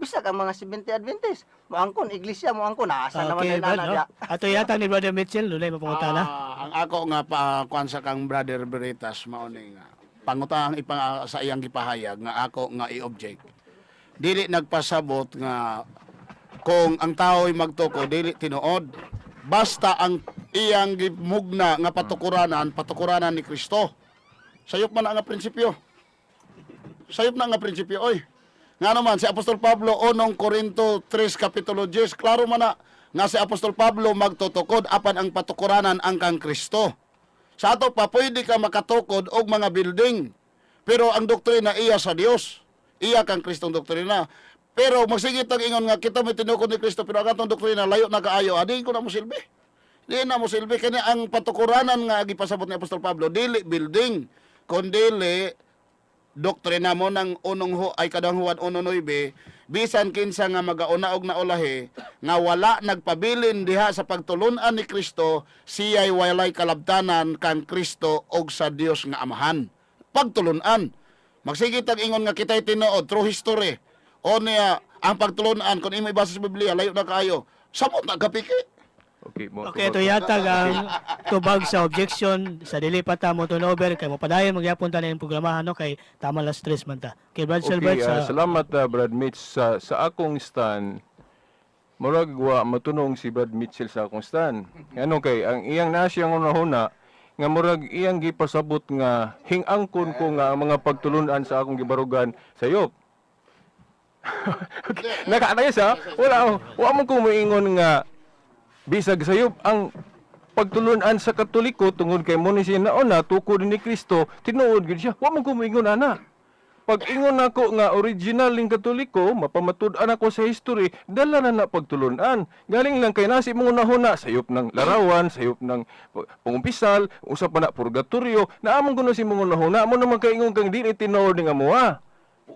Bisag ang mga Seventh Adventist, moangkon iglesia, moangkon asa naman Okay, nila Brad, na no? diya. Ato yata ni Brother Mitchell, dunay mapangutana. Ah, ang ako nga pa kuan sa kang Brother Veritas mao ni nga pangutang ipa sa iyang gipahayag nga ako nga i-object. Dili nagpasabot nga kung ang tao'y magtuko dili tinuod. Basta ang iyang gimugna nga patukuranan, patukuranan ni Kristo. Sayop man ang nga prinsipyo. Sayop na nga prinsipyo oy. Nga naman si Apostol Pablo, unong Korinto 3 kapitulo 10, klaro man na nga si Apostol Pablo magtutukod apan ang patukuranan ang kang Kristo. Sa ato pa pwede ka makatukod og mga building. Pero ang doktrina iya sa Dios. Iya kang Kristong doktrina. Pero magsige tag ingon nga kita may tinukod ni Kristo pero ang atong doktrina layo na kaayo, adi ko na mo silbi. Di na mo silbi kani ang patukuranan nga gipasabot ni Apostol Pablo dili building kundili doktrina mo ng unong ho, ay kadang Juan 1:9, bisan kinsa nga magauna og naulahi nga wala nagpabilin diha sa pagtulun-an ni Kristo, siya'y walay kalabtanan kan Kristo og sa Dios nga Amahan. Pagtulun-an, magsige tag ingon nga kita'y tinuod through history o niya ang pagtulun-an, kung imo ibasa sa Biblia layo na kaayo, samot na kapiki. Okay, mo Okay, ito yata ang tubag sa objection sa dili pa ta mo turnover kay mopadayon magyapon ta na yung programahan, no, kay tama las 3 man ta. Okay, Brad Okay, Silbert sa salamat, Brad Mitch, sa akong stand. Murag wa matunong si Brad Mitchell sa akong stand. Ano kay ang iyang na siyang unahuna nga murag iyang gipasabot nga hingangkon ko nga ang mga pagtulunan sa akong gibarugan sayop. Okay. Nakaanay sa wala wa man ko moingon nga bisag sayop ang pagtulunan sa Katoliko tungod kay mo ni siya nauna tukod ni Kristo, tinuod gid siya. Wa man ko moingon ana. Pag ingon nako nga original ning Katoliko, mapamatud-an ako sa history, dala na na pagtulunan. Galing lang kay nasi mong unahuna, sayop ng larawan, sayop ng pangumpisal, usa pa na purgatorio, naamon kuno si mong unahuna, mo naman kaingon kang dili tinuod ning amoa.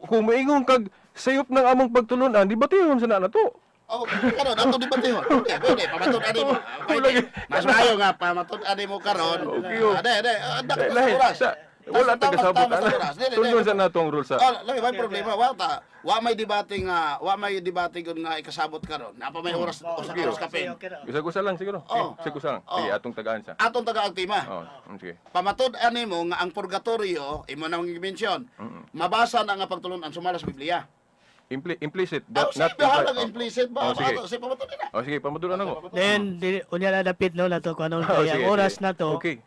Kung moingon kag sayop ng among pagtulunan, di ba tihon sa na to? Oh, karon ato di ba tihon? Pwede, pwede, pamatud-an mo. Pwede. Mas maayo nga pamatud-an mo karon. Okay, oh. Ah, de, de, anda ka sa Lahi, oras. wala Tama, ta kasabot tama sa ana. oras. Dili, dili. Tundon sa nato ang rule sa Oh, lagi may problema wa ta. Wa may debate gud nga ikasabot karon. Napa may oras usa ka oras kapin. Gusa-gusa lang siguro. Oh. Sige, gusa lang. Oh. Sige, atong tagaan sa. Atong taga ang tema. Oh, sige. Pamatud-an nimo nga ang purgatorio imo nang gi-mention. Mabasa na nga pagtulunan sumala sa Biblia. Implicit, Oh, that, not sige, bahala implied. nga implicit ba? Oh, sige. Ato, sige, pamatud na. Oh, sige, pamatud-an ako. Then di, unya na dapit no nato kung anong Oh, kay ang sige, oras sige. na to. Okay.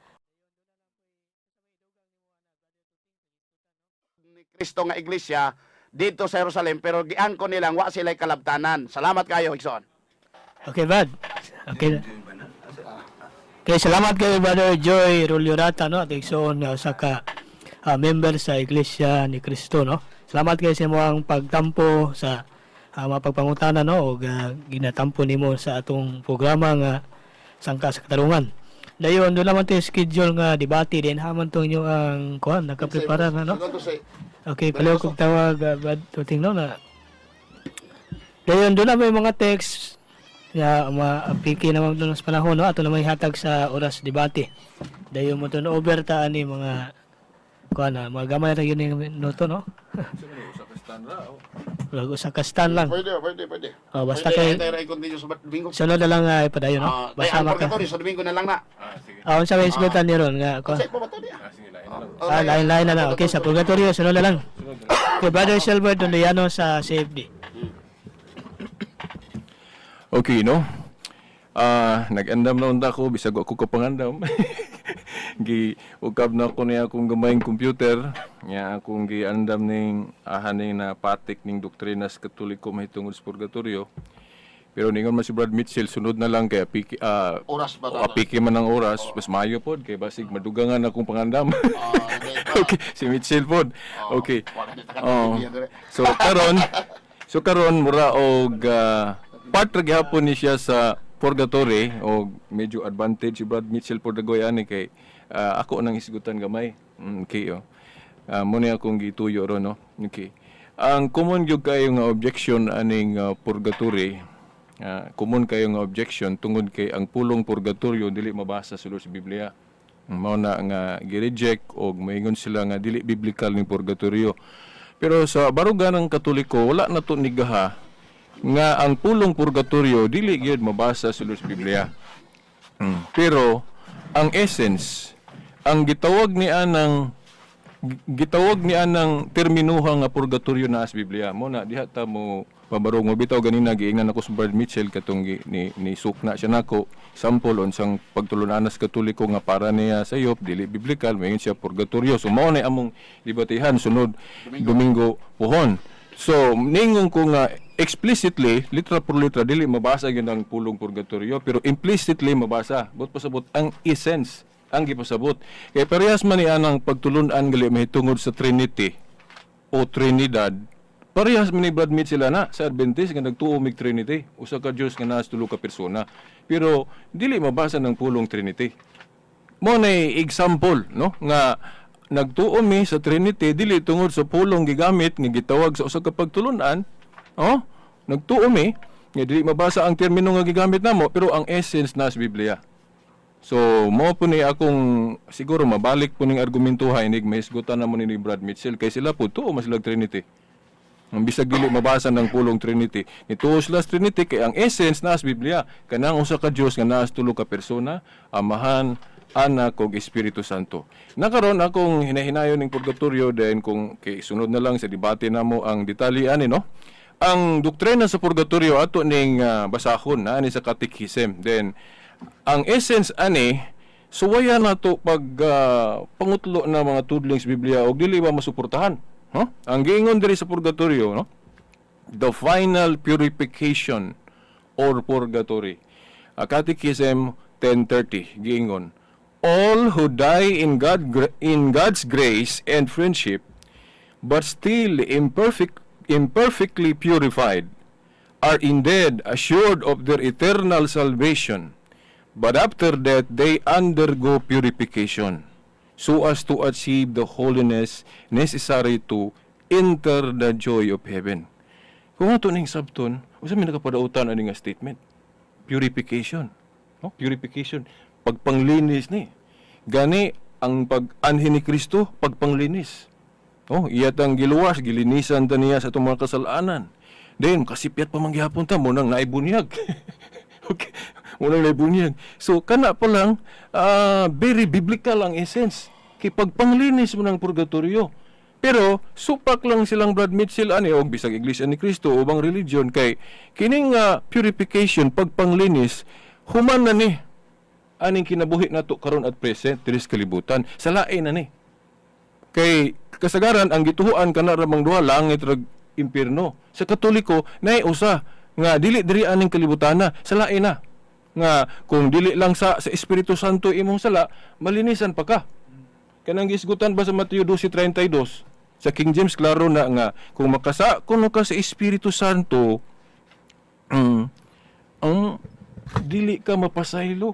Ni Kristo nga iglesia dito sa Jerusalem pero giangkon nilang wa sila'y kalabtanan. Salamat kayo, Igsoon. Okay, Brad. Okay. Okay, salamat kay Brother Joy Ruliorata, no, at igsoon nga usa ka member sa Iglesia ni Cristo, no. Salamat kay sa imong pagtampo sa mga pagpangutana, no, ug ginatampo nimo sa atong programa nga Sangka sa Katarungan. Dayon doon naman tayo schedule nga debate din haman tong inyo ang kuan nakaprepara na, no. Okay, paliw kong tawag, Brad Tuting, no, na. Dayon doon na may mga text ya maapiki naman doon sa panahon, no, ato na may hatag sa oras debate. Dayon mo turn over ta ani mga kuan na mga gamay ra yun yung minuto, no. Wala usa ka stand lang. Pwede, pwede, pwede. Oh, basta Pwede, kay tayo ra i-continue sa Domingo. Sunod na lang padayon, no. Ah, Basta ang maka purgatorio sa Domingo na lang na. Ah, sige. Ah, unsa may isgutan ni ron nga kuan? Kasi pamatud niya. Ah, sige, lain na lang. Ah, lain-lain na lang. Okay, sa purgatorio sunod na lang. Okay, Brother Silver Dondiano sa CFD. Okay, no? Ah, nag-andam na unta ko bisag wa ko kapangandam. Gi ukab na ko niya akong gamayng computer. Nya akong giandam ning ahan ning na patik ning doktrina sa Katoliko mahitungod sa purgatorio. Pero ningon man si Brad Mitchell, sunod na lang kay apiki Oras ba o, apiki man ang oras, mas maayo pod kay basig madugangan akong pangandam. Okay, si Mitchell pod. Okay. Oh. So karon mura og part ra gihapon ni siya sa purgatory og medyo advantage si Brad Mitchell pod dagoy ani kay ako nang hisgutan gamay. Okay oh. Mo ni akong gituyo ron, no. Okay. Ang common gyud kayo nga objection aning purgatory, common kayo nga objection tungod kay ang pulong purgatorio dili mabasa sulod sa Biblia. Mao na nga gi-reject og maingon sila nga dili biblical ning purgatorio. Pero sa barugan ng Katoliko wala na to nigaha. Nga ang pulong purgatorio dili gyud mabasa sa Lord's Biblia. Pero ang essence, ang gitawag ni anang terminuha nga purgatorio na sa Biblia mo na diha ta mo pabarong mo. Bitaw ganina giingnan ako sa Brad Mitchell katong ni sukna siya nako sample unsang pagtulunan sa Katoliko nga para niya sa sayop dili biblical. Moingon siya purgatorio, so mao na among debatihan sunod Domingo pohon. So ningon ko nga explicitly, literal por literal, dili mabasa gyud ang pulong purgatorio, pero implicitly mabasa. But pasabot ang essence ang gipasabot kay parehas man ni anang pagtulun-an gali mahitungod sa Trinity o Trinidad. Parehas man ni Brad Mitchell na sa Adventist nga nagtuo mig Trinity, usa ka Dios nga naa sa tulo ka persona, pero dili mabasa ng pulong Trinity. Mo na example, no, nga nagtuo mi sa Trinity dili tungod sa pulong gigamit nga gitawag sa usa ka pagtulunan. Oh, nagtuo mi nga dili mabasa ang termino nga gigamit namo, pero ang essence na sa Biblia. So, mo po ni akong siguro mabalik po ning argumentuha inig mahisgutan na mo ni Brad Mitchell kay sila po tuo mas silag Trinity. Ang bisag dili mabasa ng pulong Trinity. Nituo sila sa Trinity kay ang essence na sa Biblia, kanang usa ka Dios nga naa sa tulo ka persona, Amahan, Anak ug Espiritu Santo. Nakaron akong hinahinayon ning purgatorio then kung kay sunod na lang sa debate namo ang detalye ani, no. Ang doktrina sa purgatorio ato ning basahon na ani sa Catechism. Then ang essence ani suwaya nato pag pangutlo na mga tudling sa Biblia og dili ba masuportahan. Huh? Ang giingon diri sa purgatorio, no? The final purification or purgatory. Catechism 10:30 giingon, "All who die in God's grace and friendship but still imperfectly purified are indeed assured of their eternal salvation, but after that they undergo purification so as to achieve the holiness necessary to enter the joy of heaven." Kung ato ning sabton, unsa may nakapadautan ani nga statement? Purification. No? Purification. Pagpanglinis ni. Gani ang pag-anhi ni Kristo, pagpanglinis. Oh, iyat ang giluwas, gilinisan ta niya sa atong mga kasalanan. Then kasipyat pa man gihapon ta mo nang naibunyag. Okay. Mo nang naibunyag. So kana pa lang very biblical ang essence. Kay pagpanglinis mo ng purgatorio. Pero supak lang silang Brad Mitchell ani og bisag Iglesia ni Cristo ubang religion kay kining purification, pagpanglinis, human na ni aning kinabuhi nato karon at present diri sa kalibutan. Sa lain na ni. Kay kasagaran ang gituhuan kana ra mang duha, langit rag impierno. Sa Katoliko naay usa nga dili diri aning kalibutan na, sa lain na. Nga kung dili lang sa Espiritu Santo imong sala, malinisan pa ka. Kanang gisgutan ba sa Mateo 12:32 sa King James, klaro na nga kung makasa kuno ka sa Espiritu Santo, ang dili ka mapasaylo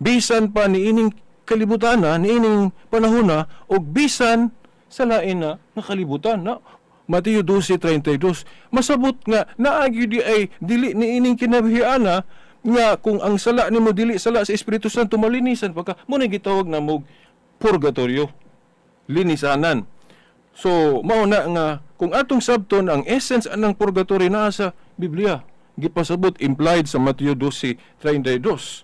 bisan pa niining kalibutan na, niining panahon na, og bisan sa lain na nga kalibutan na. Mateo 12:32 masabot nga naagi di ay dili niining kinabuhiana nga kung ang sala nimo dili sala sa Espiritu Santo, malinisan pa ka. Mo na gitawag na mo purgatorio, linisanan. So mao na nga kung atong sabton, ang essence anang purgatory naa sa Biblia, gipasabot implied sa Mateo 12:32.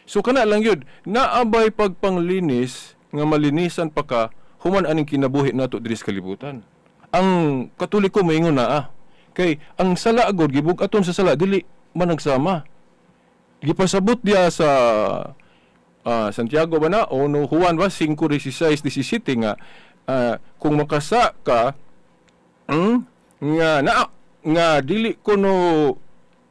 So kana lang yun, naabay pagpanglinis nga malinisan pa ka human aning kinabuhi nato diri sa kalibutan. Ang Katoliko moingon na kay ang sala gud, gibug-aton sa sala dili managsama. Gipasabot diya sa Santiago ba na o no Juan ba 5:16 17 nga kung makasa ka nga na nga dili kuno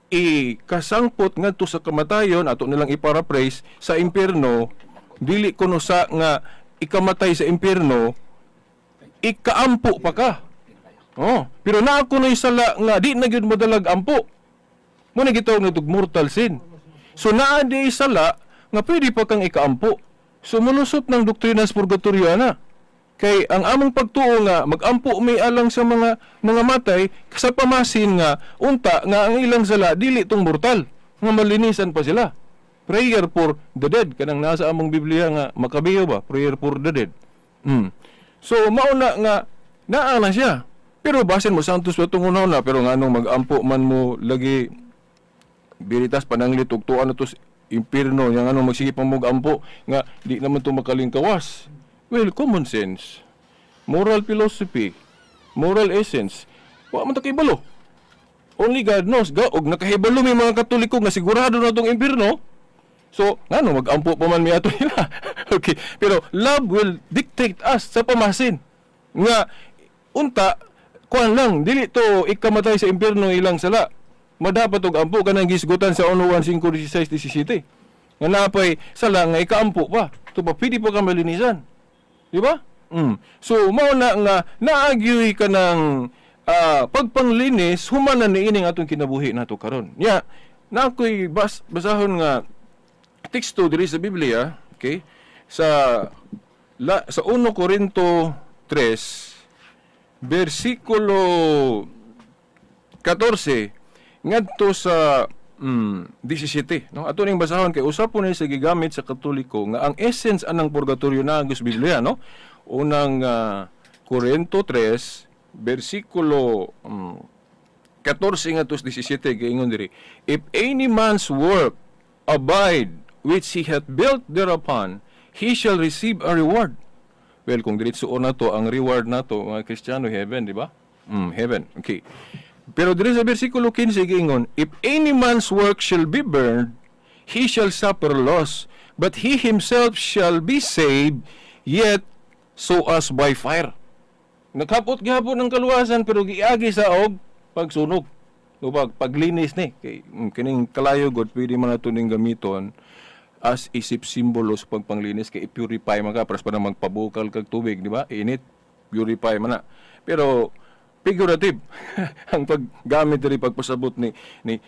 ikasangpot ngadto sa kamatayon, ato nilang i-paraphrase, sa impierno, dili kuno sa nga ikamatay sa impierno, ikaampo pa ka. Oh, pero naa kuno'y sala nga di na gyud modalag ampo. Mo na gitawag na mortal sin. So naa di sala nga pwede pa kang ikaampo. So mulusot ng doktrina sa purgatorio na. Kay ang among pagtuo nga magampo may alang sa mga matay sa pamasin nga unta nga ang ilang sala dili tong mortal nga malinisan pa sila. Prayer for the dead kanang nasa among Biblia nga Makabiyo ba, prayer for the dead. So mauna nga naa na siya. Pero basin mo santos pa itong una, pero nganong mag-ampo man mo lagi Veritas pananglit ug tuan na to sa impierno yang ano magsige pa mo ampo nga di naman to makalingkawas. Well, common sense, moral philosophy, moral essence, wa man ta kahibalo. Only God knows. Ga, og nakahibalo may mga Katoliko nga sigurado na tong impierno. So, ngano mag-ampo pa man mi ato nila. Okay, pero love will dictate us sa pamasin. Nga unta kuan lang dili to ikamatay sa impierno ilang sala. Madapat og ampo kanang gisgutan sa 1:5:16 17. Nga napay sala nga ikaampo pa. To pa pwede pa ka malinisan. Di ba? So mao na nga naagyoy ka ng pagpanglinis human na niining atong kinabuhi nato karon. Nya na ako'y basahon nga teksto diri sa Biblia, okay? Sa 1 Corinto 3 bersikulo 14 ngadto sa 17, no? Ato ning basahon kay usa po ni sa gigamit sa Katoliko nga ang essence anang purgatorio na sa Biblia, no? Unang Corinto 3 bersikulo 14 ngadto sa 17, giingon diri, "If any man's work abide which he hath built thereupon, he shall receive a reward." Well, kung diretso na to, ang reward nato mga Kristiyano, heaven, di ba? Heaven. Okay. Pero diri sa bersikulo 15 giingon, "If any man's work shall be burned, he shall suffer loss, but he himself shall be saved, yet so as by fire." Nakapot gihapon ang kaluwasan pero giagi sa og pagsunog. O paglinis ni kay kining kalayo god pwede man nato ning gamiton as isip simbolo sa pagpanglinis kay i-purify man ka para pa na magpabukal kag tubig, di ba? Init, purify man na. Pero figurative ang paggamit diri pagpasabot ni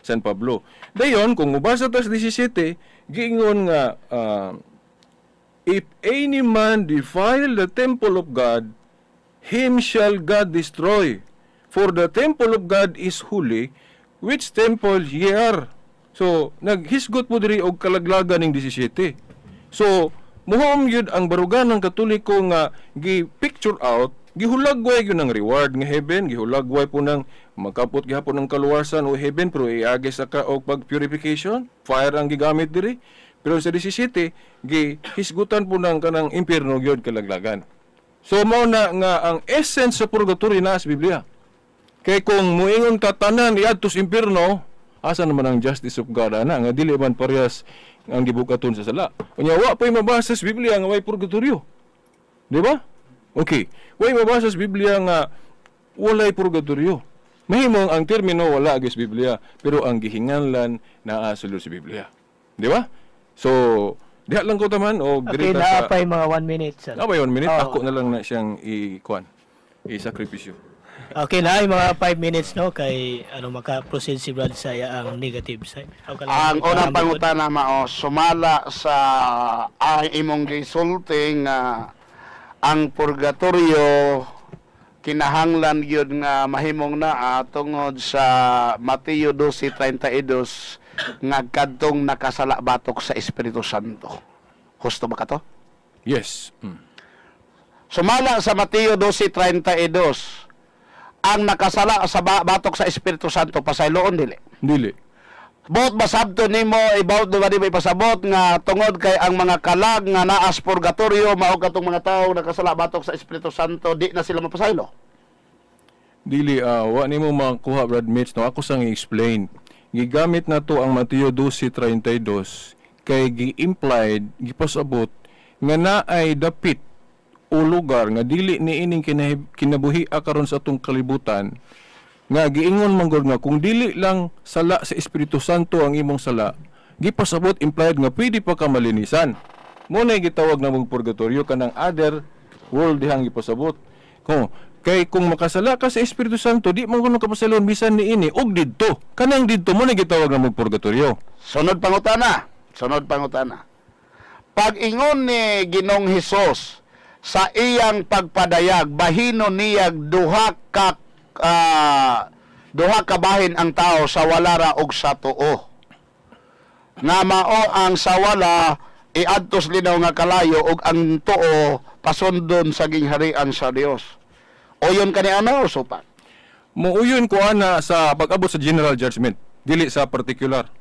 San Pablo. Dayon kung mubasa tas 17, giingon nga "If any man defile the temple of God, him shall God destroy. For the temple of God is holy, which temple ye are." So, naghisgot mo diri og kalaglagan ning 17. So, muhom yun ang barugan ng Katoliko nga gi-picture out, gihulagway yun ang reward nga heaven, gihulagway po ng makapot gihapon ng kaluwasan o heaven, pero iagi sa ka og pag-purification, fire ang gigamit diri. Pero sa 17, gihisgutan po ng kanang impierno gyud kalaglagan. So mao na nga ang essence sa purgatory na sa Biblia. Kay kung muingon ka tanan iadto sa impierno, asa naman ang justice of God ana nga dili man parehas ang gibukaton sa sala? Unya wa pa'y mabasa sa Biblia nga way purgatorio. Di ba? Okay. Way mabasa sa Biblia nga walay purgatorio. Mahimong ang termino wala sa Biblia, pero ang gihinganlan naa sulod sa Biblia. Di ba? So, diha lang ko taman o Okay, diri ta naa sa pa'y mga 1 minute, sir. Ah, ba 1 minute? Oo. Ako na lang na siyang i-kuan. I-sakripisyo. Okay na, yung mga 5 minutes, no, kay ano maka-proceed si Brad sa ang negative side. Ako lang Ang unang ambot. pangutana mao sumala sa ang imong gisulti nga ang purgatorio kinahanglan gyud nga mahimong naa tungod sa Mateo 12:32 nga kadtong nakasala batok sa Espiritu Santo. Husto ba kato? Yes. Sumala sa Mateo 12:32, ang nakasala sa batok sa Espiritu Santo pasayloon dili? Dili. Buot ba sabto nimo, ibaw do ba di ba ipasabot nga tungod kay ang mga kalag nga naa sa purgatorio mao katong mga tawo nakasala batok sa Espiritu Santo, di na sila mapasaylo? Dili, wa nimo makuha, Brad Mitch, no? Ako sang i-explain. Gigamit na to ang Mateo 12:32 kay gi-implied, gipasabot nga naay dapit o lugar nga dili ni ining kinabuhi karon sa atong kalibutan nga giingon man gud nga kung dili lang sala sa Espiritu Santo ang imong sala, gipasabot, implied nga pwede pa ka malinisan. Mo na gitawag namong purgatorio, kanang other world dihang gipasabot. Kung kay kung makasala ka sa Espiritu Santo, di man kuno kapasalon bisan niini og didto. Kanang didto mo na gitawag namong purgatorio. Sunod pangutana. Sunod pangutana. Pag-ingon ni Ginoong Hesus sa iyang pagpadayag, bahino niyag duha ka bahin ang tao, sa walara og sa tuo. Nga mao ang sa wala iadtos linaw nga kalayo ug ang tuo pasundon sa gingharian sa Dios. Oyon kani ano o supat? Muuyon ko ana sa pag-abot sa general judgment, dili sa particular.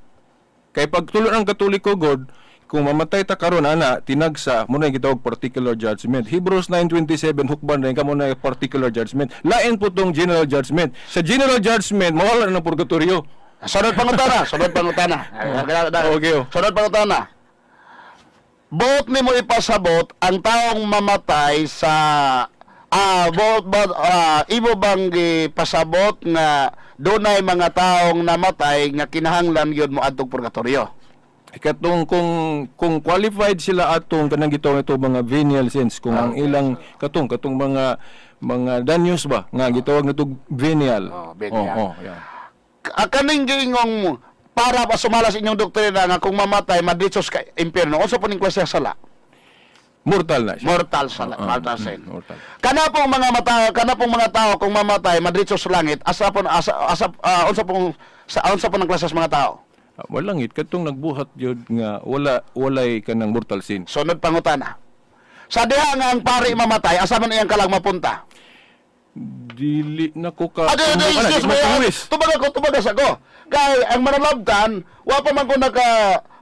Kay pagtulon ang Katoliko god, kung mamatay ta karon ana tinagsa mo na gitawag particular judgment. Hebrews 9:27, hukban rin kamo na particular judgment. Lain po tong general judgment. Sa general judgment mawala na ng purgatorio. Sunod pangutana, sunod pangutana. Okay, oh. Sunod pangutana. Buot nimo ipasabot ang taong mamatay sa buot ba imo bang gipasabot nga dunay mga taong namatay nga kinahanglan gyud mo adtong purgatorio? Katong kung qualified sila atong kanang gitawag ito mga venial sins, kung ang ilang katong mga danyos ba nga gitawag nato venial. Oh, venial. Oh, yeah. Kaning giingong mo para pa sumala sa inyong doktrina nga kung mamatay madritsos ka impyerno, unsa po ning klase sa sala? Mortal na siya. Mortal sala, Ah, mortal sin. Mortal. Kana pong mga tao kung mamatay madritso sa langit, asa po asa, asa unsa pong sa unsa po ng klase sa mga tao? Ah, walangit katong nagbuhat gyud nga wala walay kanang mortal sin. Sunod pangutana. Sa diha nga ang pari mamatay, asa man iyang kalag mapunta? Dili na ko ka Adi, adi, Ano, excuse di me. matuwis. Tubaga ko, tubaga sa ko. Kay ang manalabtan, wa pa man ko naka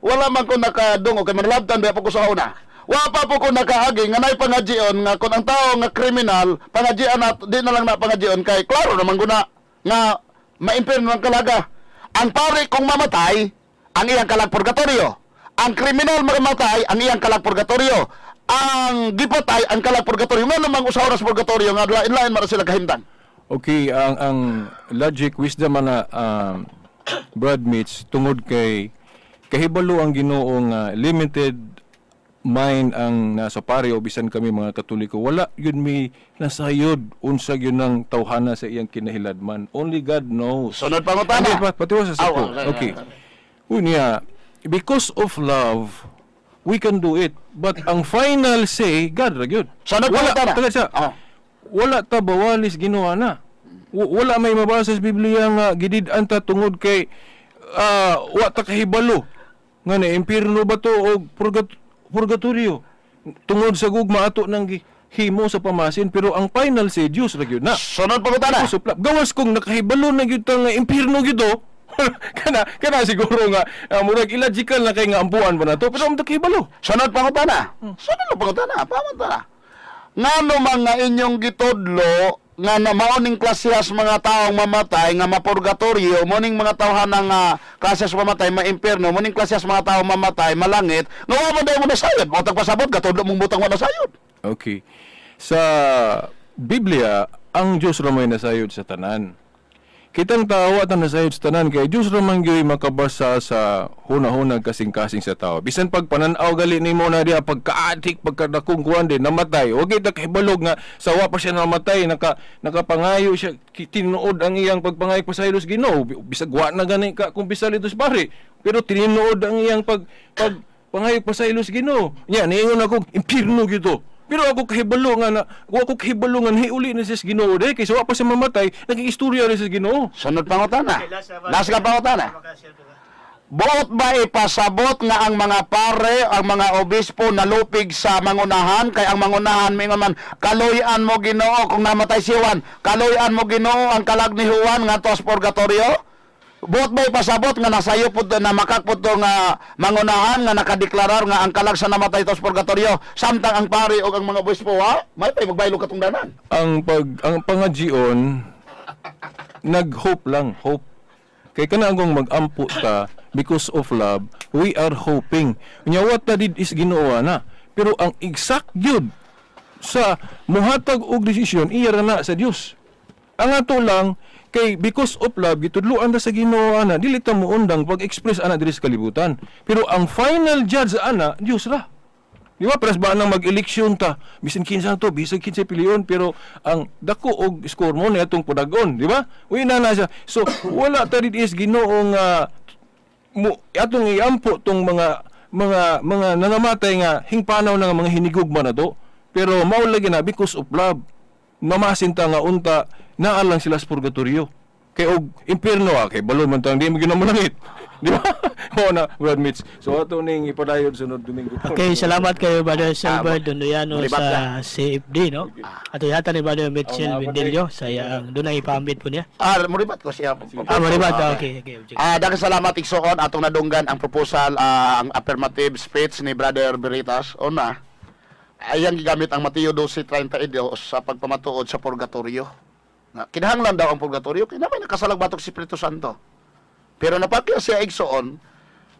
wala man ko nakadungog kay manalabtan ba po ko sa una. Wa pa po ko nakaagi nga nay pangajion nga kung ang tao nga kriminal, pangajian na di na lang na pangajion kay klaro naman guna nga maimpirno ang kalaga. Ang pare kung mamatay, ang iyang kalag purgatorio. Ang kriminal mamatay, ang iyang kalag purgatorio. Ang gipatay, ang kalag purgatorio. Nga namang usa oras purgatorio nga lain-lain man sila kahimtang. Okay, ang logic wisdom ana, Brad Mitch, tungod kay kahibalo ang Ginoo nga limited mind ang nasa pare o bisan kami mga Katoliko, wala yun may nasayod unsa yun ang tawhana sa iyang kinahiladman. Only God knows. Sunod pangutana. Hindi, patiwas sa Ah, ko. okay, Okay. Unya, because of love, we can do it. But ang final say, God ra gyud. Sunod Wala, pangutana. taga siya. Oh. Wala ta bawalis Ginoo na. Wala may mabasa sa Biblia nga gidid-an ta tungod kay wa ta kahibalo nga na impierno ba to o purgatorio. Tungod sa gugma ato nang himo sa pamasin, pero ang final say Dios ra gyud na. Sunod pangutana. Ako suplap. Gawas kung nakahibalo na gyud ta nga impierno gyud oh. Kana kana siguro nga murag illogical na kay nga ampuan pa na to, pero ang nakahibalo. Sunod pangutana. Sunod pangutana. Pangutana. Ngano mga inyong gitudlo nga na mao ning klasehas mga taong mamatay nga mapurgatorio, mo ning mga tawhana nga klasehas mamatay maimpierno, mo ning klasehas mga taong mamatay malangit, nga wa man daw mo nasayod, mo tagpasabot katudlo mong butang wa nasayod. Okay. Sa Biblia, ang Diyos ra may nasayod sa tanan. Kitang tao at ang nasayod sa tanan kay Diyos ra man gyud makabasa sa hunahunag kasing-kasing sa tao. Bisan pag panan-aw gali nimo na diha pagkaadik pagkadakong kuan din namatay. Wa kita kahibalog nga sa wa pa siya namatay, nakapangayo siya, tinuod ang iyang pagpangayo pasaylo sa Ginoo. Bisag wa na gani ka kumpisal ito sa pare, pero tinuod ang iyang pag pag pangayo pasaylo sa Ginoo. Nya niingon ako impierno gyud to. Pero ako kahibalo nga na, wa ako kahibalo nga nahiuli na siya sa Ginoo de kaysa wa pa siya mamatay, naging istorya rin sa Ginoo. Sunod pangutana. Last ka pangutana. Buot ba ipasabot nga ang mga pare, ang mga obispo nalupig sa mangunahan kay ang mangunahan mingon man, "Kaluy-an mo Ginoo kung namatay si Juan, kaluy-an mo Ginoo ang kalag ni Juan ngadto sa purgatorio"? Buot ba ipasabot nga nasayo pud na makakpud to nga mangunahan nga nakadeklarar nga ang kalag sa namatay to sa purgatorio, samtang ang pare o ang mga obispo wa may pay magbaylo katungdanan? Ang pangajion nag-hope lang, hope. Kay kana ang mag-ampo ta because of love, we are hoping. Nya what na did is Ginoo na. Pero ang exact gyud sa muhatag og desisyon iya ra na sa Dios. Ang ato lang kay because of love gitudloan ta sa Ginoo ana, dili ta moundang pag-express ana diri sa kalibutan. Pero ang final judge ana Dios ra. Di ba pres ba nang mag-eleksyon ta? Bisan kinsa to, bisan kinsa pilion, pero ang dako og score mo na atong pudagon, di ba? Uy na na siya. So wala ta did is Ginoo nga mo atong iampo tong mga nangamatay nga hingpanaw na nga mga hinigugma na to. Pero mao lagi na because of love. Mamasin ta nga unta naa lang sila sa purgatorio. Kay og impierno kay balon man tang di mo ginamulangit. Di ba? Mao na, Brad Mitch. So ato ning ipadayon sunod Domingo. Okay, salamat kayo, Brother Silver Dondoyano Malibat sa CFD, no? Ato yata ni Brother Mitchell Oh, Bendelio sa iyang doon ang ipaambit po niya. Ah, muribat ko siya. Ah, malibat. Ah, okay. Ah, daghang salamat, igsoon, atong nadunggan ang proposal, ang affirmative speech ni Brother Veritas. Una, ayang gigamit ang Mateo 12:32 sa pagpamatuod sa purgatorio. Nga, kinahanglan daw ang purgatorio kay may nakasalag batok si Espiritu Santo. Pero napakya siya, igsoon,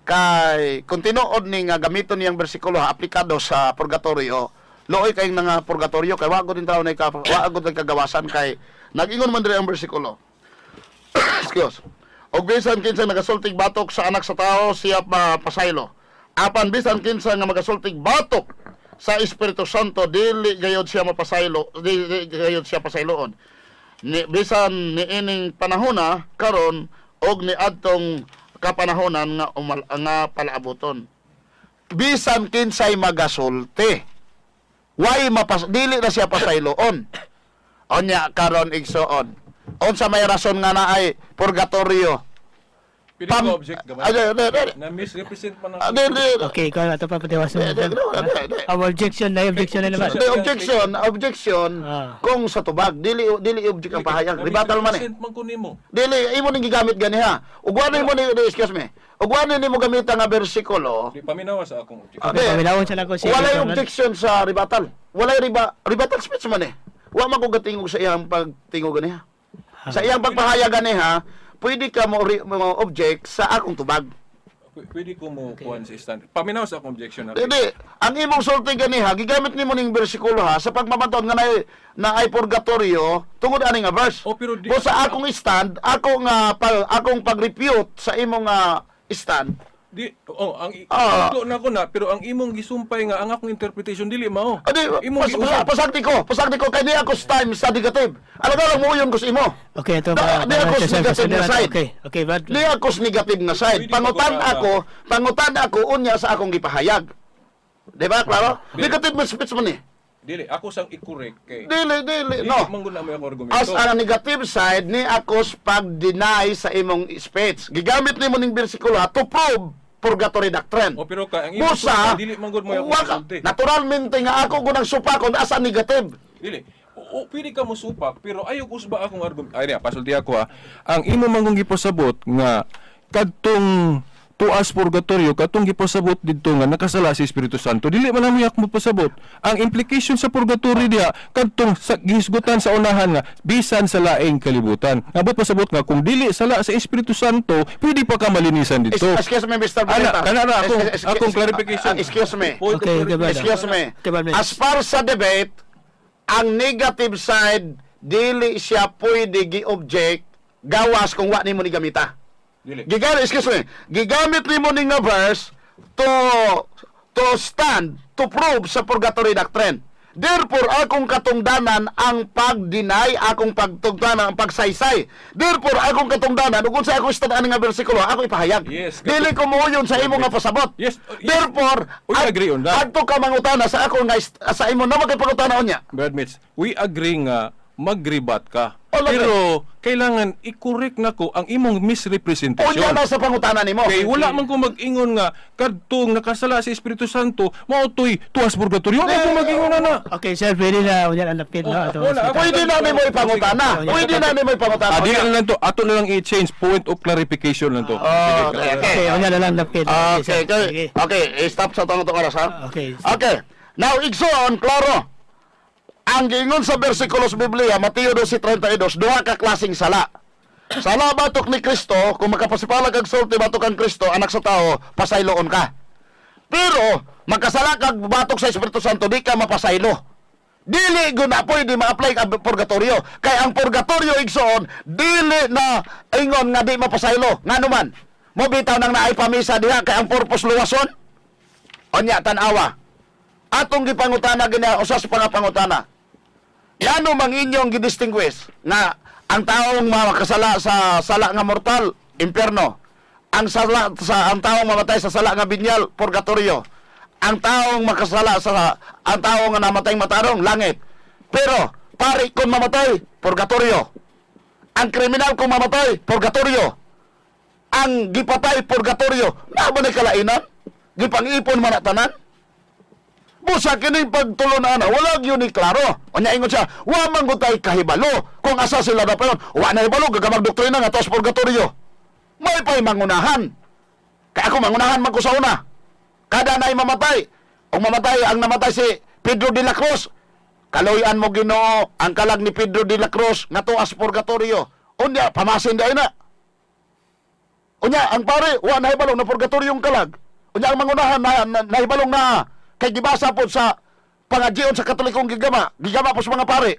kay kung tinuod ni nga gamiton niyang bersikulo ha, aplikado sa purgatorio, looy kay nga purgatorio kay wa gud tawo na ka wa gud kagawasan kay nag-ingon man diri ang bersikulo. Excuse. Og bisan kinsa nagasultig batok sa Anak sa Tao, siya mapasaylo. Apan bisan kinsa nga magasultig batok sa Espiritu Santo, dili gayod siya mapasaylo, dili gayod siya pasayloon. Ni bisan niining panahona karon og niadtong kapanahonan nga umal, nga palaabuton. Bisan kinsay magasulti, why mapas dili na siya pasayloon. Onya karon, igsoon, unsa may rason nga naay purgatorio? Pili ko object gamay. Ay, di, di, di. Na misrepresent man Ah, ang di, di. Okay, ikaw na ito papatiwas mo. Di, di, di, di, di. Ang objection na, objection na naman. Di, objection, objection kung sa tubag dili dili object ang pahayag, rebuttal man eh. Na-misrepresent man ko nimo. Dili imo ning gigamit gani ha. Ug wala mo ni excuse me. Ug wala nimo gamita nga bersikulo. Di paminawa sa akong objection. Ah, Okay, di. paminawon siya lang ko siya. Walay objection sa rebuttal. Walay rebuttal speech man eh. Wa man ko gatingog sa iyang pagtingog gani ha. Sa iyang pagpahayag gani ha, pwede ka mo object sa akong tubag. Pwede ko mo kuan sa stand. Paminaw sa akong objection na. Hindi, ang imong sulti gani ha, gigamit nimo ning bersikulo ha sa pagmamanton nga naay purgatorio tungod ani nga verse. Oh, pero di- Bo sa akong stand, ako nga akong pag-refute sa imong nga stand. Di oh ang na ko na pero ang imong gisumpay nga ang akong interpretation dili mao. Adi, Imong pas, giusab. pasagdi ko, pasagdi ko kay di ako time sa negative. Alam ka lang mo ko sa imo. Okay, ito ba? Di ako sa negative na side. Okay, Brad. Di ako sa negative nga side. Pwede Pangutan ba ko na- ako, pangutan ako unya sa akong gipahayag. Di ba, klaro? Negative man speech man eh. Dili ako sang i-correct kay. Dili, dili, Dili no. man gud na mo akong argumento. As ang negative side ni ako sa pag-deny sa imong speech. Gigamit nimo ning bersikulo ha, to prove purgatory doctrine. Oh, pero ka ang imong Busa, sulti, dili man gud mo akong sulti. Naturalmente nga ako gunang supakon as a negative. Dili. O, pwede ka mo supak pero ayaw usba akong argumento. Ay niya, pasulti ako ha. Ang imo man kong gipasabot nga kadtong tuas purgatorio katong gipasabot didto nga nakasala si Espiritu Santo, dili man namo yak mo pasabot ang implication sa purgatory diha kadtong sa gihisgutan sa unahan nga bisan sa laing kalibutan. Abot pasabot nga kung dili sala sa Espiritu Santo, pwede pa ka malinisan didto. Excuse me, Mr. Ana, Bonita. kana ra akong clarification. Excuse me. Point of Okay, clarification. brother. Excuse me. Okay, Brad Mitch. As far sa debate, ang negative side, dili siya pwede gi-object gawas kung wa nimo ni gamita. Dili. Gigamit, excuse me, gigamit nimo ni nga verse to stand to prove sa purgatory doctrine. Therefore, akong katungdanan ang pag-deny, akong pagtungdanan ang pagsaysay. Therefore, akong katungdanan, ug sa akong stand ani nga bersikulo, ako ipahayag. Yes, Dili ko moyon sa imo nga pasabot. Yes. Therefore, We agree on that. Adto ka mangutana sa ako nga sa imo na magpangutana unya. Brad Mitch, we agree nga magribat ka. Oh, lagi. Pero kailangan i-correct nako ang imong misrepresentation. Unya na sa pangutana nimo. Kay wala man ko mag-ingon nga kadtong nakasala si Espiritu Santo mao toy tuas purgatorio. Wala ko mag-ingon na na. Okay, sir, pwede na unya ang lapit, no? Oh, Ato, wala. Pwede na nimo ipangutana. Pwede na nimo ipangutana. Ah, di na lang to. Ato na lang i-change, point of clarification lang to. Oh, Sige, okay. Okay, unya na lang lapit. Okay, sir. okay. Sige. Okay, i-stop sa tong oras ha. Okay. Okay. Now, igsoon, klaro. Ang giingon sa bersikulo sa Biblia, Mateo 12:32, duha ka klaseng sala. Sala batok ni Kristo, kung makapasipalag ang sulti batok ang Kristo, Anak sa Tao, pasayloon ka. Pero, magkasala kag batok sa Espiritu Santo, di ka mapasaylo. Dili gud na pwede ma-apply ang purgatorio. Kay ang purgatorio, igsoon, dili na ingon nga di mapasaylo. Ngano man? Mo bitaw nang naay pamisa diha kay ang purpose luwason. Onya tan-awa. Atong gipangutana gina usa sa pangutana. Ngano mang inyong gidistinguish nga ang taong makasala sa sala nga mortal, impyerno? Ang sala sa ang taong mamatay sa sala nga binyal, purgatorio. Ang taong makasala sa ang taong nga namatay matarong, langit. Pero pari kung mamatay, purgatorio. Ang kriminal kung mamatay, purgatorio. Ang gipatay purgatorio, naa ba na kalainan? Gipang-ipon man na tanan? Busa kining pagtulunan na wala gyud ni klaro. Unya ingon siya, wa man gud tay kahibalo kung asa sila dapayon. Wa na hibalo gagamag doktrina nga tos purgatorio. May pay mangunahan. Kay ako mangunahan man ko sa una. Kada na'y mamatay. Ug mamatay ang namatay si Pedro de la Cruz. Kaloy-an mo, Ginoo, ang kalag ni Pedro de la Cruz nga tuas purgatorio. Unya pamasin dai na. Unya ang pare wa nahibalo na purgatorio yung kalag. Unya ang mangunahan na nahibalong na kay gibasa pod sa pangadyion sa Katolikong gigama, gigama po sa mga pare.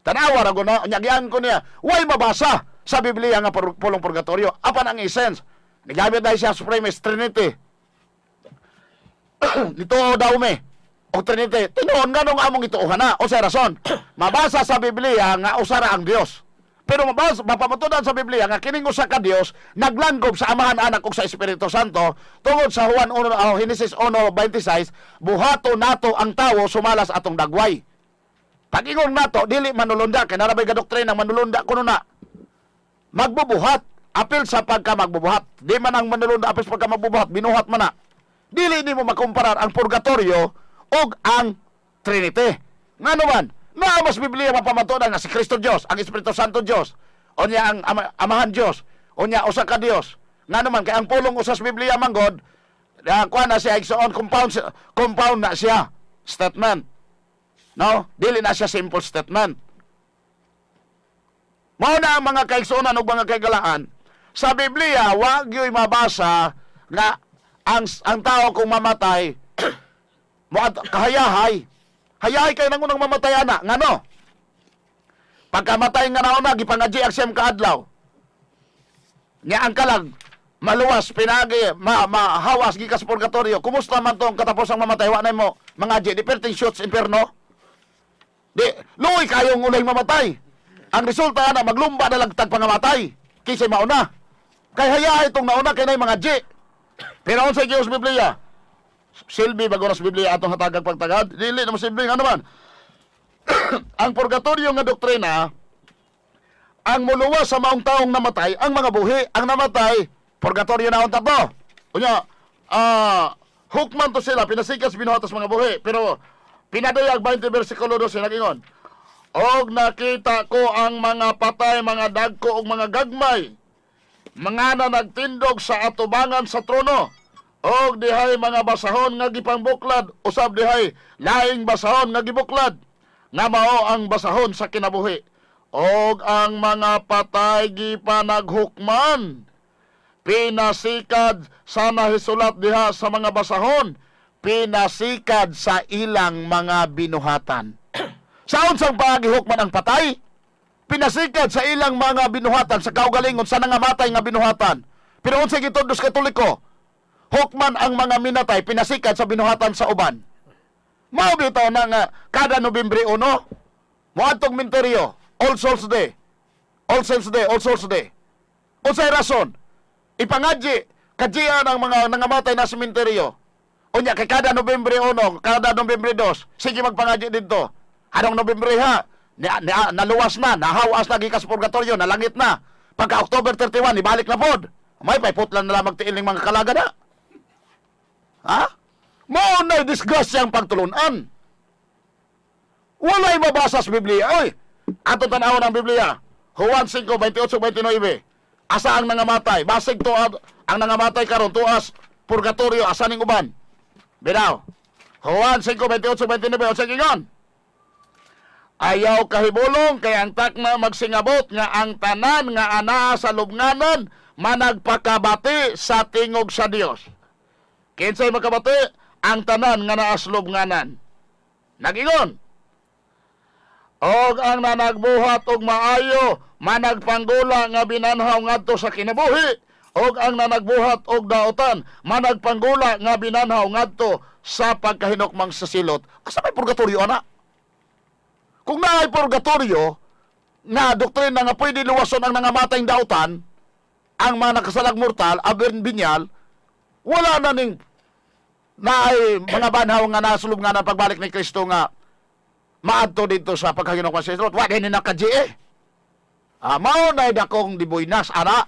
Tanawa ra na, unya giyan ko niya, way mabasa sa Biblia nga pulong purgatorio. Apan ang essence, nigamit dahil siya sa premise Trinity. Nito daw me o Trinity. Tinuon nga nung among ituohan na. O sa rason, mabasa sa Biblia nga usara ang Dios. Pero mabasa, mapamatudan sa Biblia nga kining usa ka Dios naglanggob sa Amahan, Anak ug sa Espiritu Santo tungod sa Juan 1, oh, Genesis 1:26, buhato nato ang tawo sumalas atong dagway. Pag-ingon nato, dili manulunda, kay narabay ga doktrina manulunda kuno na. Magbubuhat, apil sa pagka magbubuhat. Di man ang manulunda apil sa pagka magbubuhat, binuhat man na. Dili nimo makumparar ang purgatorio ug ang Trinity. Ngano man, naa mas Biblia mapamatudan nga si Kristo Dios, ang Espiritu Santo Dios, unya ang Amahan Dios, unya usa ka Dios. Ngano man kay ang pulong usas Biblia man god, kuan na siya igsoon, compound compound na siya statement. No? Dili na siya simple statement. Mao na ang mga kaigsuonan ug mga kaigalaan. Sa Biblia, wa gyoy mabasa nga ang tao kung mamatay mo at kahayahay. Hayahay kay nang unang mamatay ana. Ngano? Pagkamatay nga nauna, gipangadyi ang siyam kaadlaw. Nya ang kalag maluwas pinagi mahawas gikas purgatorio. Kumusta man tong katapos ang mamatay, wa na mo mga di perting shots imperno. Di luoy kayong unay mamatay. Ang resulta na maglumba na lagtag pangamatay kaysa mauna. Kay hayahay itong nauna kay nay mga G. Pero unsay Diyos Biblia? Silbi bago sa Biblia atong hatagag pagtagad? Dili na mo silbi, ano man. Ang purgatorio nga doktrina, ang muluwas sa maong taong namatay, ang mga buhi, ang namatay, purgatorio na unta to. Unya, hukman to sila, pinasikas binuhatos mga buhi, pero pinadayag 20 versikulo 12 nagingon. Og nakita ko ang mga patay, mga dagko ug mga gagmay, mga na nagtindog sa atubangan sa trono. Og dihay mga basahon nga gipangbuklad, usab dihay laing basahon nga gibuklad, nga mao ang basahon sa kinabuhi. Og ang mga patay gipanaghukman, pinasikad sa nahisulat diha sa mga basahon, pinasikad sa ilang mga binuhatan. Sa unsang pagihukman ang patay? Pinasikad sa ilang mga binuhatan, sa kaugalingon sa nangamatay nga binuhatan. Pero unsay gitudlo sa Katoliko? Hukman ang mga minatay pinasikad sa binuhatan sa uban. Mao bitaw na nga kada Nobyembre 1 moadtong minteryo, All Souls Day. All Saints Day, All Souls Day. Unsay rason? Ipangadyi kadyian ang mga nangamatay na sa sementeryo. Unya kay kada Nobyembre 1, kada Nobyembre 2, sige magpangadyi didto. Anong Nobyembre ha? Naluwas na, nahawas na gikas purgatorio, nalangit na. Pagka October 31, ibalik na pod. May putlan na lamang tiil ning mga kalaga na. Ha? Mao na disgrasya ang pagtulunan. Walay mabasa sa Biblia. Oy, ato tan-awon ang Biblia. Juan 5, 28, 29. Asa ang nangamatay? Basig to ang nangamatay karon tuas purgatorio, asa ning uban? Binaw. Juan 5, 28, 29. Unsa ingon? Ayaw kahibulong kay ang takna magsingabot nga ang tanan nga anaa sa lubnganan managpakabati sa tingog sa Dios. Kinsay makabati? Ang tanan nga naa sa lubnganan. Nagingon. Og ang nanagbuhat og maayo managpanggula nga binanhaw ngadto sa kinabuhi, og ang nanagbuhat og daotan managpanggula nga binanhaw ngadto sa pagkahinukmang sa silot. Asa may purgatorio ana? Kung naay purgatorio na doktrina nga pwede luwason ang nangamatay dautan, ang mga nakasalag mortal, abern binyal, wala na ning naay mga banhaw nga nasulub nga ng pagbalik ni Kristo nga maadto dito sa pagkahinukmang sa silot. Wa din ni naka eh. Mao na dakong diboynas ana.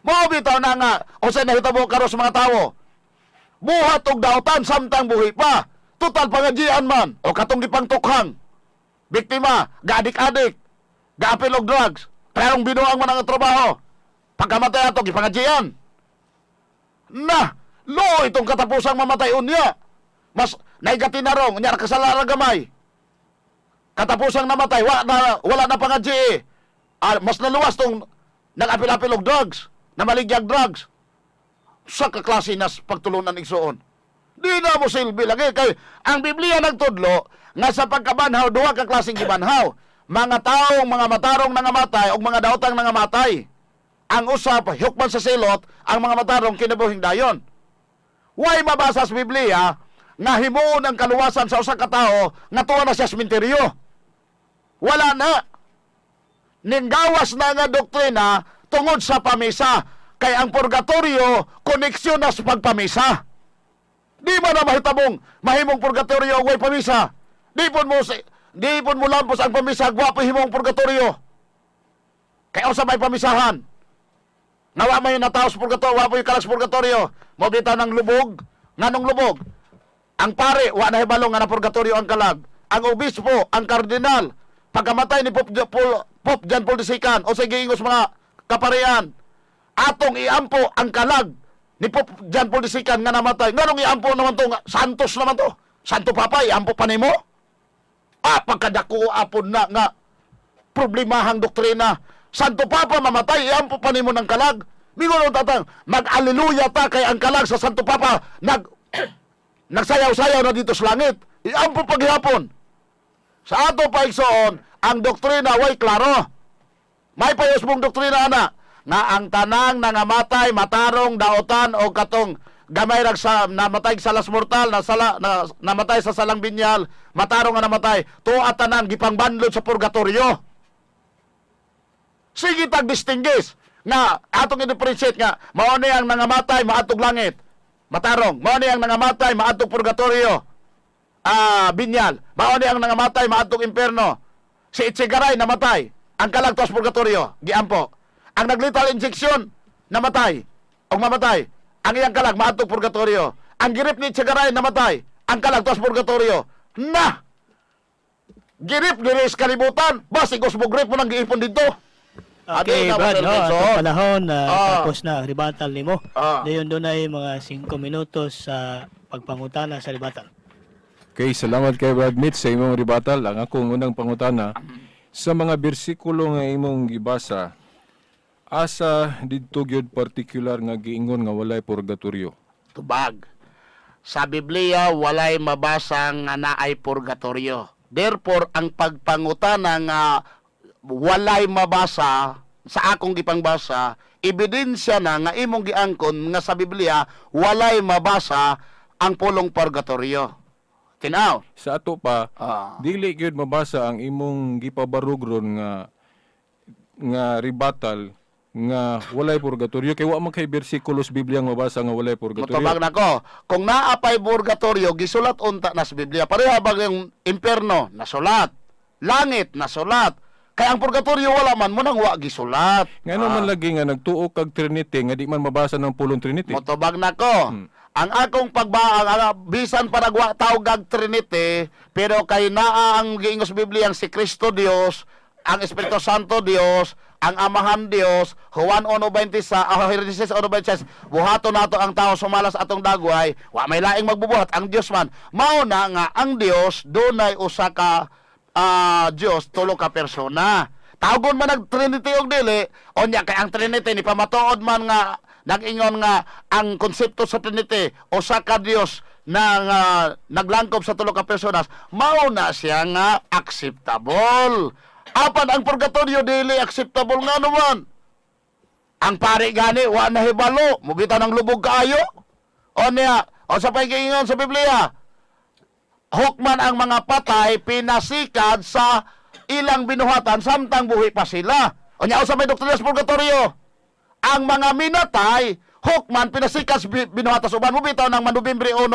Mao bitaw na nga unsay nahitabo karon sa mga tawo. Buhat og dautan samtang buhi pa. Total pangajian man o katong gipangtukhang. Biktima, gaadik-adik, gaapil og drugs, perong binuang man ang trabaho. Pagkamatay ato gipangajian. Na, lo itong katapusang mamatay unya. Mas naigati na rong, unya kasalaran gamay. Katapusang namatay, wala na pangadji. Ah, mas naluwas tong nag-apil-apil og drugs, namaligyag drugs. Sa kaklase nas pagtulunan igsuon. Di na mo silbi lagi kay ang Biblia nagtudlo nga sa pagkabanhaw duha ka klaseng gibanhaw. Mga taong mga matarong nangamatay ug mga daotang nangamatay. Ang usap hukman sa silot, ang mga matarong kinabuhing dayon. Way mabasa sa Biblia nga himuon ang kaluwasan sa usa ka tawo nga tuwa na siya sa sementeryo. Wala na. Ninggawas na nga doktrina tungod sa pamisa. Kay ang purgatorio, koneksyon na sa pagpamisa. Di ba na mahitabong mahimong purgatorio way pamisa? Di pon mo lampos ang pamisa, gwapo himong purgatorio. Kay usa may pamisahan. Nawa may nataw sa purgatorio, wa po yung kalag sa purgatorio. Mo bitaw ng lubog, nganong lubog? Ang pare, wa na hibalo nga na purgatorio ang kalag. Ang obispo, ang kardinal, pagkamatay ni Pope John Paul II, o sa giingos mga kaparian, atong iampo ang kalag ni Pope John Paul II nga namatay. Nganong iampo naman to? Nga, Santos naman to. Santo Papa, iampo pa nimo? Ah, pagkadako apon na nga problemahang doktrina. Santo Papa mamatay, iampo pa nimo ng kalag. Mingon tatang, mag-aleluya ta kay ang kalag sa Santo Papa nagsayaw-sayaw na dito sa langit. Iampo paghihapon. Sa ato pa igsoon, ang doktrina way klaro. May payos mong doktrina ana nga ang tanang nangamatay matarong daotan o katong gamay rag sa namatay sa las mortal na sala na, namatay sa salang binyal matarong nga namatay tuwa tanan gipangbanlod sa purgatorio. Sige tag distinguish nga atong i-differentiate nga mao ni ang nangamatay maadtog langit matarong, mao ni ang nangamatay maadtog purgatorio binyal, mao ni ang nangamatay maadtog impierno. Si Etchegaray namatay, ang kalag tuas purgatorio giampo. Ang naglethal injection namatay og mamatay, ang iyang kalag maadtog purgatorio. Ang girip ni Etchegaray namatay, ang kalag tuas purgatorio na. Girip diri sa kalibutan, basig usbog grip mo nang giipon dito. Okay, Adi na, Brad, Brother no, Benson. atong panahon na tapos na ang rebuttal nimo. Dayon dunay mga 5 minutos sa pagpangutana sa rebuttal. Okay, salamat kay Brad Mitch sa imong rebuttal. Ang akong unang pangutana, sa mga bersikulo nga imong gibasa, asa didto gyud particular nga giingon nga walay purgatorio? Tubag. Sa Biblia, walay mabasa nga naay purgatorio. Therefore, ang pagpangutana nga walay mabasa sa akong gipangbasa, ebidensya na nga imong giangkon nga sa Biblia walay mabasa ang pulong purgatorio. Tinaw. Sa ato pa, dili gyud mabasa ang imong gipabarog ron nga nga rebuttal nga walay purgatorio kay wa man kay bersikulo sa Biblia nga mabasa nga walay purgatorio. Mutubag na ko. Kung naapay purgatorio, gisulat unta na sa Biblia. Pareha ba yung impierno? Nasulat. Langit? Nasulat. Kaya ang purgatorio wala man mo nang wa gisulat. Ngano man lagi nga nagtuo kag Trinity nga di man mabasa ng pulong Trinity? Motobag na ko. Ang akong pagba ang bisan pa nagwa tawag Trinity, pero kay naa ang giingos Biblia ang si Kristo Dios, ang Espiritu Santo Dios, ang Amahan Dios, Juan 1:26, Genesis 1:26, buhaton nato ang tao sumalas atong dagway, wa may laing magbubuhat ang Dios man. Mao na nga ang Dios dunay usa ka Dios, tulo ka persona. Tawgon man ang Trinity og dili, unya kay ang Trinity ni pamatuod man nga nag-ingon nga ang konsepto sa Trinity usa ka Dios na nga naglangkob sa tulo ka personas, mao na siya nga acceptable. Apan ang purgatorio dili acceptable nga naman. Ang pare gani wa na hibalo, mubita ng lubog kaayo. O niya, o sa pagiingon sa Biblia, hukman ang mga patay pinasikad sa ilang binuhatan samtang buhi pa sila. O niya, sa may doktrina sa purgatorio, ang mga minatay, hukman pinasikat sa binuhatan sa uban. Mubitaw ng Nobyembre 1,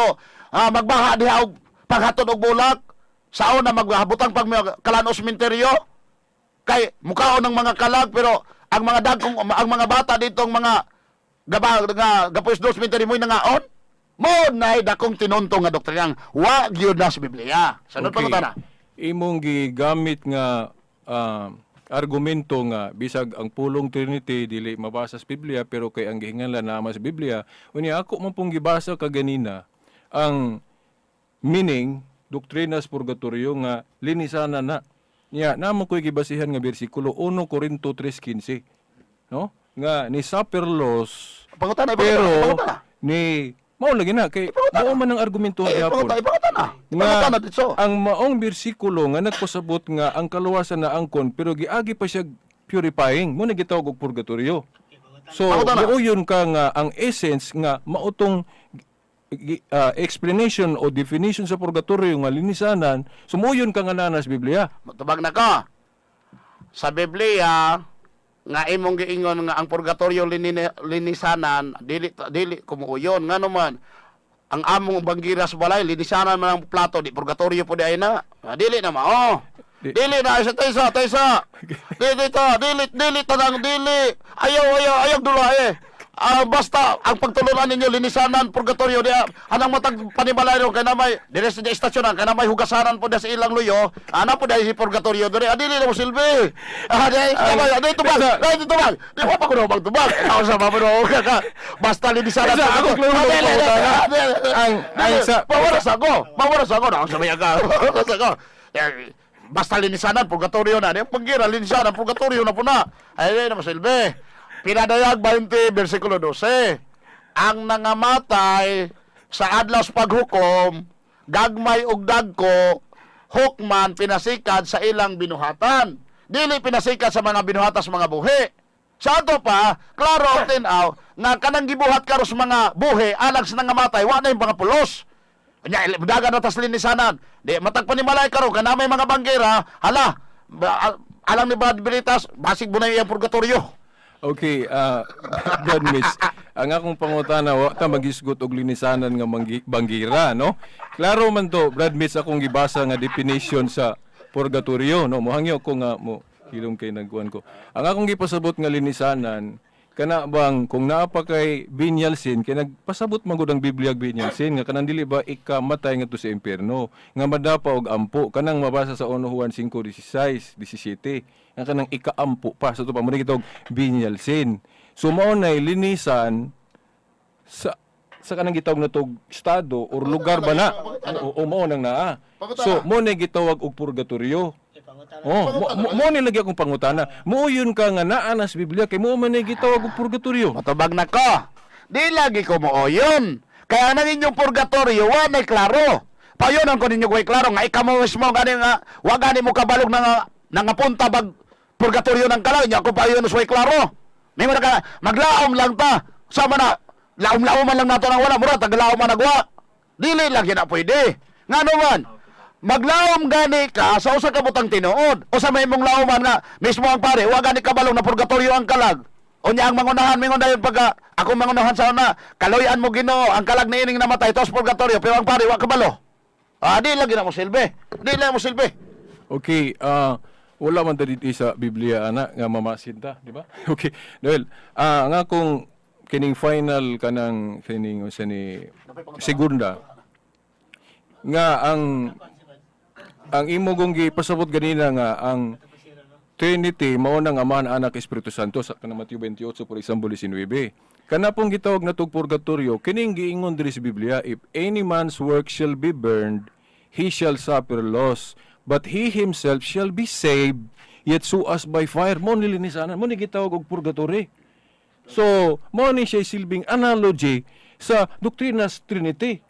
magbaha diha og paghatod og bulak, sao na maghabutang pag kalanos sementeryo, kay mukaon ng mga kalag pero ang mga dagkong ang mga bata ditong mga Gaba nga gapos dos minter mo'y nangaon. Mo nay dakong tinunto nga doktrinang wa gyud na sa Biblia. Sunod okay. Pangutana. Imong gigamit nga argumento nga bisag ang pulong Trinity dili mabasa sa Biblia, pero kay ang gihinganlan naa man sa Biblia. Unya ako man pong gibasa kaganina ang meaning doktrinas purgatorio nga linisana na niya namo ko'y gibasihan nga bersikulo 1 Corinto 3:15, no, nga ni suffer loss Pangutana, pero pangutana. Ni mao lagi na kay mao man ang argumento Eh, gyapon pangutana, pangutana. nga Pangutana dito. ang maong bersikulo nga nagpasabot nga ang kaluwasan na angkon pero giagi pa siya purifying mo na gitawag og purgatorio. So Pangutana. muoyon ka nga ang essence nga mautong explanation o definition sa purgatorio nga linisanan, sumuyon ka nga nanas Biblia. Tubag na ka. Sa Biblia nga imong giingon nga ang purgatorio linisanan, dili dili kumuuyon. Ngano man ang among banggira sa balay linisanan man ang plato, di purgatorio po di ay na. Ah, dili na mao. Dili na sa taysa taysa. Dili ta, dili dili tanang dili. Ayaw ayaw ayaw dula eh. Ah, basta ang pagtulunan ninyo linisanan purgatorio di anang matag panibalay ro kay na may dire sa istasyonan kay na may hugasanan po sa ilang luyo, ana po dahil si purgatorio dire. Ah, dili na mo silbi. Ah, di ay di tubag, di tubag. Di pa ko na tubag. Ikaw sa mabro ka ka. Basta linisanan. Sa ako, klaro, Ah, dili, dili, pangutana. ah, dili. Ang Mawala sa ako. Mawala sa ako. Naon sa maya ka. Mawala sa ako. Eh, basta linisanan, purgatorio na. Di paggira, linisanan, purgatorio na po na. Ay, na masilbi. Pinadayag 20, versikulo 12. Ang nangamatay sa adlaw sa paghukom, gagmay og dagko, hukman pinasikat sa ilang binuhatan. Dili pinasikat sa mga binuhatan sa mga buhi. Sa ato pa, klaro ang tinaw nga kanang gibuhat karos mga buhi alang sa nangamatay, wa na yung mga pulos. Nya dagan na tas linisanan. Di matag pa ni malay karon kana may mga banggera, hala, alang ni Brad Veritas, basig mo na iyang purgatorio. Okay, God miss. Ang akong pangutana, wa ta magisgot og linisanan nga banggira, no? Klaro man to, Brad Miss, akong gibasa nga definition sa purgatorio, no? Mohangyo ko nga mo hilom kay nagkuan ko. Ang akong gipasabot nga linisanan, kana bang kung naa pa kay venial sin, kay nagpasabot man gud ang Biblia og venial sin nga kanang dili ba ikamatay ngadto sa impierno nga madapa og ampo, kanang mabasa sa 1 Juan 5:16 17 nga kanang ikaampo pa sa to pa mo ni gitawag venial sin. So mao nay linisan sa kanang gitawag na tog estado or lugar ba na o mao nang naa. So mo nay gitawag og purgatorio. Oh, mo ni lagi akong pangutana. Mo yun ka nga naa na sa Biblia kay mo man nay gitawag og purgatorio. Matubag na ko. Di lagi ko mooyon. Kaya nang inyong purgatorio, wa nay klaro. Payonan ko ninyo way klaro nga ikaw mismo gani nga wa gani mo kabalog na nga nangapunta bag purgatorio ng kalaw nya ako payon way klaro. May mga ka maglaom lang ta. Sama na laom-laom man lang nato nang wala mura taglaom man nagwa. Dili lang yan na pwede. Ngano man? Maglaom gani ka sa usa ka butang tinuod. O sa may mong laoman nga mismo ang pare wa gani kabalong na purgatorio ang kalag. Unya ang mangunahan mingon dayon pagka ako mangunahan sa una, kaloy-an mo Ginoo ang kalag niining namatay tos purgatorio pero ang pare wa kabalo. Ah, di lagi na mo silbi. Di lang mo silbi. Okay, wala man ta dito sa Biblia ana nga mamasin ta, di ba? Okay. Noel, nga kung kining final kanang kining unsa ni segunda nga ang imo kong gipasabot ganina nga ang Trinity mao nang Amahan, Anak, Espiritu Santo sa kanang Mateo 28 por example 19. Kana pong gitawag na tug purgatorio kining giingon diri sa Biblia, "If any man's work shall be burned, he shall suffer loss, but he himself shall be saved, yet so as by fire." Mo nilinisanan mo ni gitawag og purgatory. So mo ni siya silbing analogy sa doktrina sa Trinity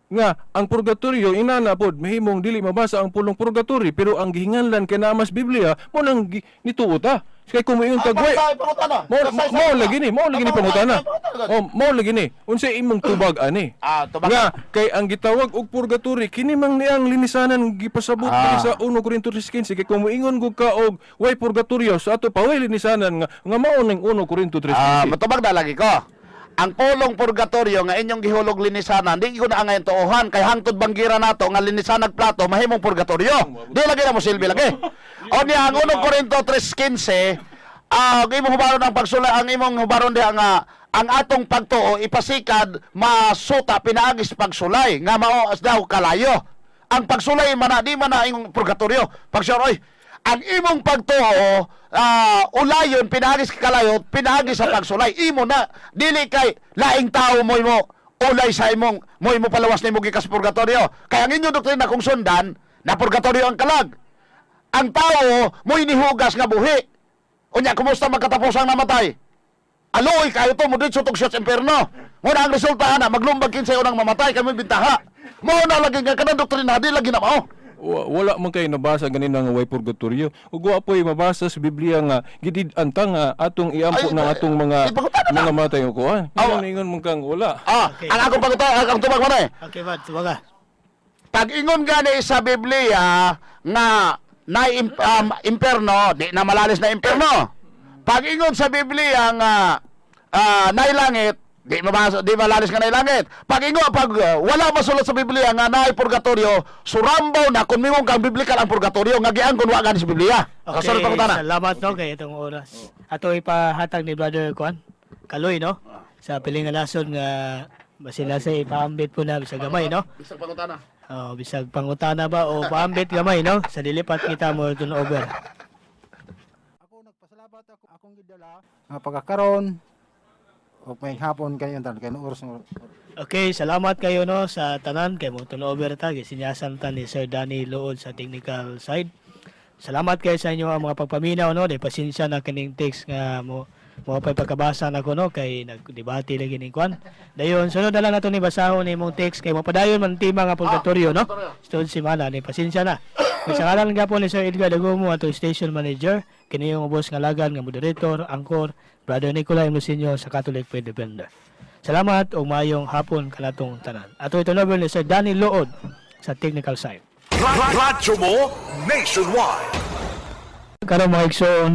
nga ang purgatorio inana pod mahimong dili mabasa ang pulong purgatory pero ang gihinganlan kay naa mas Biblia mo nang nituo ta kay kung moingon kag way Pangutana. mo lagi ni pangutana. Oh, mo lagi ni unsay imong tubag ani? Ah, tubag. Nga kay ang gitawag og purgatory kini mang niang linisanan gipasabot ah sa 1 Corinto 3:15 kay kung moingon gud ka og way purgatorio sa ato pa way linisanan nga nga mao ning 1 Corinto 3:15. Ah, matubag na lagi ko. Ang pulong purgatorio nga inyong gihulog linisanan, di ko na angayon tuohan kay hangtod banggira nato nga linisanag plato mahimong purgatorio. Di lagi na mo silbi lagi. O niya ang 1 Corinto 3:15 Ang imong hubaron ang pagsulay, ang imong hubaron diha nga ang atong pagtuo ipasikad masuta pinaagi sa pagsulay nga mao as daw kalayo. Ang pagsulay man na di man na imong purgatorio. Pag oy, ang imong pagtuo ulayon pinaagi sa kalayo, pinaagi sa pagsulay. Imo na dili kay laing tao mo imo ulay sa imong mo imo palawas nimo gikas purgatorio. Kaya ang inyong doktrina kung sundan na purgatorio ang kalag. Ang tao mo'y nihugas nga buhi. Unya, kumusta magkatapos ang namatay? Aloy, kayo to, mo dito tog siya sa imperno. Muna ang resulta, ana, maglumbag kinsay unang mamatay, kami bintaha. Mo na lagi nga kanang doktrina, di lagi na mao. Wala man kay nabasa ganina nga way purgatorio. Ug wa po'y mabasa sa Biblia nga gidid-an ta nga atong iampo Ay, ng ay, atong mga ay, pangutana na. mga matay o kuan. Awa. Ingon ingon man kang wala. Ah, Okay. ang akong panguta, ang tubag mo na eh. Okay, Brad, tuwaga. Pag ingon gani sa Biblia nga na imperno, di na malalis na imperno. Pag ingon sa Biblia nga naay langit, di mabasa, di malalis nga naay langit. Pag ingon pag wala masulat sa Biblia nga naay purgatorio, surambaw na kung mingon kang biblical ang purgatorio nga giangkon wa gani sa Biblia. Okay, Kasunod pangutana. salamat no kay itong oras. Ato ipahatag ni Brother Kuan, Kaloy no, sa pilingan nasod nga basin na sa ipaambit po na bisag gamay no. Bisag pangutana. Oh, bisag pangutana ba o paambit gamay no sa dilipat kita mo turn over. Ako nagpasalamat ako akong gidala nga pagkakaron o may hapon kayo tanan kay oras nga. Okay, salamat kayo no sa tanan kay mo turn over ta gisinyasan ta ni Sir Danny Lood sa technical side. Salamat kayo sa inyo ang mga pagpaminaw no, di pasensya na kining text nga mo mo pa'y pagkabasa nako no kay nagdebate lagi ning kwan. Dayon sunod na lang nato ni basahon ni imong text kay mapadayon man tema nga purgatorio no. Sunod semana ni pasensya na. Kung sa ngalan nga po ni Sir Edgar Dagomo ato station manager, kini yung ubos nga lagan nga moderator, angkor, Brother Nicolay Lucinio sa Catholic Faith Defender. Salamat ug maayong hapon kanatong tanan. Ato ito novel ni Sir Danny Lood sa technical side. Radyo mo nationwide. Karon mga igsoon,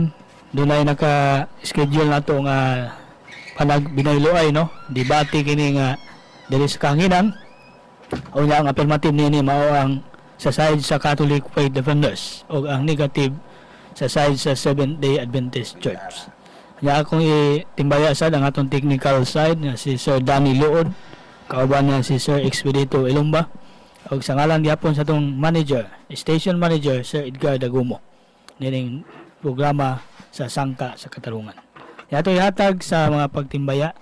dunay naka-schedule nato nga panag binayloay no, debate kini nga diri sa kahanginan. Unya ang affirmative niini mao ang sa side sa Catholic Faith Defenders o ang negative sa side sa Seventh Day Adventist Church. Nya akong itimbaya sad ang atong technical side nga si Sir Danny Lood, kauban niya si Sir Expedito Elumba ug sa ngalan gyapon sa atong manager, station manager Sir Edgar Dagumo nining programa sa Sangka sa Katarungan. Ato ihatag sa mga pagtimbaya.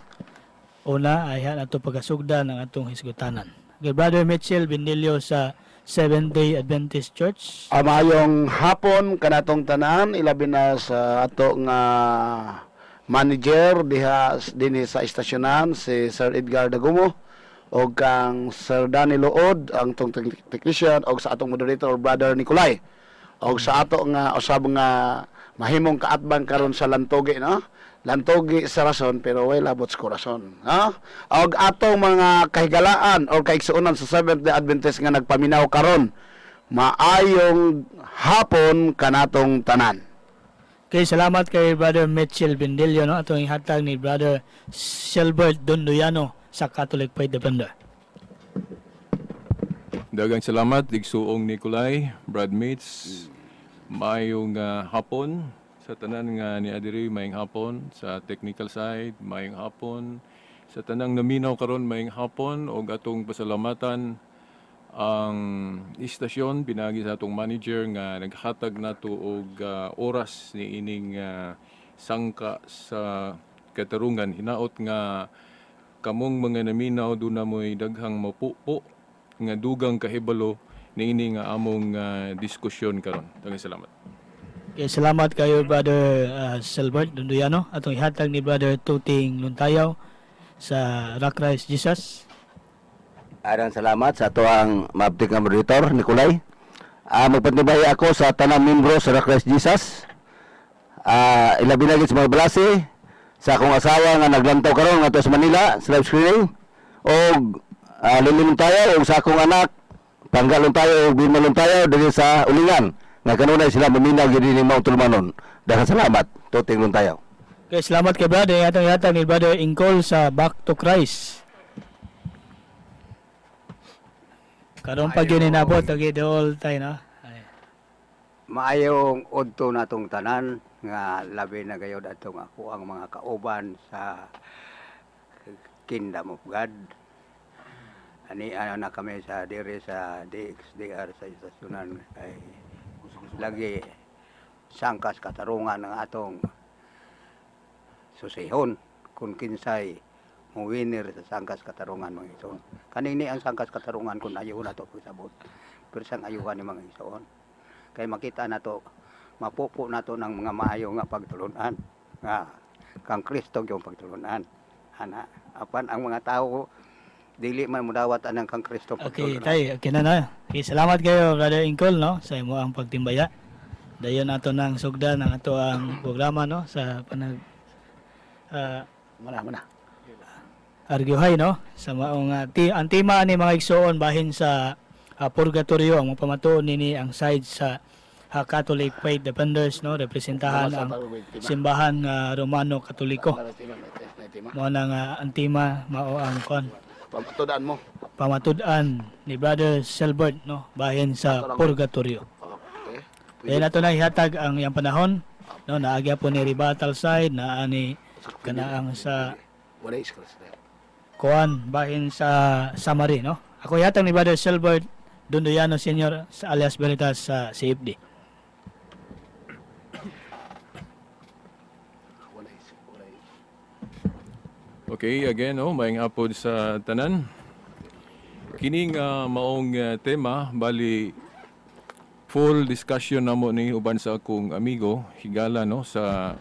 Una ay ato pagkasugda ng atong hisgutanan. Okay, Brother Mitchell Bendilio sa Seventh Day Adventist Church. Amayong hapon kanatong tanan ilabi na sa ato nga manager diha dinhi sa istasyonan si Sir Edgar Dagumo og kang Sir Danny Lood ang tong technician og sa atong moderator Brother Nicolay og sa ato nga usab nga mahimong kaatbang karon sa Lantogi no, Lantogi sa rason pero way labot sa korason ha, og atong mga kahigalaan or kaigsuonan sa Seventh Day Adventist nga nagpaminaw karon, maayong hapon kanatong tanan. Okay, salamat kay Brother Mitchell Bendilio no atong ihatag ni Brother Silbert Dondoyano sa Catholic Faith Defender. Daghang salamat igsuong Nicolay, Brad Mates. Maayong hapon sa tanan nga ni adiri, maayong hapon sa technical side, maayong hapon sa tanang naminaw karon, maayong hapon og atong pasalamatan ang istasyon pinagi sa atong manager nga naghatag nato og oras ni ining sangka sa katarungan. Hinaot nga kamong mga naminaw doon na mo'y daghang mapupo nga dugang kahibalo niini nga among diskusyon karon. Daghang salamat. Okay, salamat kayo Brother Silbert Dondoyano atong ihatag ni Brother Tuting Luntayaw sa Rock Christ Jesus. Aran salamat sa ato ang maabtik nga moderator Nicolay. Magpatnubay ako sa tanang membro sa Rock Christ Jesus. Ilabi na gid sa mga balasi sa akong asawa nga naglantaw karon ngadto sa Manila sa live screening og Lili Luntayaw og sa akong anak Pangga Luntayaw og Bima Luntayaw diri sa Ulingan nga kanunay sila maminaw gyud ni Mount Tulumanon. Daghang salamat, Tuting Luntayaw. Okay, salamat kay Brother. Atong ihatag ni Brother Ingkol sa Back to Christ. Karon pa gyud ni nabot okay the whole time no. Ay. Maayong udto natong tanan. Nga labi na gayod atong ako ang mga kauban sa Kingdom of God. Ani ano na kami sa diri sa DXDR sa istasyonan kay lagi sangkas katarungan ang atong susihon kung kinsay mo winner sa sangkas katarungan, mga igsoon. Kanini ang sangkas katarungan kung ayaw na to pagsabot. Pero sang ayuhan ni, mga igsoon. Kay makita na to, mapupo na to ng mga maayo nga pagtulunan. Nga kang Kristo yung pagtulunan. Ana, apan ang mga tao dili man mudawat anang kang Kristo Okay, pagtulunan. tay, okay na na. Okay, salamat kayo, Brother Ingkol, no, sa imo ang pagtimbaya. Dayon ato nang sugdan ang ato ang programa, no, sa panag Mana mana. arguhay, no, sa maong ang tema ni, mga igsoon, bahin sa purgatorio. Ang mga pamatuon nini ang side sa Catholic Faith Defenders, no, representahan ang simbahan nga Romano Katoliko. Mao na nga ang tema mao ang kon Pamatudan mo. Pamatud-an ni Brother Selbert, no, bahin sa purgatorio. Okay. Dahil ato na ihatag ang iyang panahon, no, naagya po ni rebuttal side na ani kanaang sa Wala iskras na. kuan bahin sa summary, no. Ako ihatag ni Brother Selbert Dundoyano Senior sa alias Veritas sa CFD. Wala is wala is. Okay, again, no, maayong hapon sa tanan. Kining maong tema, bali full discussion namo ni uban sa akong amigo higala, no, sa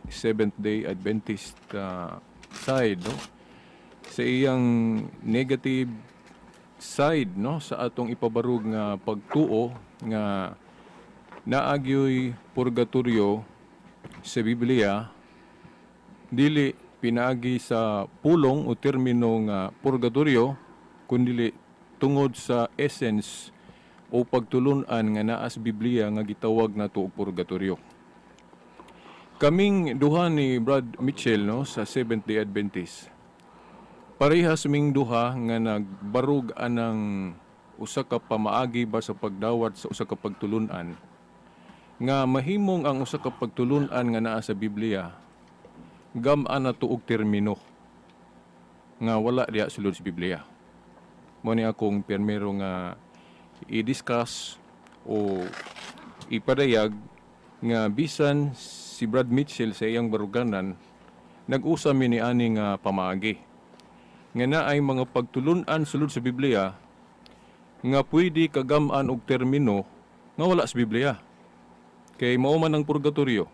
Seventh Day Adventist side, no, sa iyang negative side, no, sa atong ipabarug nga pagtuo nga naagyoy purgatorio sa Biblia, dili pinaagi sa pulong o termino nga purgatorio, kundili tungod sa essence o pagtulunan nga naa sa Biblia nga gitawag nato og purgatorio. Kaming duha ni Brad Mitchell, no, sa Seventh Day Adventist. Parehas ming duha nga nagbarug anang usa ka pamaagi ba sa pagdawat sa usa ka pagtulunan nga mahimong ang usa ka pagtulunan nga naa sa Biblia gam-an na og termino nga wala diha sulod sa Biblia. Mo ni akong pirmero nga i-discuss o ipadayag nga bisan si Brad Mitchell sa iyang baruganan, nag-usa mi ni ani nga pamaagi nga naay mga pagtulunan sulod sa Biblia nga pwede kagam-an og termino nga wala sa Biblia. Kay mao man ang purgatorio,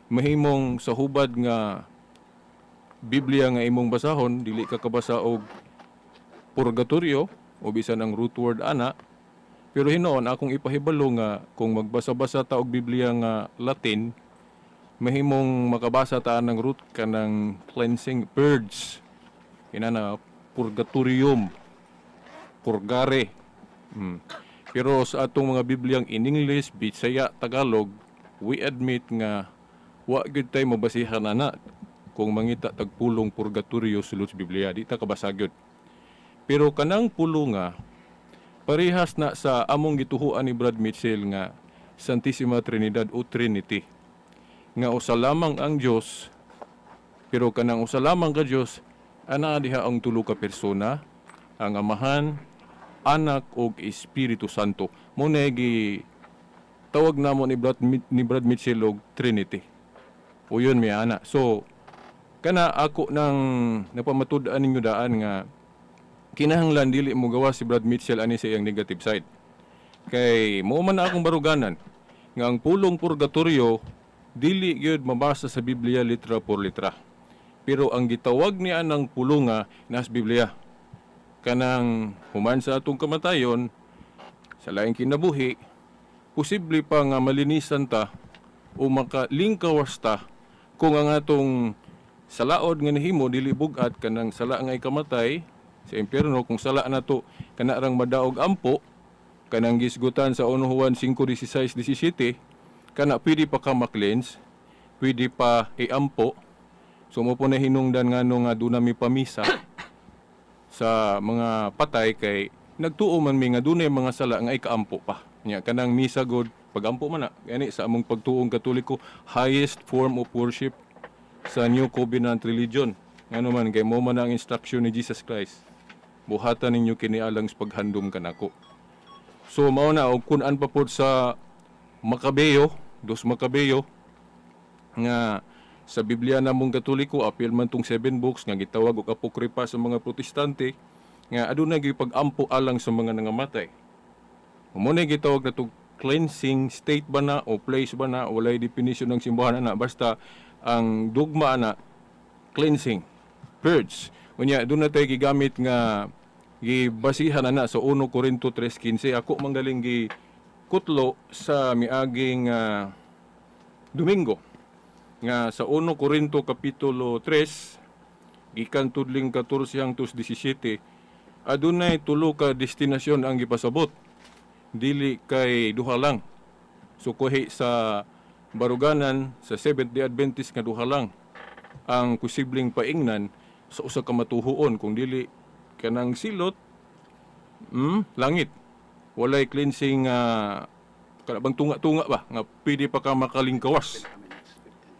mahimong sa hubad nga Biblia nga imong basahon dili ka kabasa og purgatorio o bisan ang root word ana. Pero hinuon akong ipahibalo nga kung magbasa-basa ta og Biblia nga Latin, mahimong makabasa ta ng root kanang cleansing, purge, inana, purgatorium, purgare. Pero sa atong mga Bibliang in English, Bisaya, Tagalog, we admit nga wa gyud tay mabasihan ana kung mangita tag pulong purgatorio sulod sa Biblia, di ta kabasa gyud. Pero kanang pulong nga parehas na sa among gituhuan ni Brad Mitchell nga Santissima Trinidad o Trinity nga usa lamang ang Dios, pero kanang usa lamang ka Dios ana diha ang tulo ka persona, ang Amahan, Anak ug Espiritu Santo. Mo na gi tawag namo ni Brad Mitchell og Trinity o yun may ana. So kana ako nang napamatud-an ninyo daan nga kinahanglan dili mo gawa si Brad Mitchell ani sa iyang negative side, kay mo man na akong baruganan nga ang pulong purgatorio dili gyud mabasa sa Biblia litra por litra, pero ang gitawag niya ng pulunga nas Biblia, kanang human sa atong kamatayon sa laing kinabuhi, posible pa nga malinisan ta o makalingkawas ta kung ang atong salaod nga nahimo dili bug-at, kanang sala nga ikamatay sa impyerno. Kung sala nato kana rang madaog ampo, kanang gisgutan sa 1 Juan 5:16-17, kana pwede pa ka ma-cleanse, pwede pa iampo. So mo po na hinungdan ngano nga duna mi pamisa sa mga patay, kay nagtuo man mi nga dunay mga sala nga ikaampo pa nya. Kanang misa god Pagampo man na gani sa among pagtuong Katoliko, highest form of worship sa New Covenant religion. Ngano man kay mo man ang instruction ni Jesus Christ. Buhatan ninyo kini alang sa paghandom kanako. So mao na, og kun-an pa pod sa Makabeyo, dos Makabeyo nga sa Biblia namong Katoliko apil man tong seven books nga gitawag og apokripa sa mga Protestante, nga aduna gyud pag-ampo alang sa mga nangamatay. Mo na gitawag na tog cleansing state ba na o place ba na, walay definition ng simbahan ana, basta ang dugma ana cleansing, purge. Unya doon na tayo gigamit nga gibasihan ana sa 1 Corinto 3:15. Ako manggaling gi kutlo sa miaging Domingo nga sa 1 Corinto kapitulo 3 gikan tudling 14 hangtod 17, adunay tulo ka destinasyon ang gipasabot, dili kay duha lang. So kuhi sa baruganan sa Seventh Day Adventist nga duha lang ang posibleng paingnan sa usa ka matuhuon, kung dili kanang silot, langit. Walay cleansing kanang tunga-tunga ba nga pwede pa ka makalingkawas.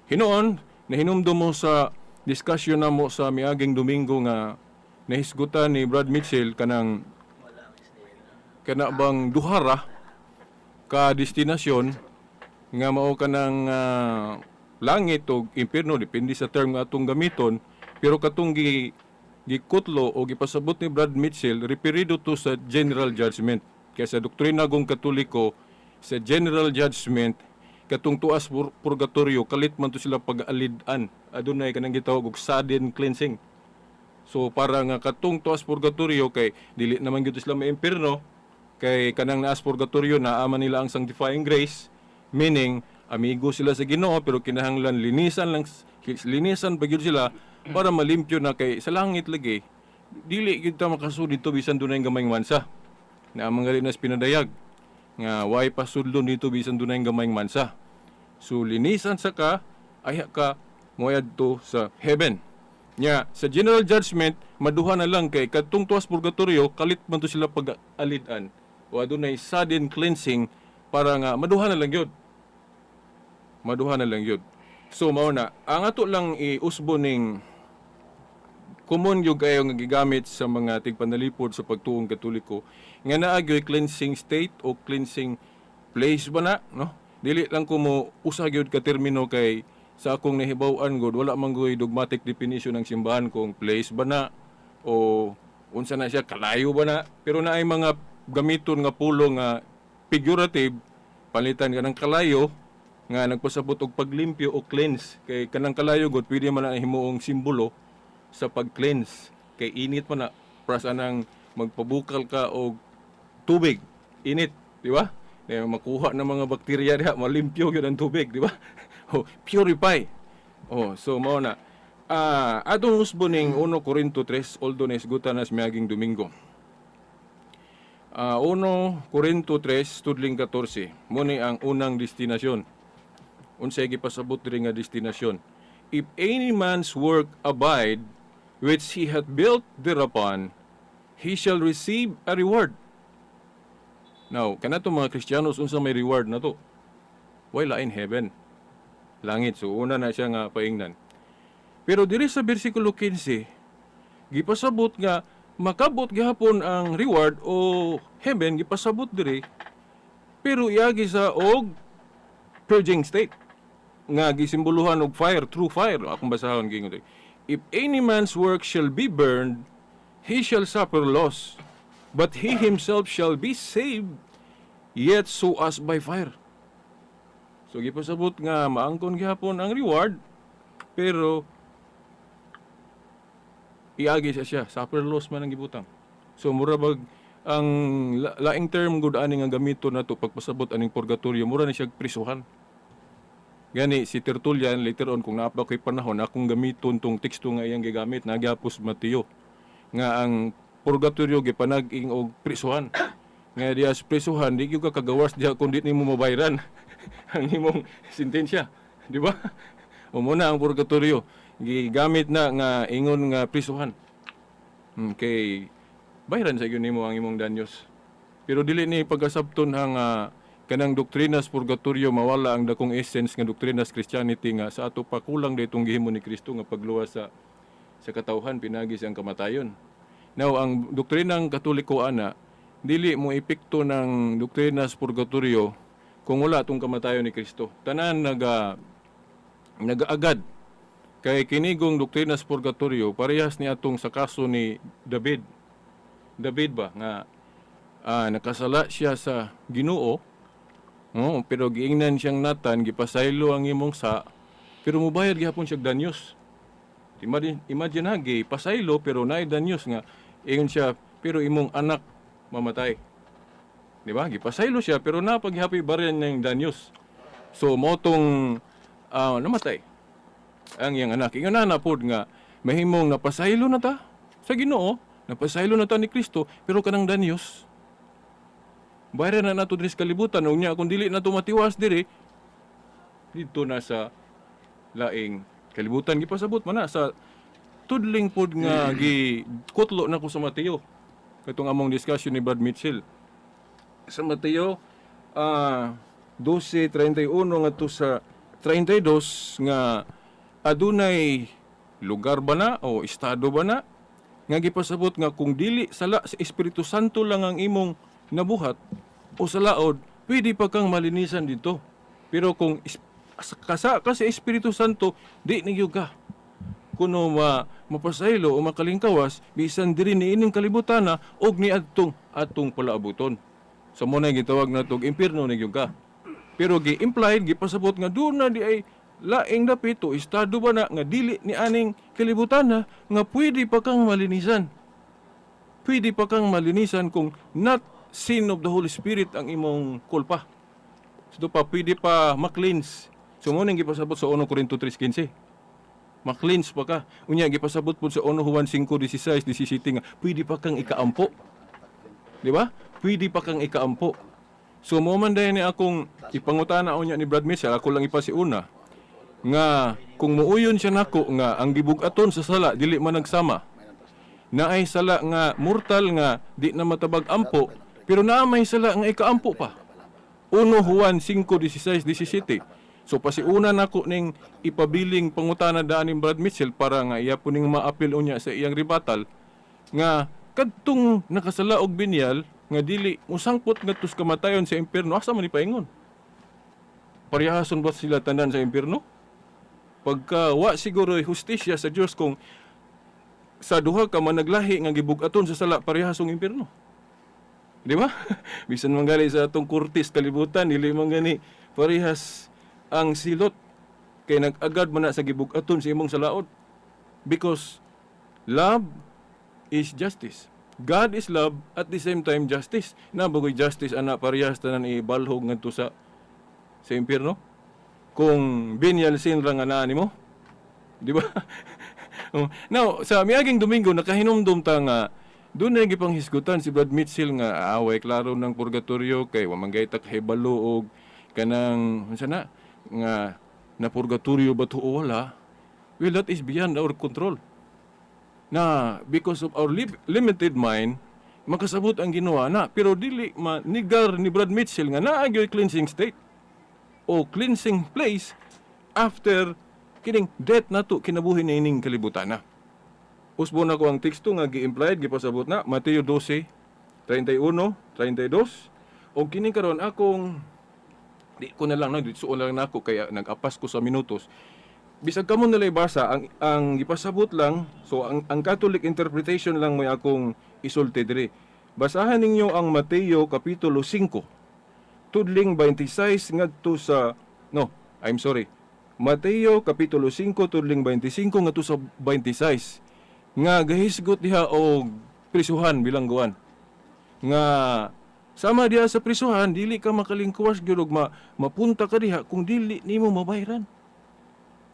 Hinuon nahinumdum mo sa discussion na mo sa miaging Domingo nga nahisgutan ni Brad Mitchell kanang kana bang duhara ka destinasyon nga mao kanang langit o impierno, depende sa term nga atong gamiton. Pero katong gi gikutlo o gipasabot ni Brad Mitchell, referido to sa general judgment. Kaya sa doktrina gong Katoliko, sa general judgment, katong tuas purgatorio, kalit man to sila pag-alid-an, adunay kanang gitawag og sudden cleansing. So para nga katong tuas purgatorio, kay dili naman gyud sila maimpierno, kay kanang naas purgatorio naama nila ang sanctifying grace, meaning amigo sila sa Ginoo, pero kinahanglan linisan lang, linisan pa gyud sila para malimpyo na, kay sa langit lagi dili gyud ta makasud dito bisan dunay gamayng mansa. Na ang mga nas pinadayag nga way pasudlon dito bisan dunay gamayng mansa. So linisan sa ka ayha ka moadto sa heaven. Nya sa general judgment maduha na lang, kay kadtong tuas purgatorio kalit man to sila pag-alid-an o adunay sudden cleansing para nga maduha na lang gyud, maduha na lang gyud. So mao na ang ato lang iusbo ning common gyud kayo nga gigamit sa mga tigpanalipod sa pagtuong Katoliko nga naa gyoy cleansing state o cleansing place ba na, no? Dili lang ko mo usa gyud ka termino, kay sa akong nahibaw-an gud wala man goy dogmatic definition ng simbahan kung place ba na o unsa na siya, kalayo ba na. Pero naay mga gamiton nga pulong nga figurative, palitan ka ng kalayo nga nagpasabot og paglimpyo o cleanse, kay kanang kalayo gud pwede man na himuong simbolo sa pag-cleanse, kay init man na, para sa nang magpabukal ka og tubig init, di ba? Kaya makuha ng mga bakterya diha, malimpyo gyud ang tubig, di ba? Oh, purify. Oh, so mao na. Atong usbo ning 1 Corinto 3, although naisgutan na sa miaging Domingo. 1 Corinto 3 tudling 14. Mo ni ang unang destinasyon. Unsay gipasabot diri nga destinasyon? If any man's work abide which he hath built thereupon, he shall receive a reward. Now, kanato mga Kristiyanos, unsa may reward na to? Way lain, heaven. Langit. So, una na siya nga paingnan. Pero diri sa bersikulo 15, gipasabot nga makabot gihapon ang reward o heaven, gipasabot diri, pero iagi sa og purging state nga gisimboluhan og fire, true fire. Akong basahon gingon diri. If any man's work shall be burned, he shall suffer loss, but he himself shall be saved, yet so as by fire. So gipasabot nga maangkon gihapon ang reward, pero iagi sa siya, suffer loss man ang gibutang. So mura bag ang laing term gud ani nga gamiton nato pagpasabot aning purgatorio, mura ni siya prisuhan. Gani si Tertullian later on, kung naa pa ko'y panahon, akong gamiton tong teksto nga iyang gigamit nagyapos Mateo nga ang purgatorio gipanag-ing og prisuhan. Nga diya sa prisuhan di gyud ka kagawas diha kung di nimo mabayran ang imong sentensya, di ba? O mo na ang purgatorio gigamit na nga ingon nga prisuhan. Kay bayran sa gyud nimo ang imong danyos. Pero dili ni pagkasabton ang Kanang doktrina sa purgatorio, mawala ang dakong essence nga doktrina sa Christianity nga sa ato pa kulang ditong gihimo ni Kristo nga pagluwas sa katawhan pinagi siyang kamatayon. Now, ang doktrina ng Katoliko ana, dili mo epekto ng doktrina sa purgatorio kung wala tong kamatayon ni Kristo. Tanan nagaagad kay kinigong doktrina sa purgatorio parehas ni atong sa kaso ni David. David ba nga nakasala siya sa Ginoo, no, pero giingnan siyang Nathan, gipasaylo ang imong sa, pero mubayad gihapon siya daños. Imagine, imagine ha, gipasaylo pero naay daños nga ingon siya, pero imong anak mamatay. Di ba? Gipasaylo siya pero napaghappy baryan ng daños. So mo tong namatay ang iyang anak. Ingon na na pod nga mahimong napasaylo na ta sa Ginoo, napasaylo na ta ni Kristo, pero kanang daños bayaran na nato diri sa kalibutan. Unya kung dili na to matiwas diri didto na sa laing kalibutan. Gipasabot man na sa tudling pod nga gi kutlo na ko sa Mateo, katong among discussion ni Brad Mitchell sa Mateo 12:31 ngadto sa 32 nga adunay lugar ba na o estado ba na nga gipasabot nga kung dili sala sa Espiritu Santo lang ang imong nabuhat o sa laod, pwede pa kang malinisan dito. Pero kung kasa ka sa Espiritu Santo, di ni gyud ka kuno mapasaylo o makalingkawas bisan diri ni ining kalibutan na og ni adtong atong palaabuton. So mo na gitawag natog impierno ni gyud ka. Pero gi implied, gipasabot nga doon na di ay laing dapit o estado ba na nga dili ni aning kalibutan na nga pwede pa kang malinisan. Pwede pa kang malinisan kung not sin of the Holy Spirit ang imong kulpa. So pa pwede pa ma-cleanse. So mo nang gipasabot sa 1 Corinto 3:15. Ma-cleanse pa ka. Unya gipasabot pud sa 1 Juan 5:16 17 nga pwede pa kang ikaampo. Di ba? Pwede pa kang ikaampo. So mo man dayon ni akong ipangutana unya ni Brad Mitchell, ako lang ipasiuna nga kung muuyon siya nako nga ang gibug-aton sa sala dili man nagsama. Naay sala nga mortal nga di na matabag ampo, pero naa may sala nga ikaampo pa. 1 Juan 5:16 17. So pasiuna nako ning ipabiling pangutana daan ni Brad Mitchell para nga iya po ning maapil unya sa iyang rebuttal nga kadtong nakasala og venial nga dili musangpot ngadto sa kamatayon sa impierno, asa man ni paingon? Parehason ba sila tanan sa impierno? Pagka wa siguro hustisya sa Dios kung sa duha ka managlahi nga gibug-aton sa sala, parehasong impierno. Di ba? Bisan man gali sa atong kurtis kalibutan, dili man gani parehas ang silot kay nag-agad man na sa gibug-aton sa imong salaod. Because love is justice. God is love, at the same time justice. Na bagoy justice ana, parehas tanan ibalhog ngadto sa impierno? Kung venial sin ra nga naa nimo. Di ba? Oh, now, sa miaging Domingo nakahinumdum ta nga doon na gipanghisgutan si Brad Mitchell nga away klaro ng purgatorio kay wa man gay ta kahibalo og kanang unsa na nga na purgatorio ba to o wala. Well, that is beyond our control na because of our limited mind makasabot ang Ginoo na, pero dili manigar ni Brad Mitchell nga naa gyud cleansing state o cleansing place after kining death nato kinabuhi na ining kalibutan na. Usbo na ko ang teksto nga gi-implied, gipasabot na Mateo 12, 31, 32. Og kini karon akong di ko na lang no, ditsuon lang nako kaya nag-apas ko sa minutos. Bisag kamo nila basa ang gipasabot lang, so ang Catholic interpretation lang mo akong isulti diri. Basahan ninyo ang Mateo kapitulo 5 tudling 26 ngadto sa, no, I'm sorry. Mateo kapitulo 5 tudling 25 ngadto sa 26 nga gahisgot diha og prisuhan, bilangguan. Nga sama diha sa prisuhan, dili ka makalingkuwas gyud og mapunta ka diha kung dili nimo mabayran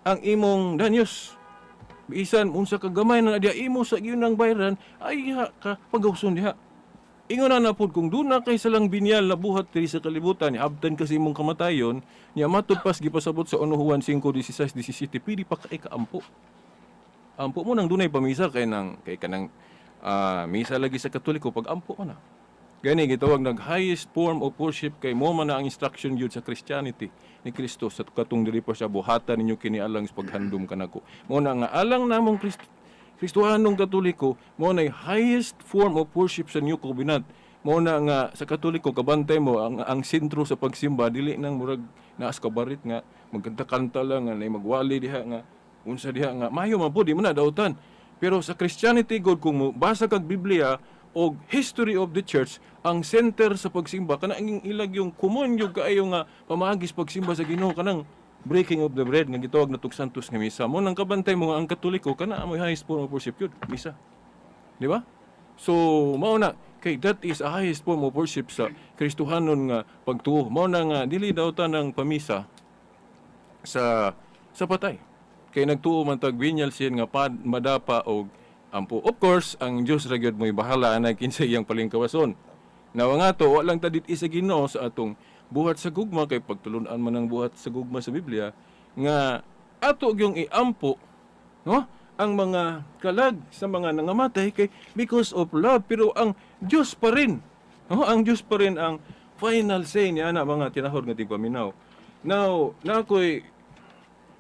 ang imong daños. Bisan unsa ka gamay na diha imo sa gyud ng bayran, ay ha ka pagawson diha. Ingon na na pud kung duna kay salang venial na buhat diri sa kalibutan, habtan kasi imong kamatayon, nya matud pas gipasabot sa 1 Juan 5:16 17, pwede pa kay kaampo. Ampo mo nang dunay pamisa kay nang kay kanang misa lagi sa Katoliko pag ampo mo na. Gani gitawag nag highest form of worship kay mo man na ang instruction gyud sa Christianity ni Kristo sa katong diri pa siya, "Buhatan ninyo kini alang sa paghandom kanako." Mo na nga alang namong Kristo, Kristohanong Katoliko, mo na highest form of worship sa New Covenant. Mo na nga sa Katoliko, kabantay mo ang sentro sa pagsimba dili nang murag naas kabarit nga magkanta-kanta lang nga nay magwali diha nga unsa diha nga mayo man po, di mo na dautan. Pero sa Christianity god, kung mo basa kag Biblia og history of the church, ang center sa pagsimba kana ang ilag yung common yung kaayo nga pamaagi sa pagsimba sa Ginoo, kanang breaking of the bread nga gitawag na Santos nga misa. Mo nang kabantay mo nga ang Katoliko kana amoy highest form of worship yun, misa. Di ba? So, mao na kay that is a highest form of worship sa Kristohanon nga pagtuo. Mao na nga dili daw ta ng pamisa sa patay. Kay nagtuo man tag venial sin nga pad madapa og ampo. Of course, ang Dios ra gyud mo'y bahala anay kinsa iyang palingkawason. Nawa nga to, wa lang ta dit sa Ginoo sa atong buhat sa gugma kay pagtulunan man ang buhat sa gugma sa Biblia nga ato gyung iampo, no, ang mga kalag sa mga nangamatay kay because of love, pero ang Dios pa rin, no, ang Dios pa rin ang final say niya na mga tinahor nga tigpaminaw. Now, na ako'y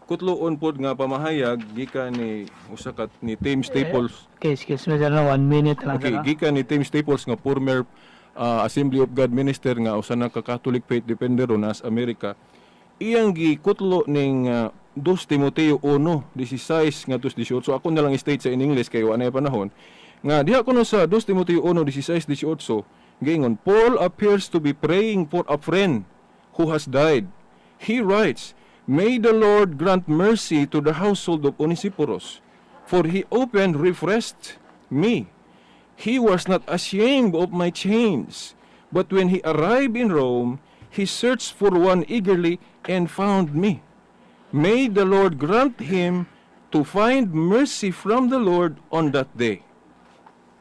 kutloon pod nga pamahayag gikan ni usa ka ni Tim Staples. Okay, excuse me sir, no? 1 minute lang, Okay, sir, no? Gikan ni Tim Staples nga former Assembly of God minister nga usa na ka Catholic faith defender ron sa Amerika. Iyang gikutlo ning 2 Timoteo 1:16 ngadto 18. Ako na lang state sa in English kay wa na panahon. Nga diha kuno sa 2 Timoteo 1:16 18 giingon, Paul appears to be praying for a friend who has died. He writes, "May the Lord grant mercy to the household of Onesiphorus, for he often refreshed me. He was not ashamed of my chains, but when he arrived in Rome, he searched for one eagerly and found me. May the Lord grant him to find mercy from the Lord on that day.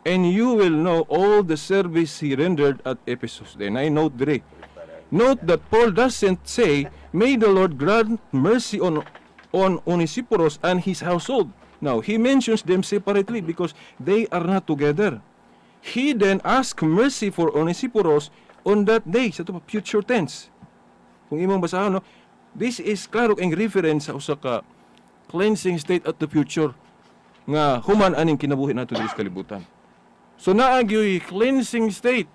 And you will know all the service he rendered at Ephesus." Then I note dire. Note that Paul doesn't say, "May the Lord grant mercy on Onesiphorus and his household." Now, he mentions them separately because they are not together. He then asked mercy for Onesiphorus on that day. Sa ito pa, future tense. Kung imong basahon, no? This is klaro ang reference sa usa ka cleansing state at the future nga human aning kinabuhi nato diri sa kalibutan. So naa gyoy cleansing state,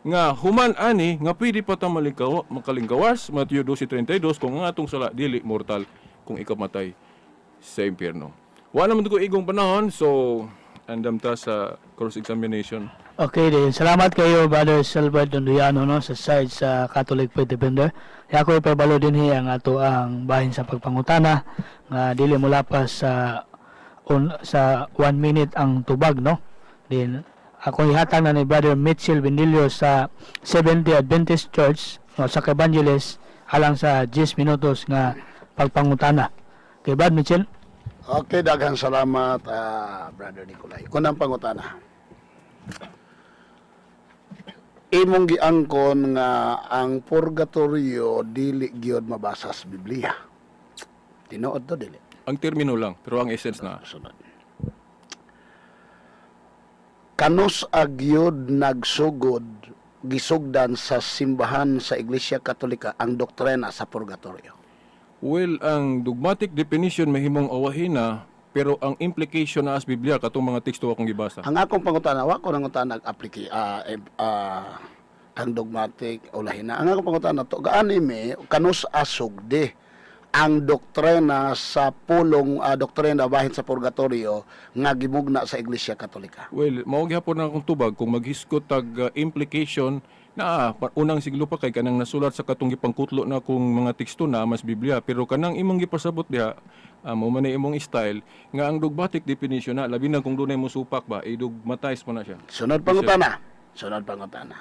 Nga human ani nga pwede pa ta malikaw, makalingkawas, Matthew 12:32, kung ang atong sala dili mortal kung ikamatay sa impyerno. Wa naman ko igong panahon, so andam ta sa cross examination. Okay din. Salamat kayo, Brother Silbert Dondoyano, no, sa side sa Catholic Faith Defender. Kaya ako ipabalo din ang ato ang bahin sa pagpangutana nga dili mo lapas sa 1 minute ang tubag, no. Din ako ihatag na ni Brother Mitchell Bendilio sa Seventh Day Adventist Church, no, sa Evangelist alang sa 10 minutos nga pagpangutana. Okay, Brad Mitchell. Okay, daghang salamat, Brother Nicolay. Unang pangutana. Imong giangkon nga ang purgatorio dili gyud mabasa sa Biblia. Tinuod to, dili? Ang termino lang, pero ang essence na. Sunod. Kanus agyod nagsugod gisugdan sa simbahan sa Iglesia Katolika ang doktrina sa purgatorio? Well, ang dogmatic definition mahimong awahin na, pero ang implication na as Biblia katong mga teksto akong gibasa. Ang akong pangutana, wa ko nangutana nag-appliki ang dogmatic ulahin na. Ang akong pangutana to, gaani mi kanus asugdi ang doktrina sa pulong, doktrina bahin sa purgatorio nga gimugna sa Iglesia Katolika? Well, mao gihapon na akong tubag kung maghisgot tag implication na unang siglo pa kay kanang nasulat sa katong gipangkutlo na kung mga teksto na mas Biblia, pero kanang imong gipasabot diha, mo man na imong style nga ang dogmatic definition na labi na kung dunay mo supak ba, i-dogmatize mo na siya. Sunod pangutana. Sunod pangutana.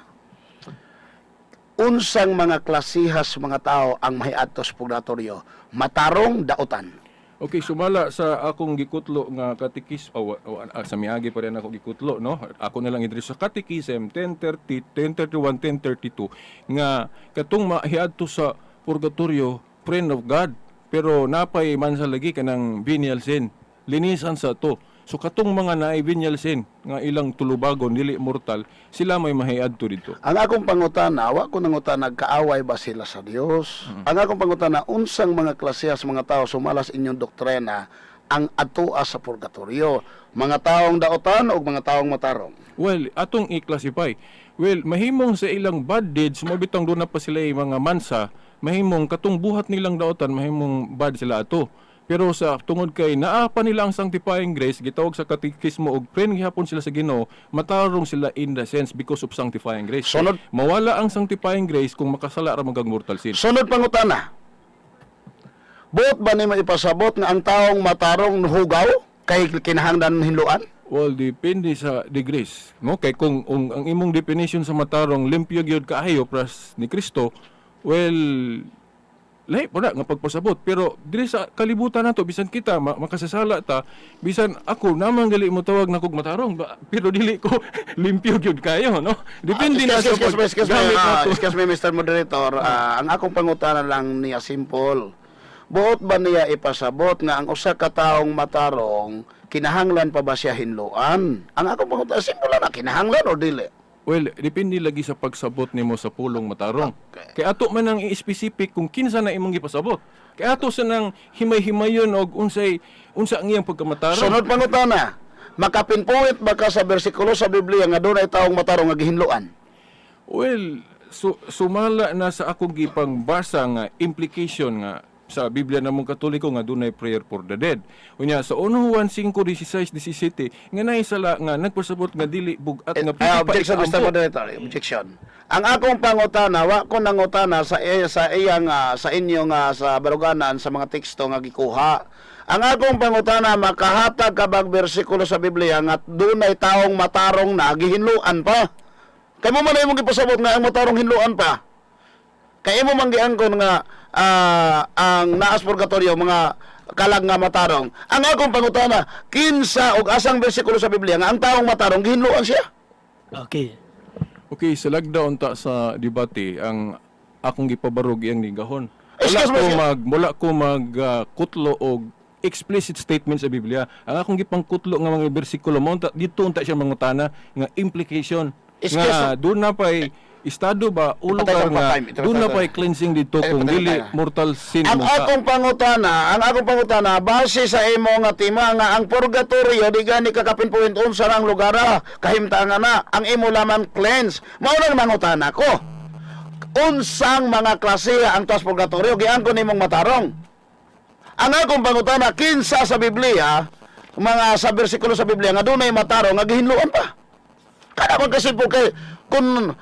Unsang mga klasihas mga tao ang mahiadto sa purgatorio? Matarong, dautan? Okay, sumala sa akong gikutlo nga katikis o, sa miagi pa rin ako gikutlo, no? Ako na lang idris sa Catechism 1030, 1031, 1032 nga katong mahiadto sa purgatorio, friend of God, pero napay man sa lagi kanang venial sin. Linisan sa to. So katong mga naay venial sin nga ilang tulubagon dili mortal, sila may mahiadto dito. Ang akong pangutana, wa ko nangutana kaaway ba sila sa Dios. Ang akong pangutana, unsang mga klase sa mga tao sumalas inyong doktrina ang atoa sa purgatorio? Mga taong daotan o mga taong matarong? Well, atong i-classify. Well, mahimong sa ilang bad deeds, mo bitong doon na pa sila yung mga mansa, mahimong katong buhat nilang daotan, mahimong bad sila ato. Pero sa tungod kay naa pa nila ang sanctifying grace, gitawag sa katekismo og friend gihapon sila sa Ginoo, matarong sila in the sense because of sanctifying grace. Sunod. Mawala ang sanctifying grace kung makasala ra magag mortal sin. Sunod pangutana. Buot ba nimo ipasabot nga ang taong matarong hugaw kay kinahanglan hinluan? Well, depende sa degrees, no? Kay kung ang imong definition sa matarong limpyo gyud kaayo pras ni Kristo, well, lahi po na nga pagpasabot. Pero diri sa kalibutan nato bisan kita makasasala ta, bisan ako namang gali mo tawag na kog matarong, ba, pero dili ko limpyo gyud kayo, no? Depende na sa Excuse me, excuse me, paggamit nato. Excuse me, Mr. Moderator. Ang akong pangutana lang niya simple. Buot ba niya ipasabot nga ang usa ka taong matarong kinahanglan pa ba siya hinluan? Ang akong pangutana simple lang na, kinahanglan o dili? Well, depende lagi sa pagsabot nimo sa pulong matarong. Okay. Kay ato man ang i-specific kung kinsa na imong gipasabot. Kay ato sa nang himay-himayon og unsay unsa ang iyang pagkamatarong. Sunod pangutana, makapinpuit ba ka sa bersikulo sa Biblia nga dunay taong matarong nga gihinluan? Well, sumala na sa akong gipangbasa nga implication nga sa Biblia namong Katoliko nga dunay prayer for the dead. Unya sa 1 Juan 5:16-17 nga naisala nga nagpasabot nga dili bug-at nga pwede pa Objection, Mr. ikaampo. Moderator. Objection. Ang akong pangutana, wa ko nangutana sa iyang sa inyo nga sa baruganan sa mga teksto nga gikuha. Ang akong pangutana, makahatag ka bag bersikulo sa Biblia nga dunay taong matarong na gihinluan pa? Kay mo man imong gipasabot nga ang matarong hinluan pa. Kay imo man giangkon nga ang naas purgatorio mga kalag nga matarong. Ang akong pangutana, kinsa og asang bersikulo sa Biblia nga ang taong matarong gihinluan siya? Okay. Okay, sa lagda unta sa debate ang akong gipabarog iyang nigahon. Wala Excuse me, ko sir. mag wala ko mag kutlo og explicit statement sa Biblia. Ang akong gipangkutlo nga mga bersikulo mo unta dito unta siya mangutana nga implication Excuse nga doon na pa'y estado ba o Ipatay lugar sa nga time, ipatay doon na sa- pa'y cleansing dito Eh, kung patay dili tayo. mortal sin Ang mo ka. akong pangutana, base sa imo nga tema nga ang purgatorio di gani kakapinpuwint unsa ang lugar, kahimtangan na ang imo lamang cleanse. Mao nang mangutana ko. Unsang mga klase ang tuas purgatorio giangkon nimong matarong? Ang akong pangutana, kinsa sa Biblia, mga sa bersikulo sa Biblia nga dunay matarong nga gihinluan pa? Kada man kasi po kay kung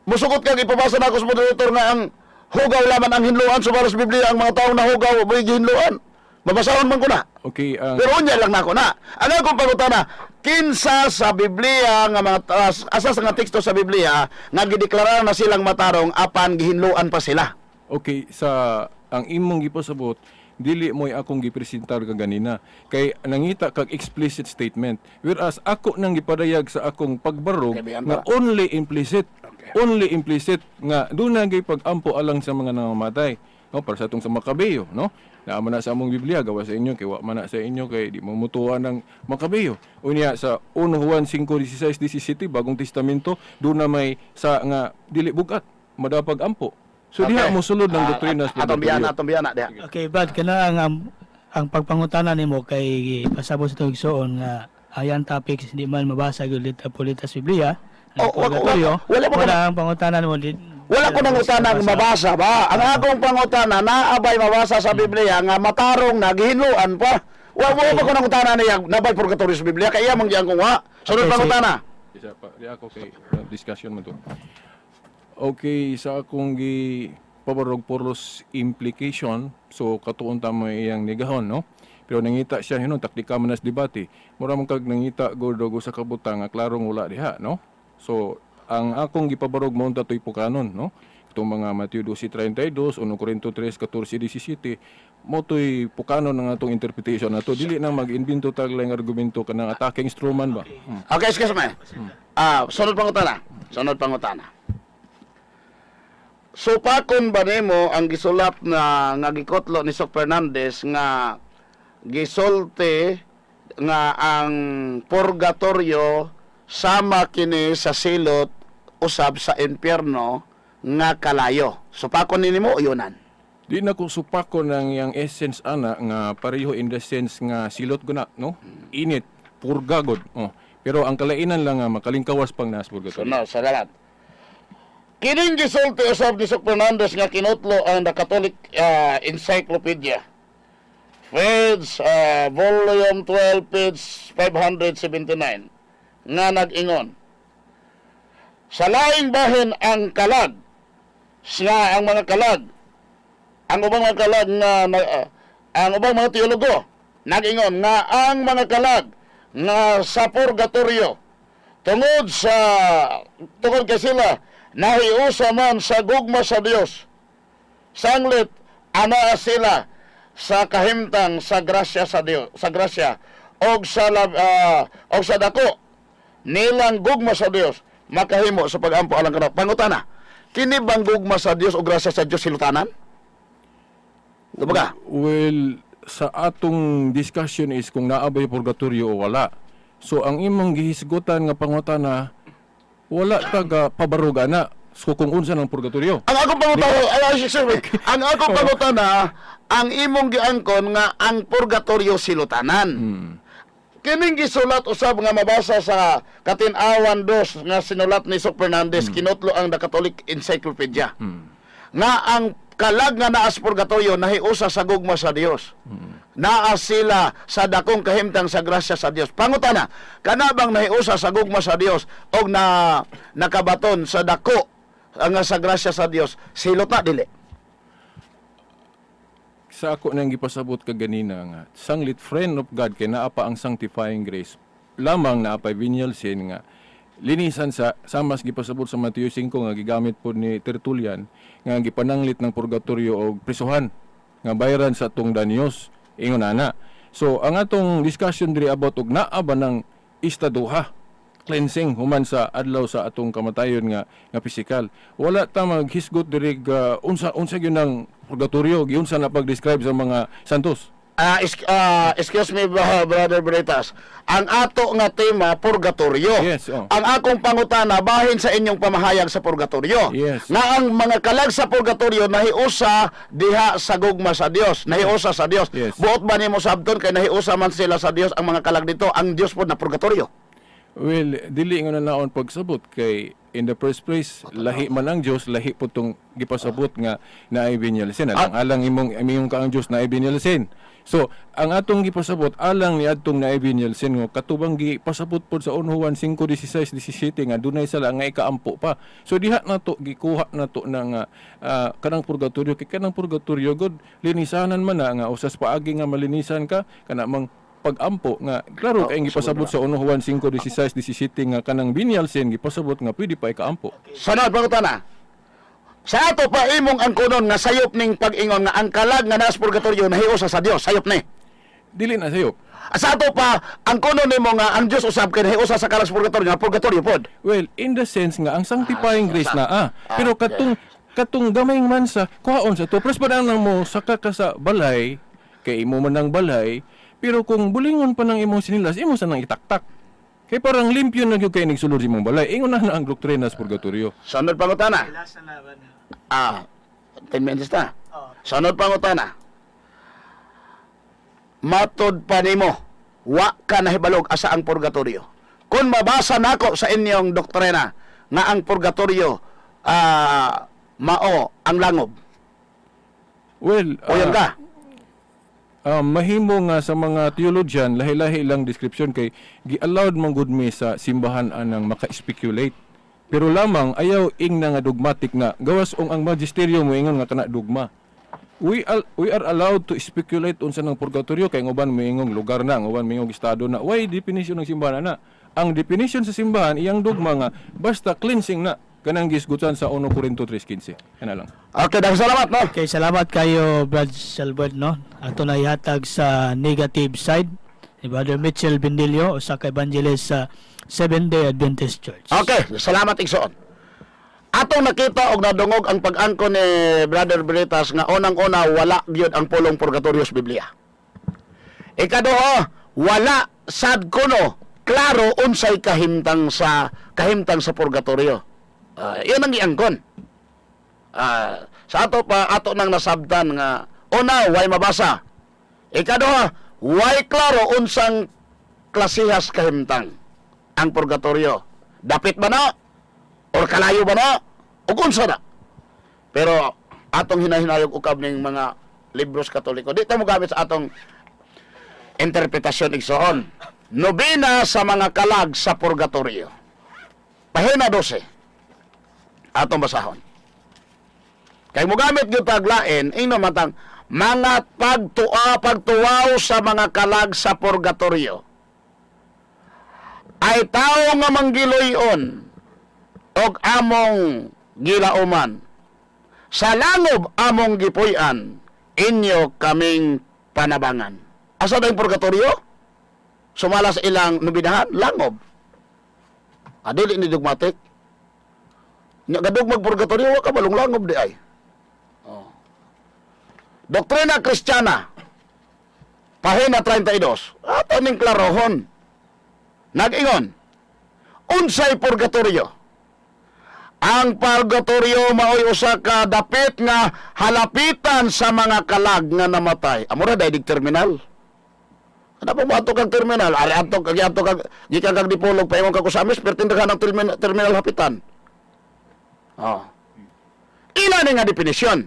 musugot kang ipabasa na ako sa moderator nga ang hugaw laman ang hinluan sa sa Biblia, ang mga taong nahugaw may gihinluan. Mabasahon man ko na. Okay, ang Pero unya lang nako na. Ang akong pangutana, kinsa sa Biblia nga mga asa sa nga teksto sa Biblia nga gideklara na silang matarong apan gihinluan pa sila? Okay, sa ang imong gipasabot, dili mo'y akong gipresentar kaganina kay nangita kag explicit statement, whereas ako nang gipadayag sa akong pagbarog Okay, bayan nga pa. only implicit, Okay. only implicit nga doon na gyud pag-ampo alang sa mga nangamatay, no, para sa atong sa Makabeyo, no, naa man na sa among Biblia, gawa sa inyo kay wa man na sa inyo kay di mo mutuwa ng Makabeyo. Unya sa 1 Juan 5:16-17, Bagong Testamento, doon na may sa nga dili bugat madapag ampo. So diha mo sulod ng doktrina sa Atong biyana, purgatorio. atong biyana diha. Okay, Brad, kana ang pagpangutana nimo kay pasabot sa tuig suon nga ayan topics di man mabasa gyud lita pulitas Biblia. Ang Oh, purgatorio, wala mo wala ang pangutana nimo di, Wala ko nangutana ang mabasa ba? Ang akong pangutana, naabay mabasa sa Biblia nga matarong na gihinluan pa. Wa mo pa ko nangutana niya nabay purgatorio sa Biblia kay iya man giyang kung wa. Sunod Okay, pangutana. Isa pa, di ako kay discussion man to. Okay, sa akong gi pabarog puros implication, so katuon ta mo iyang nigahon, no? Pero nangita siya hinon taktika man nas debate. Mura man kag nangita gud og usa ka butang nga klarong wala diha, no? So ang akong gipabarog mo unta to'y pukanon, no? Itong mga Mateo 12:32, 1 Corinto 3:14-17, mo to'y pukanon ang atong interpretation nato. Dili nang mag-invento tag laing argumento kanang attacking strawman ba. Okay, excuse me. Sunod pangutana. Sunod pangutana. Supakon ba nimo ang gisulap na nga gikotlo ni Sok Fernandez nga gisulti nga ang purgatorio sama kini sa silot usab sa impyerno nga kalayo. Supakon ni nimo uyunan? Di na ko supako ng yang essence ana nga pareho in the sense nga silot ko na, no? Init, purga god. Oh. Pero ang kalainan lang nga makalingkawas pang nas purgatorio. Sunod, salamat. Kining gisulti usab ni Sok Fernandez nga kinutlo ang The Catholic Encyclopedia. Page, volume 12, page 579 nga nag-ingon. Sa laing bahin, ang kalag siya ang mga kalag, ang ubang mga kalag nga ang ubang mga teologo nag-ingon nga ang mga kalag nga sa purgatorio tungod kay sila nahiusa man sa gugma sa Dios, sanglit anaa sila sa kahimtang sa grasya sa Dios, sa grasya og sa dako nilang gugma sa Dios, makahimo sa pagampo alang kanila. Pangutana, kini bang gugma sa Dios o grasya sa Dios silutanan? Kumbaga, Well, sa atong discussion is kung naa bay purgatorio o wala. So ang imong gihisgutan nga pangutana, wala taga pabaruga na. So kung unsa ng purgatorio. Ang akong pangutana, ay, ay, excuse me. Ang akong pangutana, ang imong giangkon nga ang purgatorio silutanan. Kining gisulat usab nga mabasa sa Katin-awan 2 nga sinulat ni Sok Fernandez, kinutlo ang The Catholic Encyclopedia. Nga ang kalag nga naa sa purgatorio nahiusa sa gugma sa Dios. Naa sila sa dakong kahimtang sa grasya sa Dios. Pangutana, kana bang nahiusa sa gugma sa Dios og na nakabaton sa dako nga sa grasya sa Dios, silot na dili? Sa ako nang gipasabot kaganina nga sanglit friend of God kay naa pa ang sanctifying grace, lamang naa pa venial sin nga linisan sa samas gipasabot sa Mateo 5 nga gigamit po ni Tertullian nga gipananglit ng purgatorio og prisuhan nga bayaran sa atong danyos, ingon ana. So ang atong discussion diri about og naa ba ng istaduha, cleansing human sa adlaw sa atong kamatayon nga nga pisikal. Wala ta maghisgot diri ga unsa unsa gyud ng purgatorio, giunsa na pag-describe sa mga santos. Ah, excuse me, Brother Veritas. Ang ato nga tema, purgatorio. Yes, oh. Ang akong pangutana bahin sa inyong pamahayag sa purgatorio. Nga ang mga kalag sa purgatorio nahiusa diha sa gugma sa Dios, nahiusa sa Dios. Yes. Buot ba nimo sabton kay nahiusa man sila sa Dios ang mga kalag dito, ang Dios pod na purgatorio? Well, dili nga na naon pagsabot kay in the first place lahi man ang Dios, lahi po tong gipasabot nga naay venial sin. Alang alang imong imong ka ang Dios naay venial sin. So, ang atong gipasabot alang ni adtong naay venial sin nga katubang gipasabot pod sa 1 Juan 5:16 17 nga dunay sala nga ikaampo pa. So diha na to gikuha na to na nga kanang purgatorio, kay kanang purgatorio god linisanan man na nga usas paagi nga malinisan ka kana mang pag-ampo nga klaro kay gipasabot sa 1 Juan 5:16 17 nga kanang venial sin gipasabot nga pwede pa ikaampo. Sunod pangutana. Sa ato pa imong angkonon nga sayop ning pag-ingon nga ang kalag nga naa sa purgatorio nahiusa sa Dios, sayop ni? Dili na sayop. Sa ato pa ang kuno nimo nga ang Dios usab kay nahiusa sa kalag sa purgatorio, nga purgatorio pod? Well, in the sense nga ang sanctifying grace na. Pero katong katong gamayng mansa kuhaon sa to pres pa nang mo saka ka sa balay kay imo man ang balay, pero kung bulingon pa ng imong sinilas, imo sa nang itaktak kay parang limpyo na gyud kay nigsulod sa imong balay. Ingon na na ang doktrina sa purgatorio. Sunod pangutana. 10 minutes na. Sunod pangutana. Matod pa nimo, wa ka nahibalog asa ang purgatorio. Kung mabasa nako sa inyong doktrina nga ang purgatorio mao ang langob. Well, Uyon ka? Mahimo nga sa mga theologian lahi-lahi lang description kay gi-allowed man gud mi sa simbahan anang maka-speculate. Pero lamang ayaw ing na nga dogmatic na gawas ong ang magisterium mo ingon nga kana dogma. We are allowed to speculate unsa ng purgatorio kay ang uban moingong lugar na, ang uban moingong estado na. Why definition ng simbahan na? Ang definition sa simbahan iyang dogma nga basta cleansing na kanang gisgutan sa 1 Corinto 3:15. Kana lang. Okay, daghang salamat, no? Okay, salamat kayo, Brad Salbert, no? Ato na ihatag sa negative side ni Brother Mitchell Bendilio, usa ka evangelist sa Seventh Day Adventist Church. Okay, salamat, igsoon. Atong nakita og nadungog ang pag-angko ni Brother Veritas nga unang-una, wala gyud ang pulong purgatorio sa Biblia. Ikaduha, wala sad kuno klaro unsay kahimtang sa purgatorio. Ah, 'yun ang giangkon. Ah, sa ato pa, ato nang nasabtan nga una, way mabasa. Ikaduha, way klaro unsang klasihas kahimtang ang purgatorio. Dapit ba na? Or kalayo ba na? O unsa na? Pero atong hinahinayog ukab ning mga libros Katoliko. Di ta mo gamit sa atong interpretasyon, igsoon. Nobena sa mga kalag sa purgatorio. Pahina 12. Atong basahon. Kay mogamit gyud taglain, ingno matang mga pagtua pagtuwaw sa mga kalag sa purgatorio ay tao nga manggiloy-on og among gilauman. Sa langob among gipuy-an, inyo kaming panabangan. Asa na yung purgatorio? Sumala sa ilang nobinahan, langob. Ah, dili ni dogmatic. Nya gadugmag purgatorio, wa ka balong langob di ay. Oh. Doktrina Kristiyana, pahina 32. Ato ning klarohon. Nag-ingon, unsay purgatorio? Ang purgatorio maoy usa ka dapit nga halapitan sa mga kalag nga namatay. Amora dai dig terminal. Ana pa mo ato kag terminal, ari ato kag ato kag gikan kag Dipolog paingon kag Ozamiz, pertindahan ang terminal, terminal hapitan. Oh. Ila ni nga definisyon.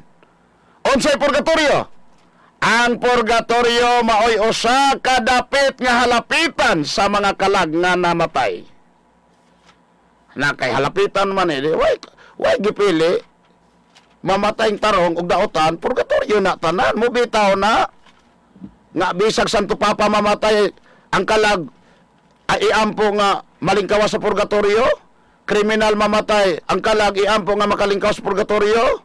Unsay purgatorio? Ang purgatorio maoy usa ka dapit nga halapitan sa mga kalag nga namatay. Na kay halapitan man eh, di, way gipili mamatay tarong og daotan, purgatorio na tanan mo bitaw na nga bisag Santo Papa mamatay, ang kalag ay iampo nga malingkawa sa purgatorio. Kriminal mamatay, ang kalag iampo nga makalingkaw sa purgatorio.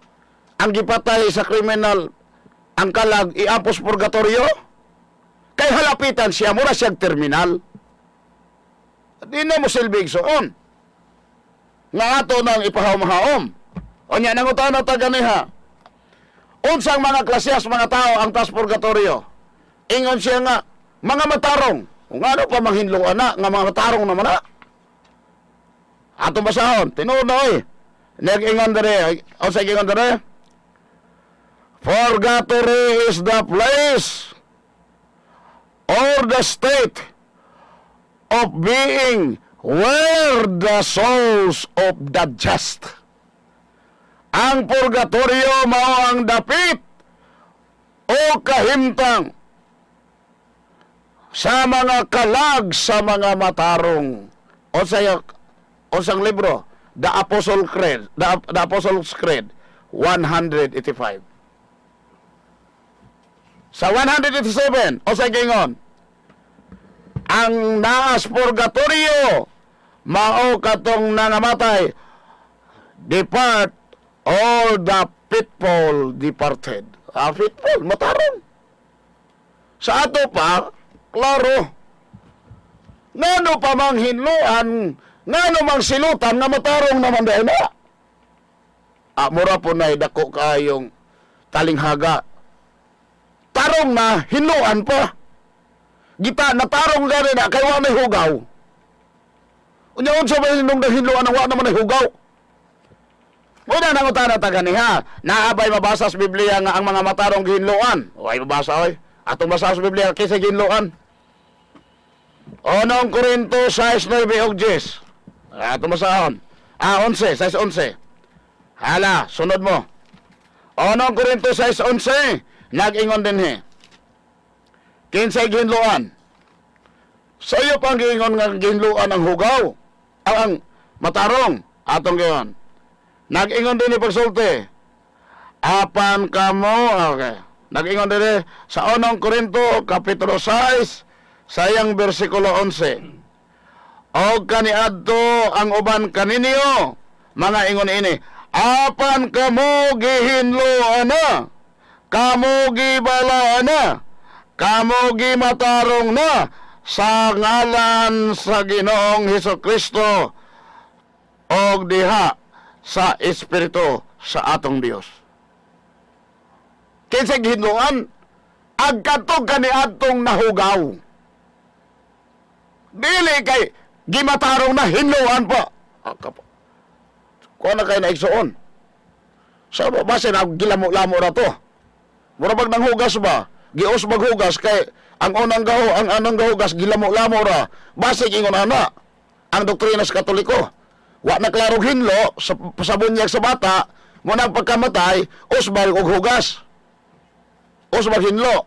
Ang gipatay sa kriminal, ang kalag iampo sa purgatorio, kay halapitan siya, mura siyang terminal. Di na mo silbig soon nga ato nang ipahaom-haom. O nya, nangutana ta ganiha, unsang mga klasehas mga tao ang tas purgatorio? Ingon siya nga mga matarong. Kung ano pa manghinloan na nga mga matarong naman na. Atong basahon, tinuod na oy. Nag-ingon dere, unsa ingon dere? Purgatory is the place or the state of being where the souls of the just. Ang purgatorio mao ang dapit o kahimtang sa mga kalag sa mga matarong. O sa unsang libro? The Apostle Creed, the Apostles' Creed 185. Sa 187, o sa gingon, ang naas purgatorio mao katong nangamatay, depart all the faithful departed. Ah, faithful, matarong. Sa ato pa, klaro. Ngano pa mang hinluan, ngano mang silutan nga matarong naman dahil na? Ah, mura po na dako kayong talinghaga. Tarong na, hinluan pa. Gita, natarong gani na, kay wa may hugaw. Unya, unsa ba nung nahinluan ang wa naman ay hugaw? Muna nang utana ta ganiha, naabay mabasa sa Biblia nga ang mga matarong gihinluan? Way mabasa oy. Atong basa sa Biblia kinsa gihinluan. Unong Korinto 6:9 ug 10. Atong basahon. Ah, 11, 6:11. Hala, sunod mo. Unong Korinto 6:11, nag-ingon dinhi. Kinsay gihinluan? Sa iyo pang giingon nga gihinluan ang hugaw, ang matarong, atong giingon. Nag-ingon din ni pagsulti. Apan kamo, okay. Nag-ingon din sa Unong Korinto, Kapitulo 6, sayang bersikulo 11. Og kaniadto ang uban kaninyo, mga ingon ini, apan kamo gihinloan na, kamo gibalaan na, kamo gimatarong na, sa ngalan sa Ginoong Hesus Kristo og diha sa Espiritu sa atong Dios. Kinsa gihinloan? Ang kadto kaniadtong nahugaw. Dili kay gimatarong na hinloan pa. Ah, kuha na kay na igsuon. Sa base na gilamo-lamo na to. Mura bag nang hugas ba? Gius bag hugas kay ang unang gaho, ang anong gahugas gilamo-lamo ra. Base ingon ana ang doktrina sa Katoliko. Wa na klarong hinlo sa bunyag sa bata, mo nang pagkamatay, usbag og hugas. Usbag hinlo.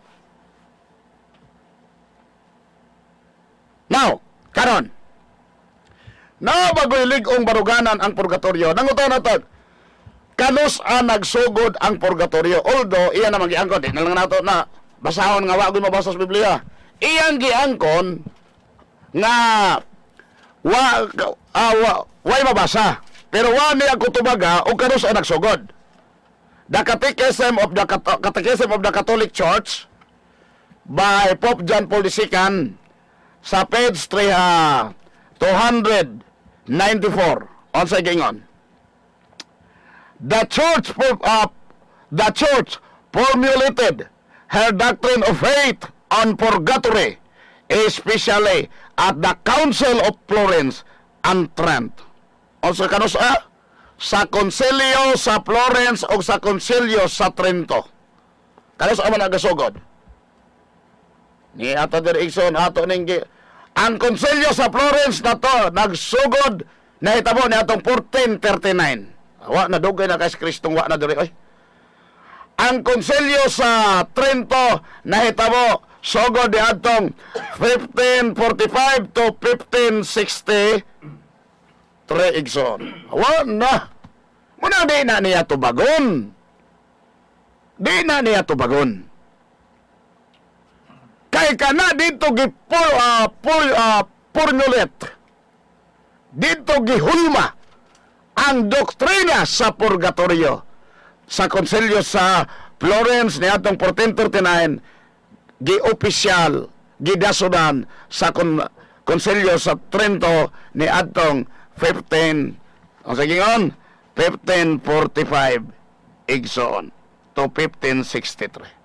Now, karon. Na bagoy lig-ong baruganan ang purgatorio. Nangutan na tag, kanus a nagsugod ang purgatorio. Although, iyan naman giangkon. Di na lang nato na basahon nga wa mabasa sa Biblia. Iyang giangkon nga wa way mabasa. Pero wa niya kutubaga o kanus a nagsugod. The Catechism of the Catholic Church by Pope John Paul II sa page 3, 294. Unsay giingon? The church formulated her doctrine of faith on purgatory, especially at the Council of Florence and Trent. Unsa kanus a? Sa Konsilyo sa Florence o sa Konsilyo sa Trento. Kanus a man nagasugod? Ni ato dir, igsoon, ato ning ang Konsilyo sa Florence na to nagsugod, nahitabo ni atong 1439. Wa na dugay na kay si Kristong wa na diri oy. Ang Konsilyo sa Trento nahitabo sugod di atong 1545 to 1563, igsoon. Wa na. Muna di na niya tubagon. Di na niya tubagon. Kay kana dito gipur formulate. Dito gihulma ang doktrina sa purgatorio sa Konsilyo sa Florence ni atong 1439, gi-opisyal gidasudan sa Konsilyo sa Trento ni atong 15 ang sige 1545, igsoon, to 1563.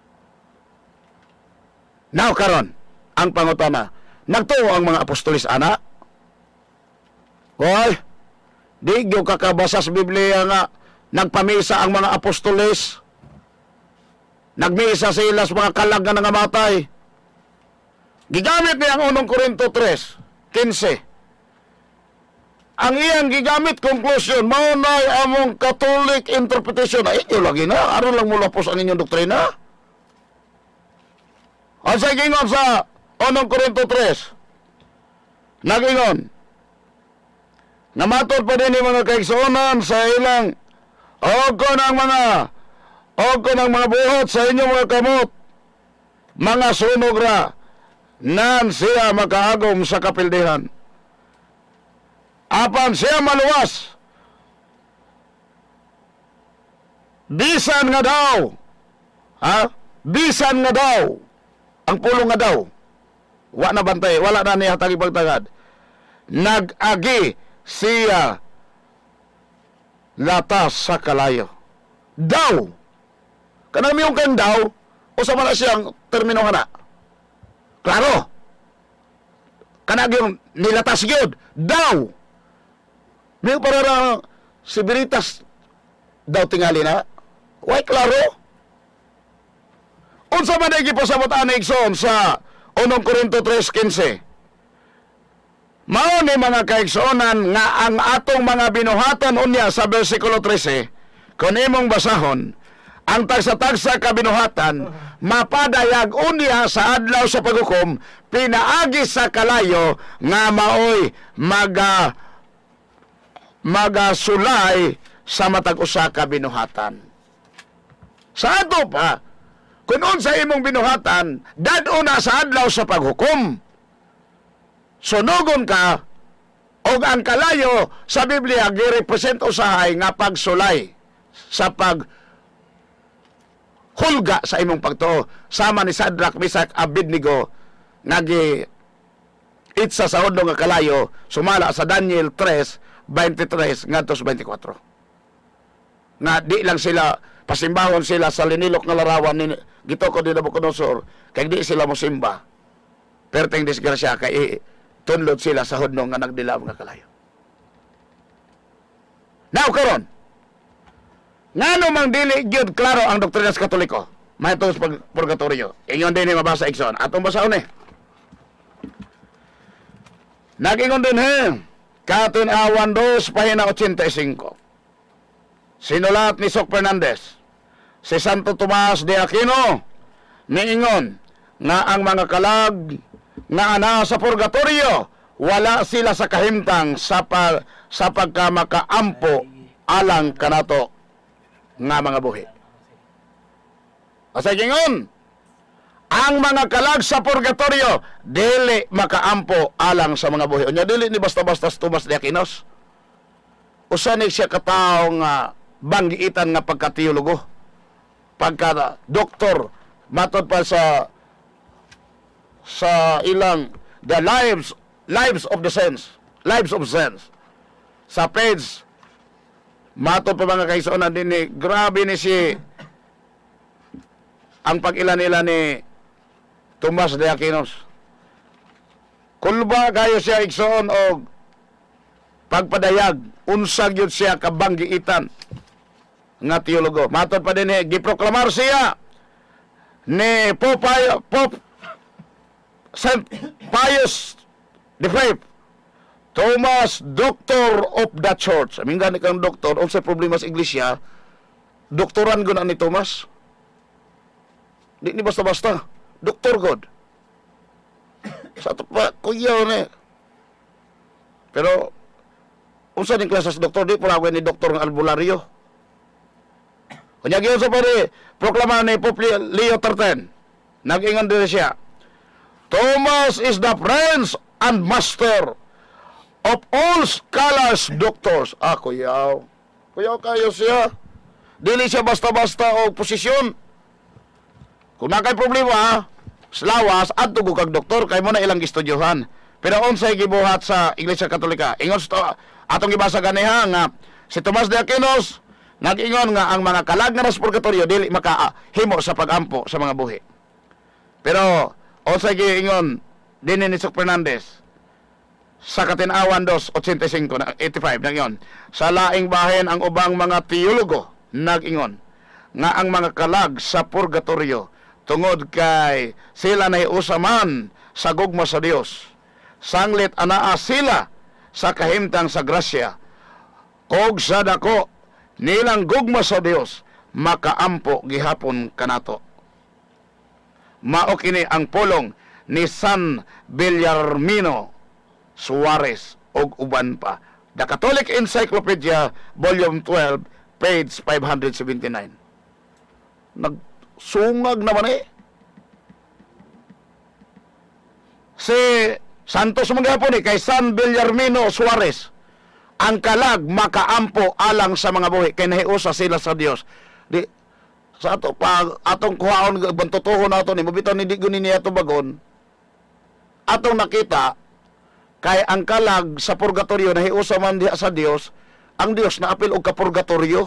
Now karon, ang pangutana, nagtuo ang mga apostolis ana? Hoy, di gyud kakabasa sa Biblia nga nagpamisa ang mga apostoles. Nagmisa sila sa mga kalag nga nangamatay. Gigamit niya ang unong Korinto 3:15. Ang iyang gigamit conclusion, mao na among Catholic interpretation. Ay, inyo lagi na. Aron lang mulapos ang inyong doktrina. Ang sa gingon sa unong Korinto 3, nagingon, namatod pa din mga kaigsuonan sa ilang og kon ang mga buhat sa inyong mga kamot mga sunog ra nan siya makaagom sa kapildihan, apan siya maluwas bisan nga daw, ha, bisan nga daw. Ang pulong nga daw wa na bantay, wala na niya hatagi pagtagad, nag-agi siya latas sa kalayo daw. Kanang miyong kan daw, usa man na siyang termino hana klaro kanag yung nilatas gyud daw. Miyong para si Veritas daw tingali na way klaro unsa man ay gipasabot ani, igsoon, sa unong Korinto 3:15. Mao ni, mga kaigsuonan, nga ang atong mga binuhatan unya sa versikulo 13, kung imong basahon, ang tagsa-tagsa ka binuhatan mapadayag unya sa adlaw sa paghukom pinaagi sa kalayo nga maoy magasulay sa matag usa ka binuhatan. Sa ato pa, kung unsa imong binuhatan, dad-o na sa adlaw sa paghukom. Sunugon ka og ang kalayo sa Biblia girepresent usahay nga pagsulay sa pag hulga sa imong pagtuo sama ni Sadrach, Mesach, Abednego nga gi itsa sa hodlo nga kalayo sumala sa Daniel 3:23 ngadto sa 24, nga di lang sila pasimbahon sila sa linilok nga larawan ni gitoko ni Nabucodonosor kay di sila mosimba, perteng disgrasya kay Tunlod sila sa hudno nga nagdilaw nga kalayo. Now karon, ngano mang dili gyud klaro ang doktrina sa Katoliko mahitungod sa purgatorio? Ingon din ni mabasa, igsoon. Atong basaon eh. Nag-ingon din he, Katin-awan 2, pahina 85. Sinulat ni Sok Fernandez, si Santo Tomas de Aquino, niingon nga ang mga kalag nga ana sa purgatorio, wala sila sa kahimtang sa pagkamakaampo alang kanato nga mga buhi. Asa ingon, ang mga kalag sa purgatorio dili makaampo alang sa mga buhi. Unya dili ni basta-basta si Tomas de Aquinos. Usa ni siya katawo nga banggiitan nga pagka-teologo, pagka doktor, matod pa sa ilang The Lives Lives of the Saints, Lives of Saints. Sa page, matod pa, mga kaigsuonan, din ni grabe ni si ang pag-ila nila ni Tomas de Aquinos. Kulba kayo siya, igsoon, og pagpadayag unsa gyud siya kabanggiitan nga teologo. Matod pa din eh, giproklamar siya ni Pope Saint Pius the Fifth, Thomas, Doctor of the Church. Amin gani kang doktor, unsay problema sa iglesia, doktoran gud ni Thomas. Di ni basta-basta. Doktor god. Sa ato pa, kuya ni. Pero, unsa ning klase sa doktor, di pala ni doktor ng albularyo. Kunya giyon sa pari, proklama ni Pope Leo XIII. Nag-ingon din siya, "Thomas is the prince and master of all scholars doctors." Ah, kuyaw. Kuyaw kayo siya. Dili siya basta-basta o posisyon. Kung na kay problema, sa lawas, adto ko kag doktor, kay mo na ilang gistudyohan. Pero unsay gibuhat sa Iglesia Katolika? Ingon sa atong gibasa ganiha nga si Tomas de Aquinos nag-ingon nga ang mga kalag na sa purgatorio dili makahimo sa pagampo sa mga buhi. Pero unsay giingon dinhi ni Sok Fernandez sa Katinawan 2, 85 na 85 na? Sa laing bahin, ang ubang mga teologo nag-ingon nga ang mga kalag sa purgatorio, tungod kay sila nahiusa man sa gugma sa Dios, sanglit anaa sila sa kahimtang sa grasya og sa dako nilang gugma sa Dios, makaampo gihapon kanato. Mao kini ang pulong ni San Bellarmino Suarez og uban pa. The Catholic Encyclopedia, Volume 12, page 579. Nagsungag naman eh. Si Santos magyapon eh, kay San Bellarmino Suarez. Ang kalag makaampo alang sa mga buhi kay nahiusa sila sa Dios. Di sa ato pa atong kuhaon bantutuhon nato ni mabitaw ni di guni niya tubagon. Atong nakita kay ang kalag sa purgatorio nahiusa man diha sa Dios, ang Dios naapil og kapurgatorio.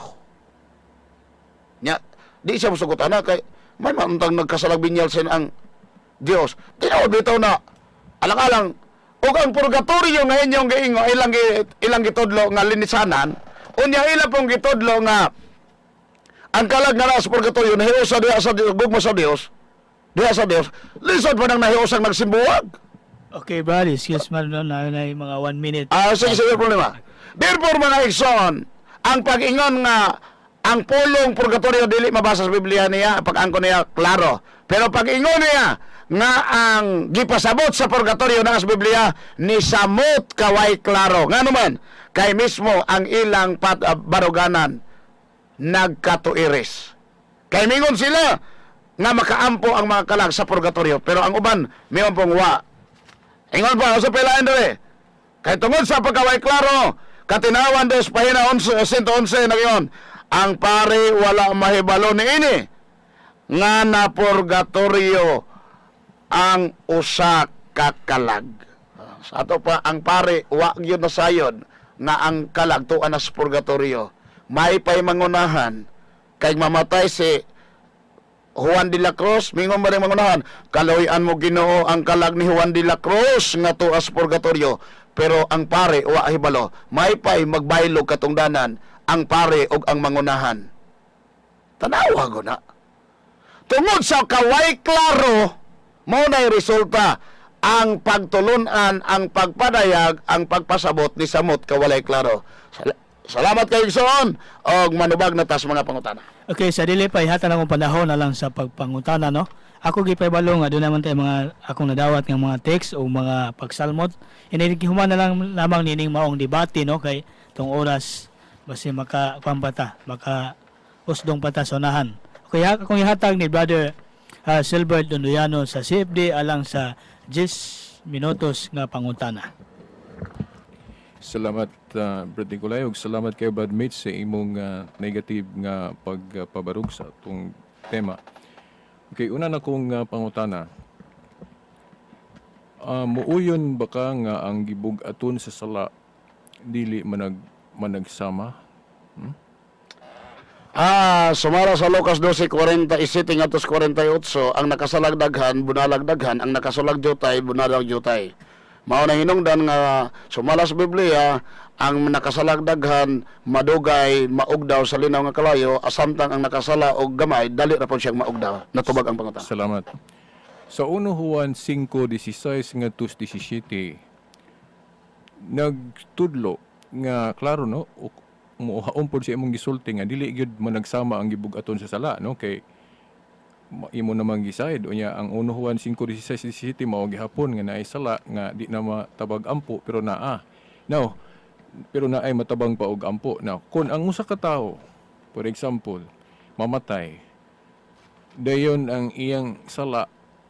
Nya di siya mosugot ana kay may mantang nagkasalag binyal sin ang Dios. Tinuod bitaw na alang-alang ug ang purgatorio nga inyong giingo ilang gitudlo nga linisanan, unya ila pong gitudlo nga ang kalag nga naa sa purgatorio nahiusa diha sa Dios, gugma sa Dios, diha sa Dios, lisod pa nang nahiusang nagsimbuwag. Okay, brother. Excuse man, no, na yung mga 1 minute. Ah, sige, sige, problema. Therefore, mga igsoon, ang pag-ingon nga ang pulong purgatorio dili mabasa sa Biblia niya, pag-angko niya, klaro. Pero pag-ingon niya nga ang gipasabot sa purgatorio na sa Biblia, ni samot kaway klaro. Nga naman, kay mismo ang ilang baruganan nagkatuiris. Kay mingon sila nga makaampo ang mga kalag sa purgatorio, pero ang uban miyon pong wa. Ingon pa sa pilain diri. Kay tungod sa pagkaway klaro, Katinawan 2 pahina 11, 111 nagyon, ang pare wala mahibalo niini nga na purgatorio ang usa ka kalag. Sa ato pa ang pare wa gyud nasayon nga ang kalag tuan na sa purgatorio. May pay mangunahan kay mamatay si Juan de la Cruz, mingon ba rin mangunahan, "Kaluy-an mo, Ginoo, ang kalag ni Juan de la Cruz nga tuas purgatorio." Pero ang pare wa hibalo, maypay magbaylog katungdanan ang pare ug ang mangunahan. Tanawa ko na. Tungod sa kaway klaro, mao na'y resulta ang pagtulunan, ang pagpadayag, ang pagpasabot ni samot kawalay klaro. Salamat kay igsoon og manubag na tas mga pangutana. Okay, sa dili pa ihatan akong panahon na lang sa pagpangutana, no. Ako gipahibalo nga doon naman tayo mga akong nadawat nga mga text o mga pagsalmot. Ini human na lang lamang nining maong debate, no, kay tong oras basi maka kuan pa ta, maka usdong pa ta sa unahan. Okay, akong ihatag ni Brother Silbert Dondoyano sa CFD alang sa 10 minutos nga pangutana. Salamat, Brad Nicolay, ug salamat kay Brad Mitch sa imong negative nga pagpabarug sa atong tema. Okay, una na kong pangutana. Muuyon ba ka nga ang gibug-aton sa sala dili managsama? Sumara sa Lucas 12:47 ngadto 48, ang nakasalag daghan, bunalag daghan, ang nakasalag jutay, bunalag jutay. Mao na hinungdan nga sumala sa Biblia, ang nakasalag daghan madugay maugdaw sa linaw nga kalayo, asamtang ang nakasala og gamay dali ra pod siyang maugdaw. Natubag ang pangutana. Salamat. Sa 1 Juan 5:16 ngadto 17, nagtudlo nga klaro, no, muhaon pod sa imong gisulti nga dili gyud managsama ang gibug-aton sa sala, no, kay imo namang gisayod unya ang 1 Juan 5:16 17 mao gihapon nga naay sala nga di na matabag ampo, pero naa now, pero naay matabang pa og ampo. Now, kun ang usa ka tawo, for example, mamatay, dayon ang iyang sala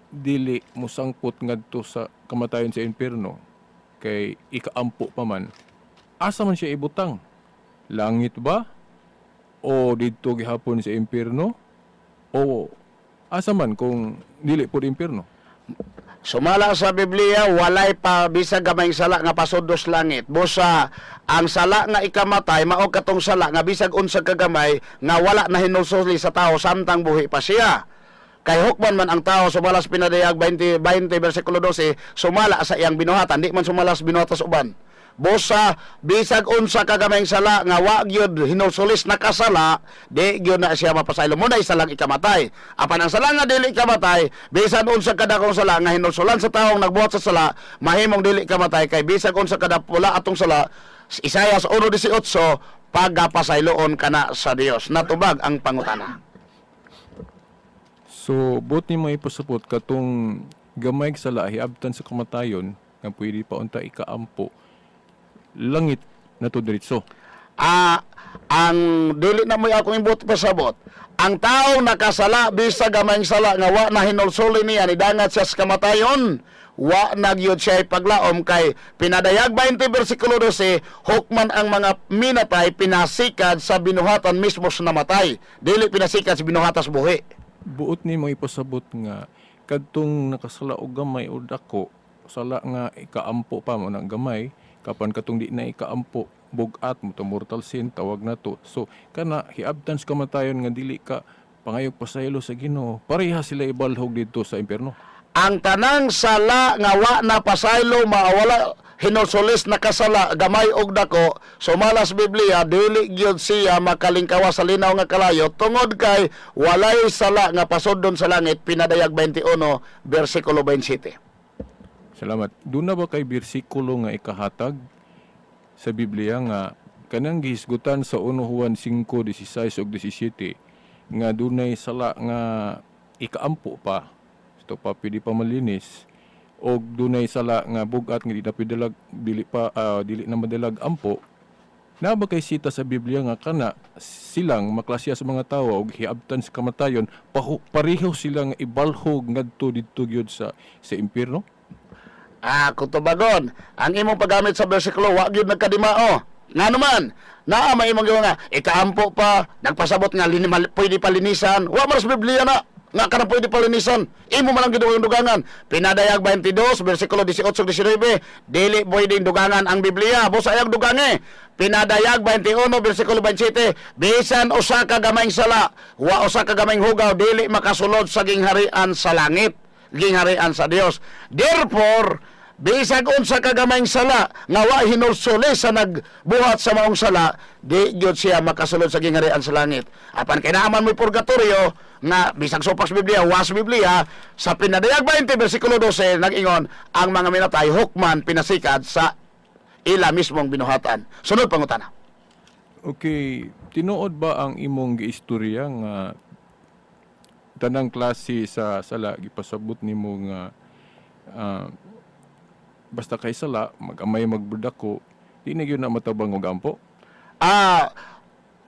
dili mosangpot ngadto sa kamatayon sa impierno kay ikaampo pa man, asa man siya ibutang? Langit ba o didto gihapon sa impierno, o asa man kung dili pud impierno? Sumala sa Biblia, walay pa bisag gamayng sala nga pasudlos langit. Busa ang sala nga ikamatay mao katong sala nga bisag unsa kagamay nga wala na hinulsuli sa tao samtang buhi pa siya. Kay hukman man ang tao sumala sa Pinadayag 20, 20 versikulo 12, sumala sa iyang binuhatan, di man sumala sa binuhatan sa uban. Busa bisag unsa kagamayng sala nga wa gyud hinulsulis nakasala, di gyud na siya mapasaylo mo na isa lang ikamatay. Apan ang sala nga dili ikamatay, bisan unsa kadakong sala nga hinulsulan sa taong nagbuhat sa sala, mahimong dili ikamatay kay bisag unsa kadapula atong sala, Isayas 1:18, pagapasayloon kana sa Dios. Natubag ang pangutana. So, buot nimo ipasabot katong gamay sala hiabtan sa kamatayon nga pwede pa unta ikaampo, langit na to diretso? Ang dili na mo'y akong imbot pasabot. Ang tao nakasala bisag gamayng sala nga wa na hinulsuli niya, nidangat siya sa kamatayon, wa na gyud siya paglaom kay Pinadayag 20 versikulo 12, hukman ang mga minatay pinasikad sa binuhatan mismo sa namatay, dili pinasikad sa binuhatan sa buhi. Buot nimo ipasabot nga kadtong nakasala og gamay o dako sala nga ikaampo pa mo na gamay, kapan katong di na ikaampo bugat mo to, mortal sin tawag na to, so kana hiabtan sa kamatayon nga dili ka pangayog pasaylo sa Ginoo, pareha sila ibalhog didto sa impierno? Ang tanang sala nga wa na pasaylo, maawala hinulsulis nakasala, gamay og dako, sumala sa Biblia dili gyud siya makalingkawa sa linaw nga kalayo tungod kay walay sala nga pasudlon sa langit, Pinadayag 21 versikulo 27. Salamat. Doon na ba kay bersikulo nga ikahatag sa Biblia nga kanang gihisgutan sa 1 Juan 5:16 ug 17 nga dunay sala nga ikaampo pa, ito pa pwede pa malinis, og dunay sala nga bugat nga di na pwede dili pa dili na madalag ampo, na ba kay sita sa Biblia nga kana silang maklasya sa mga tawo og hiabtan sa kamatayon pareho silang ibalhog ngadto didto gyud sa impierno? Kung tubagon, ang imong paggamit sa bersikulo, wa gyud nagkadimao. Ngano man, naa may imong giwa nga ikaampo pa, nagpasabot nga pwede pa linisan. Wa man sa Biblia na nga kanang pwede pa linisan. Imo man ang gidugang dugangan. Pinadayag 22 versikulo 18 ug 19, dili pwedeng dugangan ang Biblia. Busa ayag dugange. Pinadayag 21 bersikulo 27, bisan usa ka gamayng sala, wa usa ka gamayng hugaw dili makasulod sa gingharian sa langit, gingharian sa Dios. Therefore, bisag unsa ka gamayng sala nga wa hinulsuli sa nagbuhat sa maong sala, di gyud siya makasulod sa gingharian sa langit. Apan kay naa man mo'y purgatorio nga bisag supak sa Biblia, wa sa Biblia, sa Pinadayag 20 bersikulo 12 nag-ingon ang mga minatay hukman pinasikad sa ila mismong binuhatan. Sunod pangutana. Okay, tinuod ba ang imong giistorya nga tanang klase sa sala gipasabot nimo nga basta kay sala magamay magbudako, di na gyud na matabang og ampo?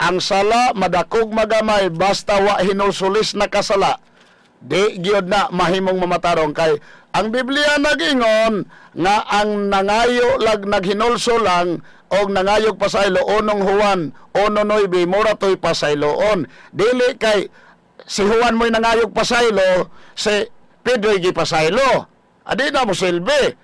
Ang sala madakog magamay basta wa hinulsulis na kasala. Di gyud na mahimong mamatarong kay ang Biblia nagingon nga ang nangayo lag naghinulso lang og nangayog pasaylo, unong Juan 1:9, mura to'y pasayloon. Dili kay si Juan mo'y nangayog pasaylo, si Pedro'y gipasaylo. Adi na mo silbi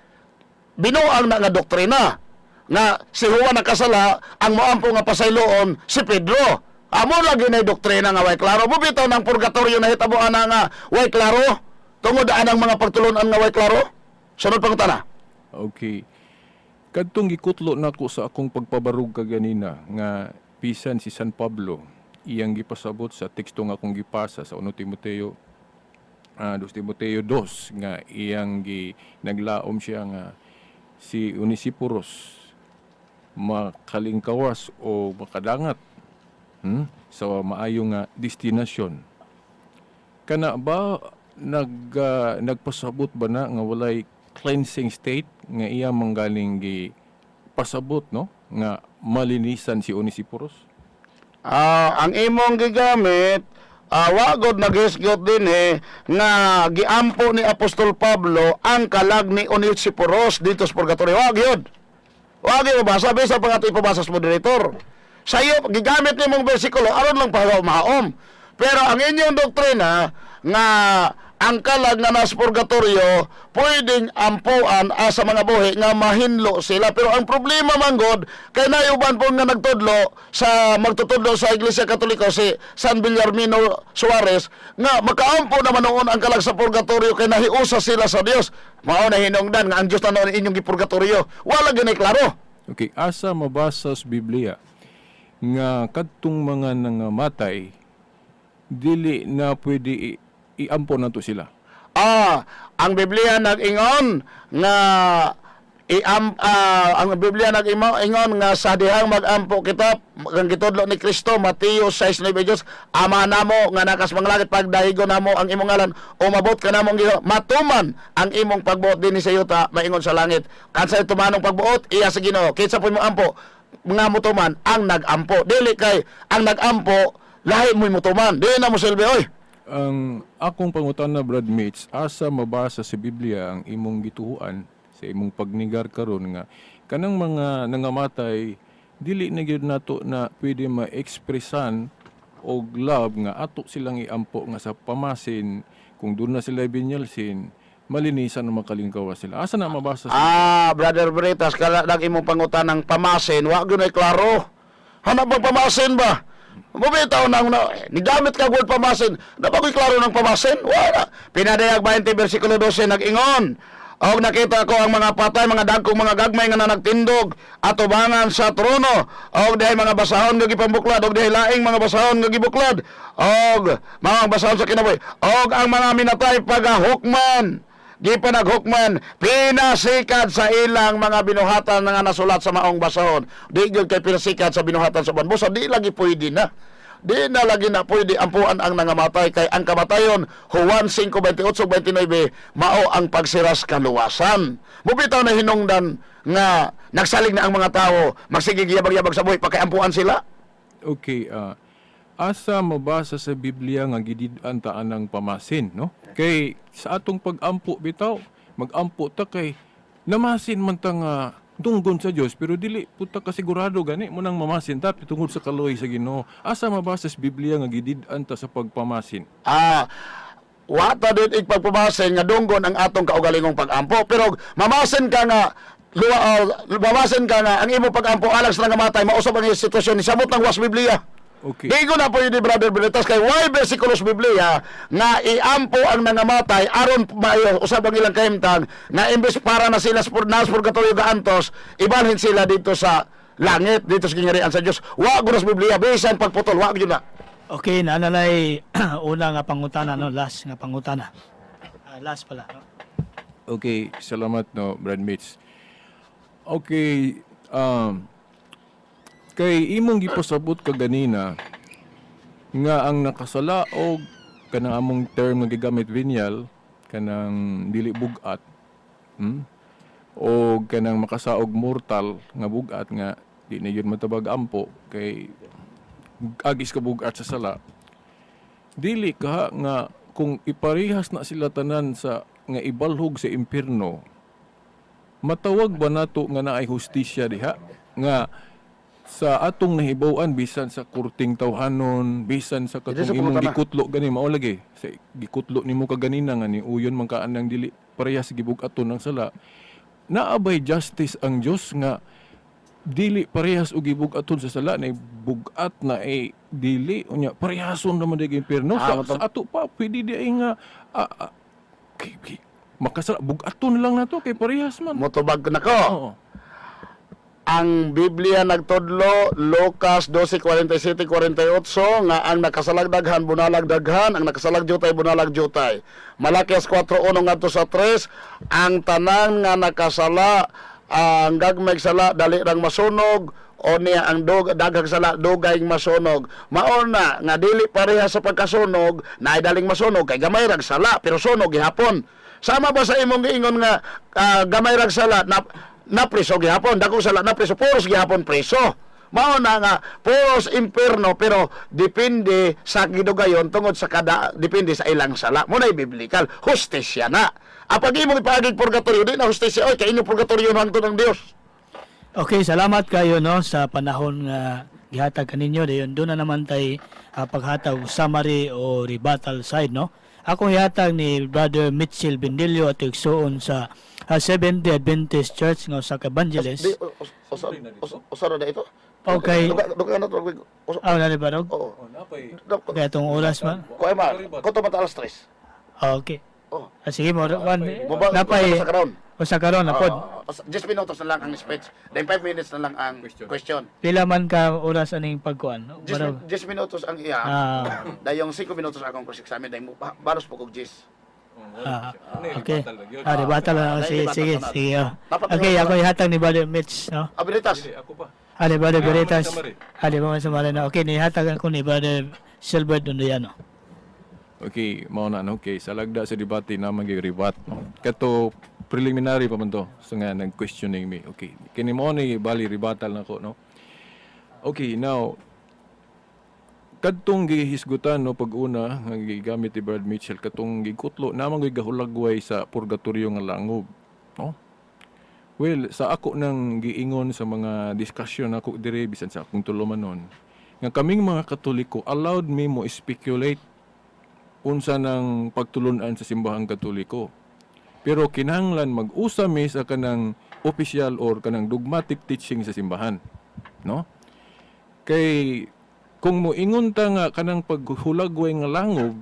binuang na nga doktrina nga si Juan nakasala, ang moampo nga pasayloon si Pedro. Amo lagi na doktrina nga way klaro. Bubitaw ng purgatorio na hitabo ana nga way klaro tungod anang mga pagtulunan nga way klaro. Sunod pangutana. Okay. Kadtong gikutlo nako sa akong pagpabarug kaganina nga bisan si San Pablo iyang gipasabot sa teksto nga akong gipasa sa 1 Timoteo, 2 Timoteo 2, nga iyang gi naglaom siya nga si Onesiporos makalingkawas o makadangat sa maayo nga destinasyon. Kana ba nagpasabot ba na nga walay cleansing state nga iya manggaling gi pasabot, no, nga malinisan si Onesiporos? Ang imong gigamit, wa gud naghisgot dinhi nga giampo ni Apostol Pablo ang kalag ni Onesiporos dito sa purgatorio. Wa gyud. Wa gyud mabasa bisa pa nga ito ipabasa sa moderator. Sa iyo gigamit nimong bersikulo aron lang para mahaom. Pero ang inyong doktrina nga ang kalag nga nasa purgatorio pwedeng ampuan sa mga buhi nga mahinlo sila. Pero ang problema manggod kay nayuban po nga nagtudlo sa magtutudlo sa Iglesia Katoliko, si San Villarmino Suarez, nga makaampo naman noon ang kalag sa purgatorio kay nahiusa sila sa Dios. Mao na hinungdan nga ang Dios na noon inyong gipurgatorio. Wala gani klaro. Okay, asa mabasa sa Biblia nga kadtong mga nangamatay dili na pwede iampo nato sila? Ang Biblia nag-ingon nga ang Biblia nag-ingon nga sa dihang mag-ampo kita, ang gitudlo ni Kristo, Mateo 6:9, Diyos Ama namo nga nakas mga langit, pagdahigo namo ang imong ngalan, umabot ka namo ang Ginoo, matuman ang imong pagbuot dinhi sa yuta maingon sa langit. Kansa tumanong pagbuot iya sa Ginoo, kinsa po mo ampo nga mutuman? Ang nag-ampo. Dili kay ang nag-ampo lahi mo'y mutuman, di na mo silbi oy. Ang akong pangutana, Brad Mates, asa mabasa sa Biblia ang imong gituhuan sa imong pagnigar karon nga kanang mga nangamatay dili na gyud nato na pwede ma-expressan og love nga ato silang iampo nga sa pamasin kung doon na sila binyalsin malinisan ang makalingkawa sila? Asa na mabasa sa Brother Britas, kala lang imong pangutanang pamasin, wa gyud ay klaro. Hanap ba pamasin ba? Mubitaw nang na, nigamit ka word pamasin, nabagoy klaro ng pamasin? Wala. Pinadayag 20 versikulo 12 nag-ingon. Og nakita ko ang mga patay, mga dagkong mga gagmay nga nanagtindog atubangan sa trono. Og dihay mga basahon nga gipambuklad, og dihay laing mga basahon nga gibuklad, og mga basahon sa kinabuhi. Og ang mga minatay pagahukman, gipanaghukman pinasikat sa ilang mga binuhatan nga nasulat sa maong basahon. Di gyud kay pinasikat sa binuhatan sa uban. Busa di lagi pwede na. Di na lagi na pwede ampuan ang nangamatay kay ang kamatayon, Juan 5:28-29, mao ang pagsiras kaluwasan. Mubitaw na hinungdan nga nagsalig na ang mga tao magsige yabag-yabag sa buhi pakiampuan sila. Okay, asa mabasa sa Biblia nga gidid-an ta anang pamasin, no? Kay sa atong pag-ampo bitaw, mag-ampo ta kay namasin man ta nga dunggon sa Dios, pero dili pud ta kasigurado gani mo nang mamasin ta tungod sa kaluoy sa Ginoo. Asa mabasa sa Biblia nga gidid-an ta sa pagpamasin? Wa ta din igpagpamasin nga dunggon ang atong kaugalingong pag-ampo. Pero mamasin ka nga Luwa, babasin ka nga ang imo pag-ampo alang sa nangamatay, mausab ang sitwasyon ni samot ng was Biblia. Okay. Di ko na pwede, Brother Veritas, kay why versikulos Biblia nga iampo ang nangamatay aron maayo usab ang ilang kahimtang nga imbes para na sila sa nas purgatorio gaantos, ibalhin sila dito sa langit, dito sa gingharian sa Dios. Wa gud sa Biblia bisan pagputol, wa gyud na. Okay, nanalay una nga pangutana, no, last nga pangutana. Ah, last pala, no? Okay, salamat, no, Brad Mitch. Okay, kay imong gipasabot ka ganina nga ang nakasalaog kanang among term nga gigamit, venial, kanang dili bugat, O kanang makasaog mortal nga bugat nga di na yun matabag ampo kay agis ka bugat sa sala, dili ka nga kung iparehas na sila tanan sa nga ibalhog sa impierno, matawag ba nato nga naay hustisya diha nga sa atong nahibaw-an, bisan sa kurting tawhanon, bisan sa Dili katong sa imong pangutana. gikutlo gani, mao lagi sa gikutlo nimo kaganina nga ni uyon man kaan ng dili parehas gibug-aton ng sala, naa bay justice ang Dios nga dili parehas og gibug-aton sa sala na bugat na eh dili unya parehason naman di impierno? Sa ato pa pwede di ay nga kay makasala, bug-aton lang nato kay parehas man. Motubag na ko. Oo. Ang Biblia nagtudlo, Lucas 12:47-48, nga ang nakasalag daghan bunalag daghan, ang nakasalag jutay bunalag jutay. Malakias 4:1 ngadto sa 3, ang tanan nga nakasala, ang gagmay sala dali rang masunog, o niya ang daghang sala dugay masunog. Mao na nga dili pareha sa pagkasunog, naay daling masunog kay gamay rag sala pero sunog gihapon. Sama ba sa imong giingon nga gamay rag sala na napriso gihapon, dako sala napriso, puros gihapon preso. Mao na nga puros impierno pero depende sa gidugayon tungod sa kada, depende sa ilang sala. Mo na biblical hustisya na. Apag imong ipaagig purgatorio, di na hustisya oy, kay inyong purgatorio hangtod ng Dios. Okay, salamat kayo, no, sa panahon nga gihatag kaninyo. Dayon doon na naman tay paghatag og summary o rebuttal side, no. Akong ihatag ni Brother Mitchell Bendillo at igsuon sa Seventh Day Adventist Church nga usa ka evangelist. Di, usa na ito. Okay. Duga na to. Ah, wala ni Barog? Oo. Okay, atong oras man. Kuay ma, kuto man ta alas 3. Ah, okay. Oh. Ah, sige mo, one, Mobile napay sa karon. Usa karon na pod. 10 minutos na lang ang speech. Then 5 minutes na lang ang question. Pila man ka oras aning pagkuan? 10 Barog. 10 minutos ang iya. Dayong 5 minutos akong cross examine dahil balos po kog 10. Ah, okay. Ah, rebuttal na. Sige, Rebuttal sige, na. sige. Oh. Dapat Okay, rebuttal ako ihatag ni Brother Mitch, no? Abilitas. Ako pa. Ali, Brother Veritas. Summary. Ali, mga sumali na. Okay, nihatag ako ni Brother Silbert Dundiano. Okay, mao na, no. Okay, sa lagda sa debate na mag-rebat, no. Kato preliminary pa man to. So nga nag-questioning me. Okay, kini mo ni bali rebuttal nako, no. Okay, now kadtong gihisgutan, no, pag una nga gigamit ni Brad Mitchell katong gikutlo namang gihulagway sa purgatorio nga langob, no. Well, sa ako nang giingon sa mga discussion ako dire bisan sa akong tulumanon nga kaming mga Katoliko allowed me mo speculate unsa ng pagtulunan sa simbahang Katoliko. Pero kinahanglan mag-usa mi sa kanang official or kanang dogmatic teaching sa simbahan, no? Kay kung moingon ta nga kanang paghulagway nga langob,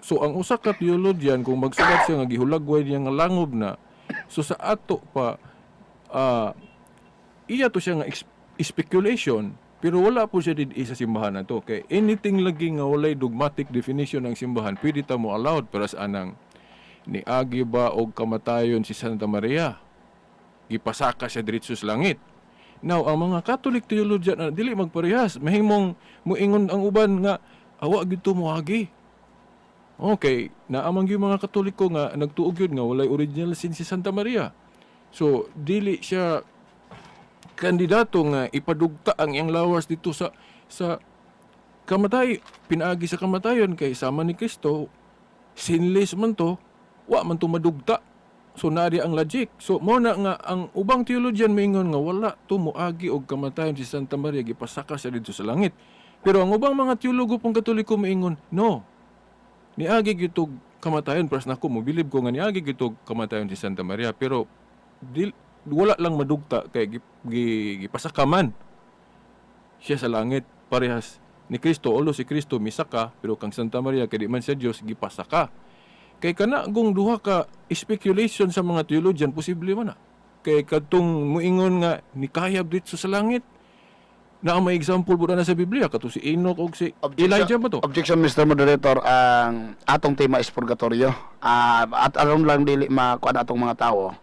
so ang usa ka theologian kung magsulat siya nga gihulagway niya nga langob na, so sa ato pa iya to siya nga speculation pero wala po siya did sa simbahan na to, kay anything lagi nga walay dogmatic definition ng simbahan pwede ta mo allowed. Para sa anang niagi ba og kamatayon si Santa Maria, gipasaka siya diretso sa langit. Now, ang mga Catholic theologian na dili magparehas, mahimong moingon ang uban nga awa gid to moagi. Okay, naamang gyud mga Katoliko nga nagtuog gyud nga walay original sin si Santa Maria. So dili siya kandidato nga ipadugta ang iyang lawas dito sa kamatay, pinaagi sa kamatayon, kay sama ni Kristo sinless man to, wa man to madugta. So naari ang logic. So mo na nga ang ubang theologian moingon nga wala to moagi og kamatayon si Santa Maria, gipasaka siya didto sa langit. Pero ang ubang mga teologo pong Katoliko moingon, no, niagi gyud kamatayon. Pras nako mobilib ko nga niagi gyud kamatayon si Santa Maria, pero dil Wala lang madugta kay gipasaka man siya sa langit parehas ni Kristo. Although si Kristo misaka, pero kang Santa Maria, kay di man siya Dios, gipasaka. Kay kana kung duha ka speculation sa mga theologian, posible man na. Kay kadtong muingon nga nikayab dito sa langit na, ang may example po na sa Biblia kato si Enoch og si Elijah ba to? Objection, Mr. Moderator, ang atong tema is purgatorio. At aron lang dili makuan atong mga tao.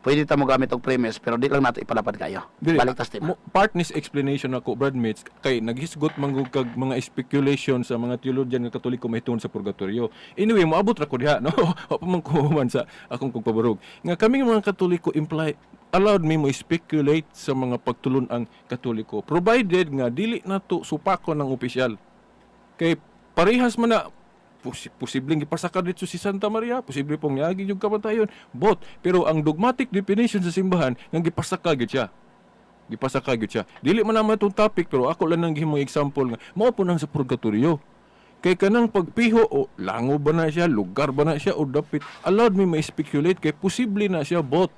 Pwede ta mo gamit og premise pero di lang nato ipalapad kayo. Dili, Balik tas tema. Part nis explanation ako, Brad Mates, kay naghisgot man gud kag mga speculation sa mga theologian nga Katoliko mahitungod sa purgatorio. Anyway, moabot ra ko diha, no? Wa pa man ko human sa akong pagpabarog. Nga kami mga Katoliko imply allowed me mo speculate sa mga pagtulon ang Katoliko provided nga dili nato supakon ng opisyal. Kay parehas man na posibleng gipasaka dito si Santa Maria, posible pong niagi yung kamatayon. But, pero ang dogmatic definition sa simbahan, nga gipasaka gyud siya. Gipasaka gyud siya. Dili man naman itong topic, pero ako lang nang gihimong example nga, mao po nang sa purgatorio. Kay kanang pagpiho, o lango ba na siya, lugar ba na siya, o dapit, allowed me ma-speculate kay posible na siya, but.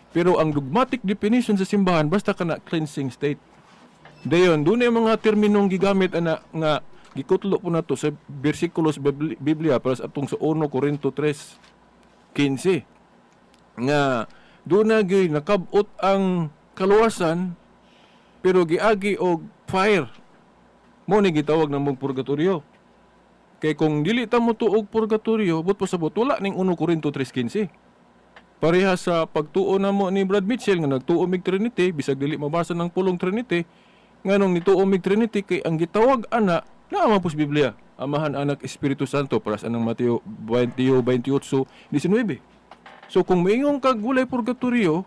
Pero ang dogmatic definition sa simbahan, basta ka na cleansing state. Dayon, doon yung mga terminong gigamit ana nga gikutlo po nato sa bersikulo sa Biblia para sa atong sa 1 Corinto 3:15 nga doon na gyud nakabot ang kaluwasan pero giagi og fire. Mo ni gitawag na mong purgatorio. Kay kung dili ta mo tuog purgatorio, but pasabot wala ning 1 Corinto 3:15. Pareha sa pagtuo na mo ni Brad Mitchell nga nagtuo mig Trinity bisag dili mabasa ng pulong Trinity, nganong nituo mig Trinity kay ang gitawag ana naa man pud sa Biblia, Amahan, Anak, Espiritu Santo, para sa anang Mateo 20 28 19. So kung moingon kag walay purgatorio,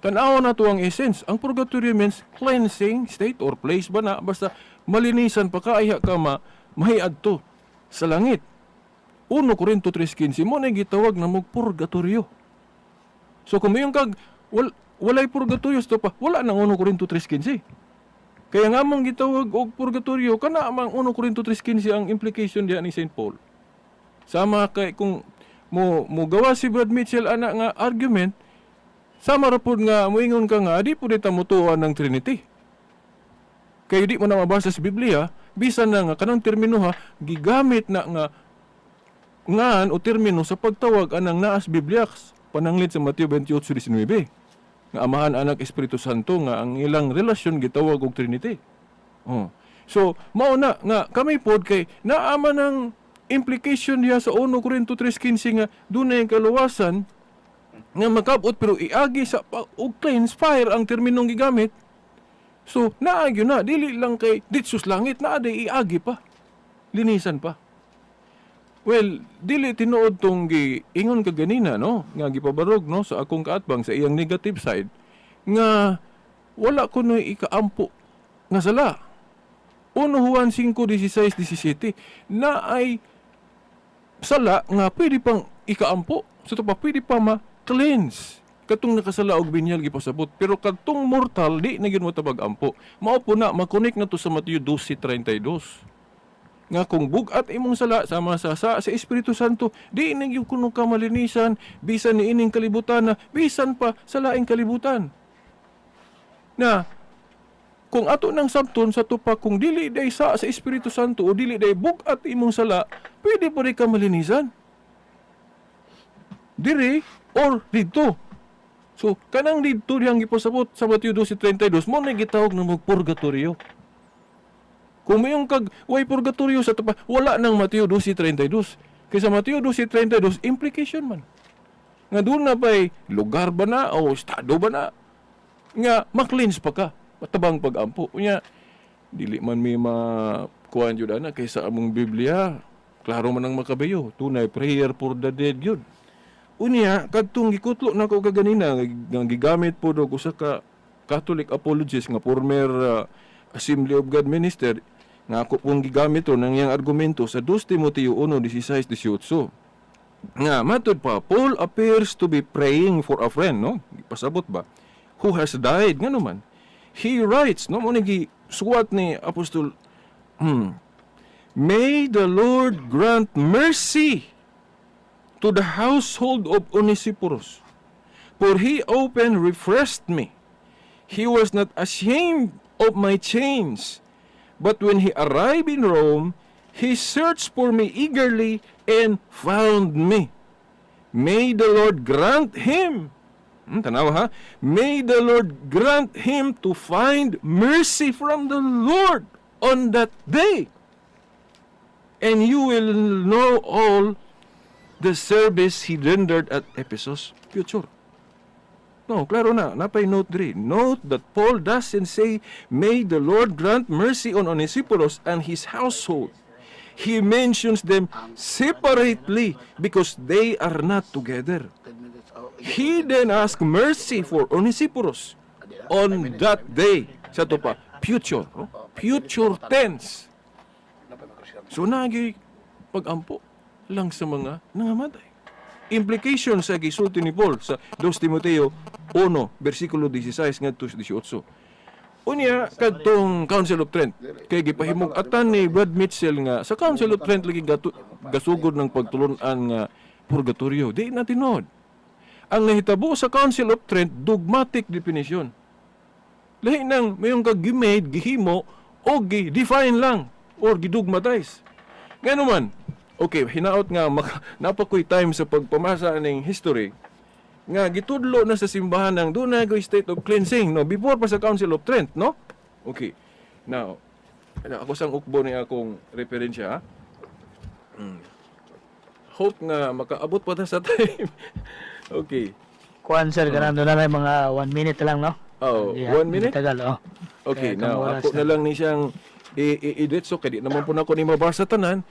tan-aw na to ang essence. Ang purgatorio means cleansing state or place ba na, basta malinisan pa ka ayha ka ma mahiadto sa langit. 1 Corinto 3:15 mo na gitawag na mog purgatorio. So kung moingon kag walay purgatorio to pa, wala nang 1 Corinto 3:15. Kaya nga mong gitawag og purgatorio kana mang 1 Corinto 3:15 ang implication diha ni St. Paul. Sama kay kung mo mo gawa si Brad Mitchell ana nga argument, sama ra pud nga moingon ka nga di pud ta motuo ng Trinity. Kay di mo na mabasa sa Biblia, bisan na nga kanang termino ha gigamit na nga ngan o termino sa pagtawag anang naas Biblia pananglit sa Mateo 28:19 nga Amahan, Anak, Espiritu Santo nga ang ilang relasyon gitawag og Trinity. Oh. So, mao na nga kami pod kay naama ng implication niya sa 1 Corinto 3:15 nga dunay kaluwasan nga makabot pero iagi sa og cleanse fire ang terminong gigamit. So, naagyo na dili lang kay ditsus langit naa day iagi pa. Linisan pa. Well, dili tinuod tong gi ingon ka ganina, no, nga gipabarog, no, sa akong kaatbang sa iyang negative side nga wala ko no ikaampo nga sala. 1 Juan 5:16 17 na ay sala nga pwede pang ikaampo. So to pa pwede pa ma-cleanse. Katong nakasala og binyal gipasabot, pero kadtong mortal di na gyud mo tabag ampo. Mao po na makonek na to sa Mateo 12:32 nga kung bug-at imong sala sama sa Espiritu Santo, di na gyud kuno ka malinisan bisan ni ining kalibutan na bisan pa sa laing kalibutan. Na kung ato nang sabton sa tupa, kung dili day sa Espiritu Santo o dili day bug-at imong sala, pwede pa rin ka malinisan diri or didto. So kanang didto diyang gipasabot sa Mateo 12:32 mo na gitawag na magpurgatorio. Kung mayong kag way purgatorio sa tupa, wala nang Mateo 12:32. Kay sa Mateo 12:32 implication man nga doon na ba'y lugar ba na o estado ba na nga ma-cleanse pa ka matabang pag-ampo. Unya dili man may makuan jud ana kay sa among Biblia klaro man ang makabayo, tunay prayer for the dead yun. Unya kadtong gikutlo nako kaganina nga gigamit po og usa ka Catholic apologist nga former Assembly of God minister nga ako pong gigamit to nang iyang argumento sa 2 Timoteo 1:16 18 nga matud pa, Paul appears to be praying for a friend, no, pasabot ba, who has died. Ngano man he writes, no, mo ni suwat ni apostol, "May the Lord grant mercy to the household of Onesiphorus, for he has loved me For he open refreshed me. He was not ashamed of my chains. But when he arrived in Rome, he searched for me eagerly and found me. May the Lord grant him, tanawa ha, may the Lord grant him to find mercy from the Lord on that day. And you will know all the service he rendered at Ephesus. Future. No, klaro na. Napay note diri. Note that Paul doesn't say, "May the Lord grant mercy on Onesiphorus and his household." He mentions them separately because they are not together. He then asked mercy for Onesiphorus on that day. Sa to pa, future. No? Future tense. So nagi pagampo lang sa mga nangamatay. Implication sa gisulti ni Paul sa 2 Timoteo 1 versikulo 16 ngadto sa 18. Unya kadtong Council of Trent kay gipahimug-atan ni Brad Mitchell nga sa Council of Trent lagi gasugod ng pagtulon-an nga purgatorio. Di na tinuod. Ang nahitabo sa Council of Trent, dogmatic definition. Lahi nang mayong kag gimade, gihimo o gi-define lang or gidogmatize. Ngano man, okay, hinaot nga napakoy time sa pagpamasa ning history nga gitudlo na sa simbahan ng dunay state of cleansing, no, before pa sa Council of Trent, no? Okay. Now, ano, ako sang ukbo ni akong referensya, ha? Hope nga makaabot pa ta sa time. Okay. Kuan sir, kanang doon na lang mga 1 minute lang, no? Oh, Hindi, 1 hindi minute? Tagal, oh. Okay, Kaya now itong oras ako na lang ni siyang i-edit, so kay di naman po na ako ni mabasa tanan.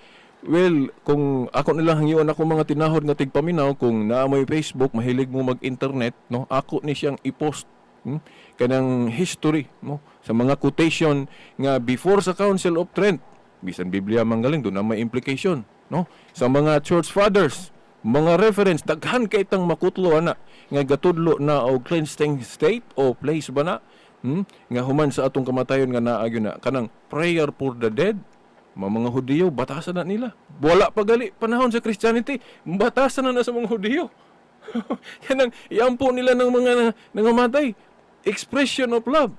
Well, kung ako na lang hangyoon ako mga tinahod nga tigpaminaw, kung naa mo'y Facebook, mahilig mo mag-internet, no? Ako ni siyang i-post kanang history, no, sa mga quotation nga before sa Council of Trent, bisan Biblia man galing doon na may implication, no? Sa mga church fathers, mga reference, daghan kay tang makutlo ana nga gatudlo na og cleansing state o place ba na, Nga human sa atong kamatayon nga naa gyud na kanang prayer for the dead. Mga Hudiyo batasan na nila. Wala pa gali panahon sa Christianity, batasan na na sa mga Hudiyo. Kanang iampo nila ng mga nangamatay. Expression of love.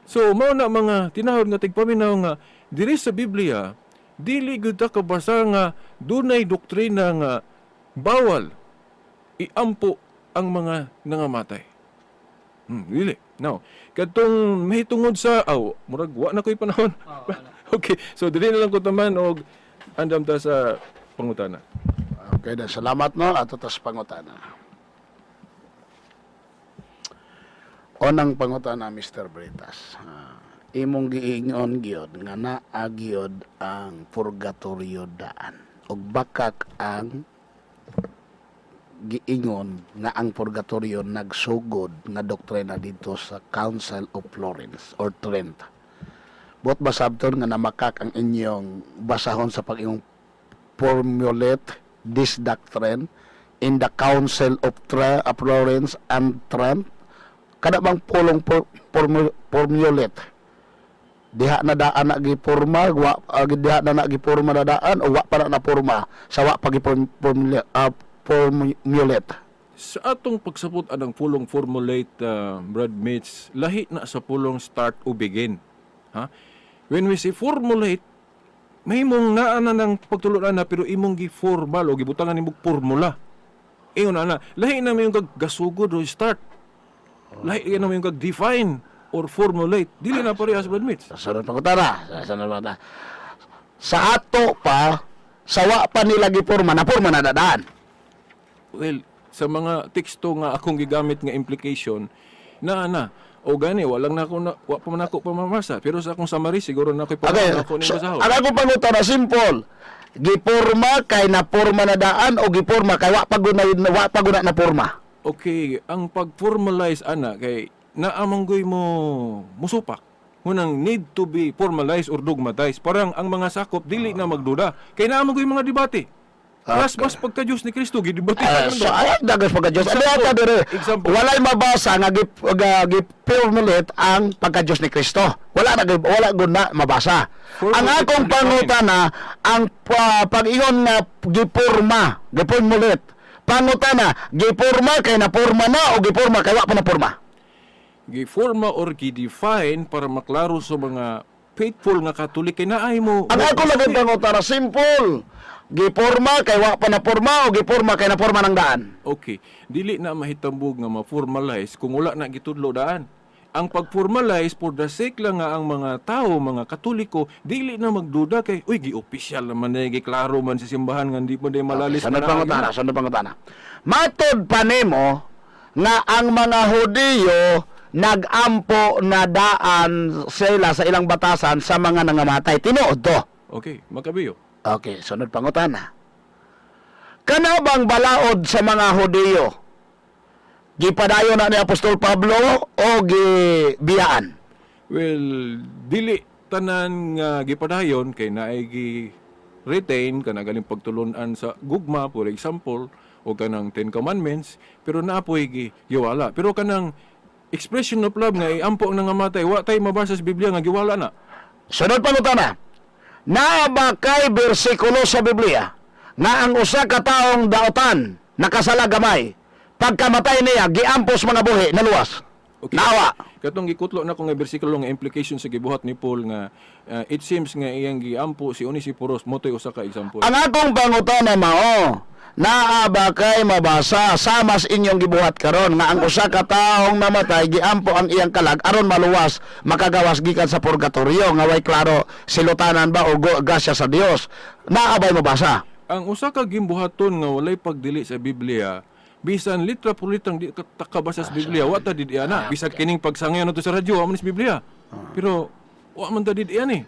So mao na mga tinahod nga tigpaminaw nga diri sa Biblia dili gud ta kabasa nga dunay doktrina nga bawal iampo ang mga nangamatay. Dili. Now, kadtong mahitungod sa aw, murag wa na ko'y panahon. Okay, so dili na lang ko taman og andam ta sa pangutana. Okay, na salamat, no, ato tas pangutana. Unang pangutana, Mr. Britas. Imong giingon gyud nga naa gyud ang purgatorio daan. Ug bakak ang giingon nga ang purgatorio nagsugod nga doktrina dito sa Council of Florence or Trent. Buot basabton nga namakak ang inyong basahon sa pag-ingong formulate this doctrine in the Council of Florence and Trent? Kada bang pulong formulate diha na daan na giporma, wa diha na na giporma na daan o wa pa na naporma sa wa pa formulate? Sa atong pagsabot anang pulong formulate, Brad Mates, lahi na sa pulong start o begin. Ha? When we say formulate, may mong naa na ng pagtulunan na pero imong gi-formal o gibutangan nimong formula. Ingon na na, lahi na may yung gasugod o start. Lahi na may yung define or formulate. Dili na parehas, Brad Mates. Sa sunod pangutana, sa sunod pangutana. Sa ato pa, sa wa pa nila giporma, naporma na daan? Well, sa mga teksto nga akong gigamit nga implication, na na o gani walang na ako na wa pa man ako pamamasa, pero sa akong summary siguro na ako'y Okay, pamamasa ako ning so, basahon. ang akong pangutana simple. Giporma kay naporma na daan o giporma kay wa pa guna na porma? Okay, ang pag-formalize ana kay naamanggoy mo musupak. Munang need to be formalized or dogmatized. Parang ang mga sakop dili na magduda. Kay naamanggoy mga debate. Mas mas pagka Diyos ni Kristo gidebate Ah, man so daw. ay dagas pagka Diyos. Ano Example. ata dire? Example. Walay mabasa nga gi-formulate ang pagka Diyos ni Kristo. Wala gud na mabasa. Ang Formulate akong and define. pangutana, ang pag-ingon nga giporma, giformulate. Pangutana, giporma kay naporma na o giporma kay wa pa naporma? Giforma or gi-define para maklaro sa mga faithful nga Katolik kay naay mo. Ang ako lang ang pangutana, simple. Giporma kay wa pa naporma o giporma kay naporma ng daan? Okay, dili na mahitambog nga ma-formalize kung wala na gitudlo daan. Ang pag-formalize for the sake lang nga ang mga tao, mga Katoliko, dili na magduda kay uy, gi-official naman na, giklaro man sa simbahan nga hindi mo day malalis. Okay, sunod na pangutana, sunod pangutana. Matod pa nimo nga ang mga Hudiyo nagampo na daan sila sa ilang batasan sa mga nangamatay. Tinuod to. Okay, makabiyo. Okay, sunod pangutana. Kana bang balaod sa mga Hudiyo? Gipadayon na ni Apostol Pablo o gibiyaan? Well, dili tanan nga gipadayon kay naay gi retain kana galing pagtulunan sa gugma, for example, o kanang Ten Commandments, pero naapoy gi giwala. Pero kanang expression of love nga iampo ang nangamatay, wa tay mabasa sa Biblia nga giwala na. Sunod pangutana. Naa ba kay bersikulo sa Biblia nga ang usa ka taong daotan nakasala gamay, pagkamatay niya giampos mga buhi naluwas? Okay. Naawa. Katong gikutlo na ko nga bersikulo nga implication sa gibuhat ni Paul nga it seems nga iyang giampo si Onesiphorus mo to'y usa ka example. Ang akong pangutana mao, naa ba kay mabasa sa mas inyong gibuhat karon nga ang usa ka taong namatay giampo ang iyang kalag aron maluwas, makagawas gikan sa purgatorio nga way klaro silutanan ba o grasya sa Dios? Naa bay mabasa? Ang usa ka gimbuhaton nga walay pagdili sa Biblia, bisan litra por litrang di ka takabasa sa Biblia, wa ta did ana. Bisag kining pagsangyan nato sa radyo, wa man sa Biblia. Pero wa man ta did eh.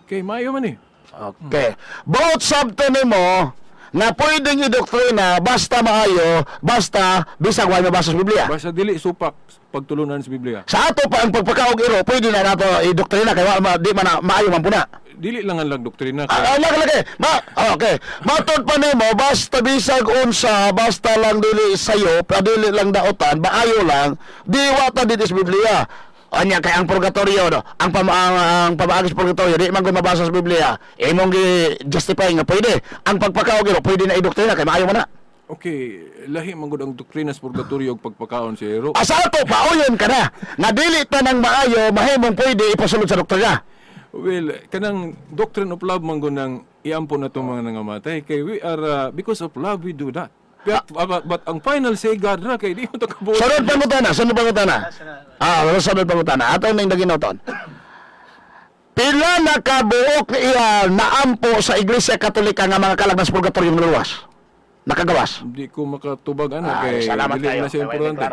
Kay maayo man eh. Okay. Both sabto nimo na pwedeng idoktrina basta maayo, basta bisag way mabasa sa Biblia. Basta dili supak pagtulunan sa Biblia. Sa ato pa ang pagpakaog iro, pwede na nato idoktrina kay wa ma, di man na, maayo man puna. Dili lang ang lang doktrina Ah, kay ah, lagi, lagi. Ma, ah, okay. Matod pa nimo basta bisag unsa, basta lang dili sayo, pa dili lang daotan, maayo lang, di wa ta dili sa Biblia. Anya kay ang purgatorio no, ang pamaagi sa purgatorio di man gud mabasa sa Biblia. Imong gi justify nga pwede. Ang pagpakaog iro pwede na idoktrina kay maayo man na. Okay, lahi man gud ang doktrina sa purgatorio ug pagpakaon si Hero. Asa ato pauyon ka na. Nga dili ta nang maayo mahimong pwede ipasulod sa doktrina. Well, kanang doctrine of love man gud nang iampo na itong mga nangamatay kay we are because of love we do that. But ang final say God ra kay di mo ta kabuot. Sunod pangutana, sunod pangutana. Ah, sunod pangutana. Ato ning daginoton. Pila na kabuok iya naampo sa Iglesia Katolika nga mga kalag sa purgatorio nga luwas? Nakagawas. Hindi ko makatubag ano Ah, kay salamat dili kayo. na siya importante.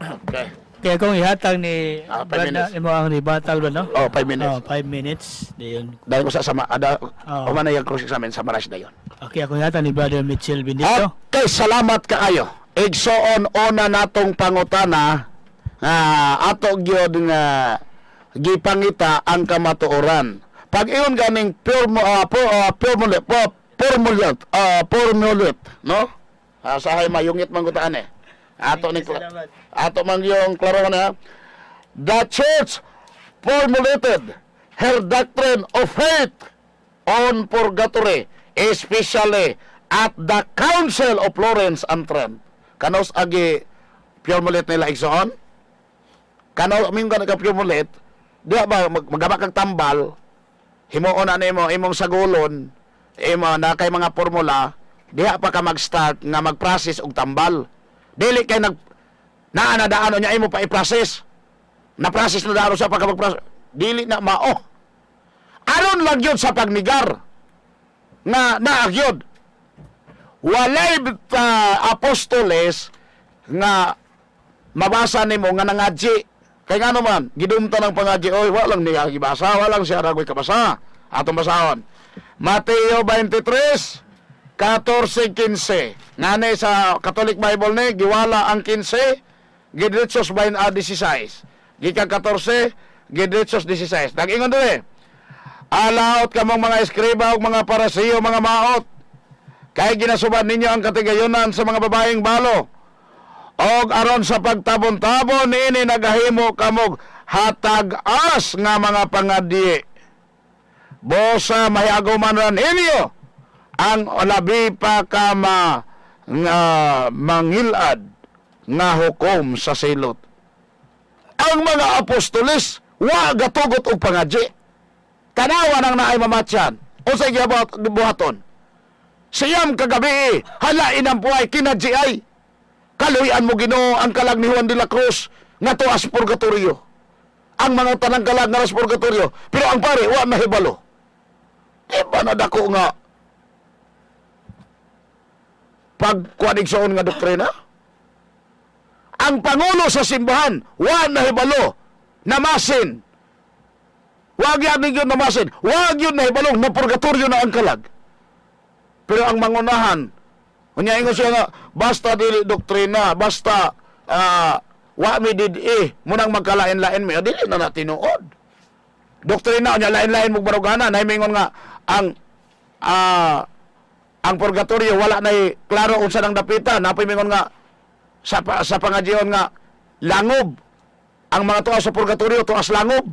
Okay. Kaya kung ihatag ni Ah, 5 Brad minutes. na imo ang rebuttal ba, no? Oh, 5 minutes. Oh, 5 minutes. Dayon. Dahil ko sa sama ada Oo. oh. na yung cross examen sa Maras dayon. Okay, ako ihatag ni Brother Mitchell Benito. Okay, salamat kaayo. Igsoon una natong pangutana nga ato gyud nga gipangita ang kamatuoran. Pag iyon ganing pure formulate, formulate, formulate, no? Ah, sahay mayungit man gutaan eh. Ato ni ato man yung klaro na. The church formulated her doctrine of faith on purgatory, especially at the Council of Florence and Trent. Kanos agi formulate nila igsoon? Kano mingon ka formulate, di ba magama kag tambal, himuon na nimo imong sagulon, imo na kay mga formula, diha pa ka mag-start nga mag-process og tambal. Dili kay nag naa na daano niya imo pa i-process. Na-process na daano siya pa ka mag-process. Dili na mao. Aron lang yun sa pagnigar nga naagyod. Walay apostoles nga mabasa nimo nga nangadji. Kay ngano man, gidumta ng pangadji, oy, wa lang niya gibasa, wa lang siya ragoy kabasa. Atong basahon. Mateo 23, 14, 15. Ngani sa Catholic Bible ni, giwala ang 15, gidretsos 16. Gikan 14, gidretsos 16. Nag-ingon diri. Alaot kamong mga eskriba ug mga parasiyo, mga maot. Kay ginasuban ninyo ang katigayonan sa mga babaeng balo. Og aron sa pagtabon-tabon niini nagahimo kamog hatag-as nga mga pangadyi. Bosa mahiago man ra ninyo ang labi pa ka ma nga mangilad nga hukom sa silot. Ang mga apostoles wa gatugot og pangadji. Tanawa nang naay mamatyan. Unsay gibuhat buhaton? Siyam kagabi, halain ang puay kinadji ay. Kaluy-an mo, Ginoo, ang kalag ni Juan de la Cruz nga tuas purgatorio. Ang mga tanang kalag nga nas purgatorio, pero ang pare wa mahibalo. Di ba na dako nga pagkuan, igsoon, nga doktrina? Ang pangulo sa simbahan, wa nahibalo, namasin. Wag yan ninyo namasin. Wag yun nahibalong na purgatorio na ang kalag. Pero ang mangunahan, unya ingon siya nga, basta dili doktrina, basta wa mi did-i, munang magkalain-lain mi, dili na na tinuod. Doktrina, unya lain-lain mo barugana, na mingon nga, ang purgatorio wala na klaro unsa nang dapita, napoy mingon nga sa pangadjion nga langob ang mga tuas sa purgatorio, tuas langob.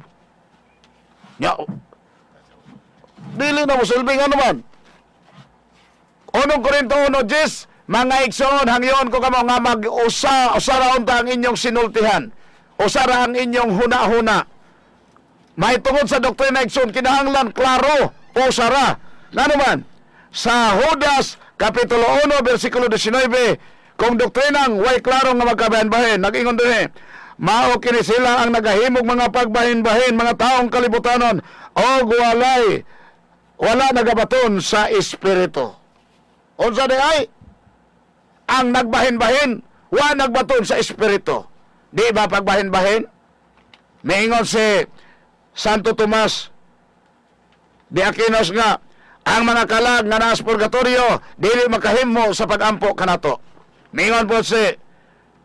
Nya dili na mo silbi. Ano man, Unong Korinto 1:10, "Mga igsoon, hangyon ko kamo nga mag-usa, usara unta ang inyong sinultihan. Usara ang inyong huna-huna." May tungod sa doktrina, igsoon, kinahanglan klaro, usara. Ngano man, sa Judas Kapitulo 1, versikulo 19, kung doktrinang way klaro nga magkabahin-bahin, nag-ingon din eh, "Mao kini sila ang nagahimog mga pagbahin-bahin, mga taong kalibutanon, og wala nagabaton sa Espiritu." Unsa di ay? Ang nagbahin-bahin, wa nagbaton sa Espiritu. Di ba pagbahin-bahin? Miingon si Santo Tomas de Aquinos nga ang mga kalag nga naas purgatorio dili makahimo sa pagampo kanato. Miingon po si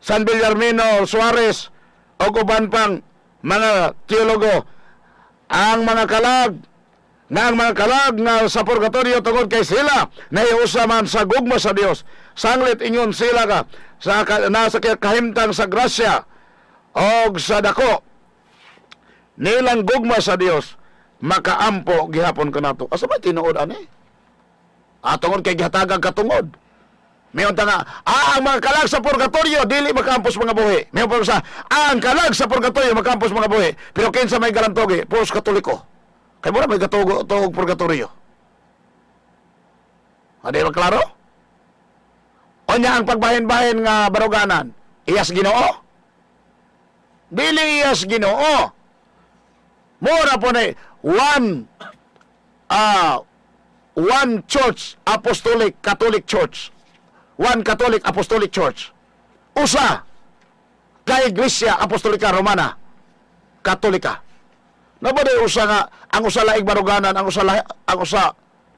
San Villarmino Suarez og uban pang mga teologo ang mga kalag nga sa purgatorio, tungod kay sila nahiusa man sa gugma sa Dios, sanglit ingon sila ka sa nasa kahimtang sa grasya og sa dako nilang gugma sa Dios, makaampo gihapon kanato. Asa ba tinuod ani? Tungod kay gihatagag katungod. Mayon ta nga, ang mga kalag sa purgatorio dili makampos mga buhi. Mayon pa sa ang kalag sa purgatorio makampos mga buhi. Pero kinsa may galantogi? Puros Katoliko. Kay mura may gatugo tuog purgatorio. Adi ba klaro? Onya ang pagbahin-bahin nga baruganan, iyas Ginoo? Dili iyas Ginoo. Mura po na one church, apostolic Catholic Church. One Catholic Apostolic Church. Usa ka Iglesia Apostolika Romana Katolika. Nobody usa nga ang usa laing baruganan, ang usa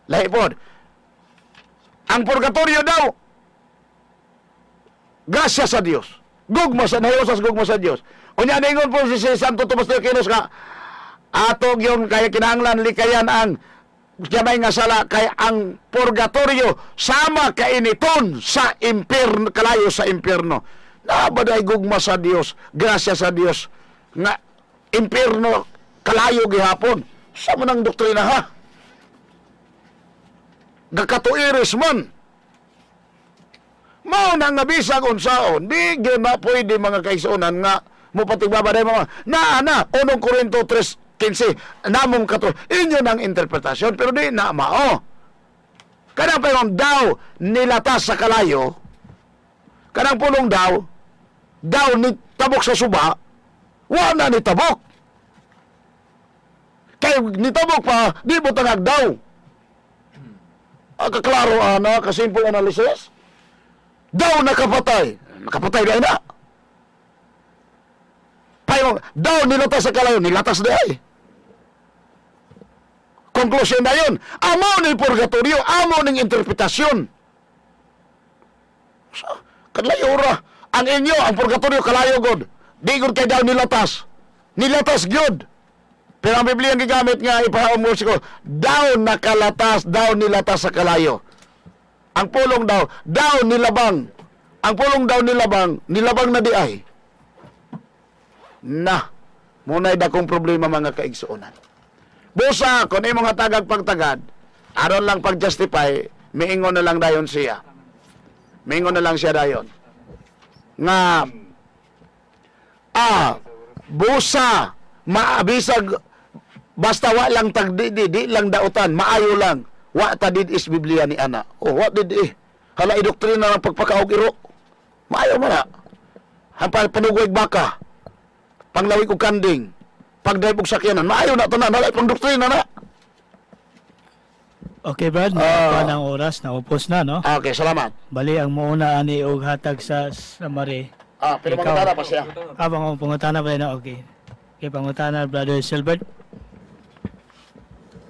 lahi pod. Ang purgatorio daw grasya sa Dios. Gugma sa nahiusa sa gugma sa Dios. Unya ningon po si Santo Tomas de Aquino nga ato yung kaya kinahanglan likayan ang gamay nga sala kay ang purgatorio sama kainiton sa impierno, kalayo sa impierno. Na ba day gugma sa Dios, grasya sa Dios nga impierno kalayo gihapon? Sa man ang doktrina, ha? Gakatuiris man. Mao na nga bisag unsaon, di gyud na pwede, mga kaigsuonan, nga mopatigbaba mo na na Unong Korinto 3:15 namong kato inyo ng interpretasyon, pero di na mao. Kanang payong daw nilatas sa kalayo, kanang pulong daw, daw ni tabok sa suba, wa na ni tabok. Kay nitabok pa, di mo tangag daw. Kaklaro ana, kasimple analysis. Daw nakapatay. Nakapatay na na. Payong, daw nilatas sa kalayo, nilatas na ay. Konklusyon na yun. Amo ni purgatorio, amo ning interpretasyon. So, kalayo ra. Ang inyo, ang purgatorio, kalayo god. Di gud kay daw nilatas. Nilatas gyud. Pero ang Biblia ang gigamit nga ipahaom mo ko, daw nakalatas, daw nilatas sa kalayo. Ang pulong daw, daw nilabang. Ang pulong daw nilabang, nilabang na di ay. Na, muna'y dakong problema, mga kaigsuonan. Busa, kung imong hatagag pagtagad, aron lang pag-justify, miingon na lang dayon siya. Mingon na lang siya dayon. Nga busa maabisag basta wa lang tagdi di lang dautan, maayo lang. Wa ta did is Biblia ni ana. Oh, wa did eh. Hala, idoktrina ng pagpakaog iro. Maayo man na. Hampal panugoy baka. Panglawig og kanding. Pagdrive og sakyanan, maayo na tanan, hala pang doktrina na. Okay, Brad, ah, ng oras naupos na, no? Okay, salamat. Bali ang muuna ani og hatag sa summary. Ah, pero Ikaw. mangutana pa siya. Ah, pangutana pa na, okay. Okay, pangutana, Brother Silbert.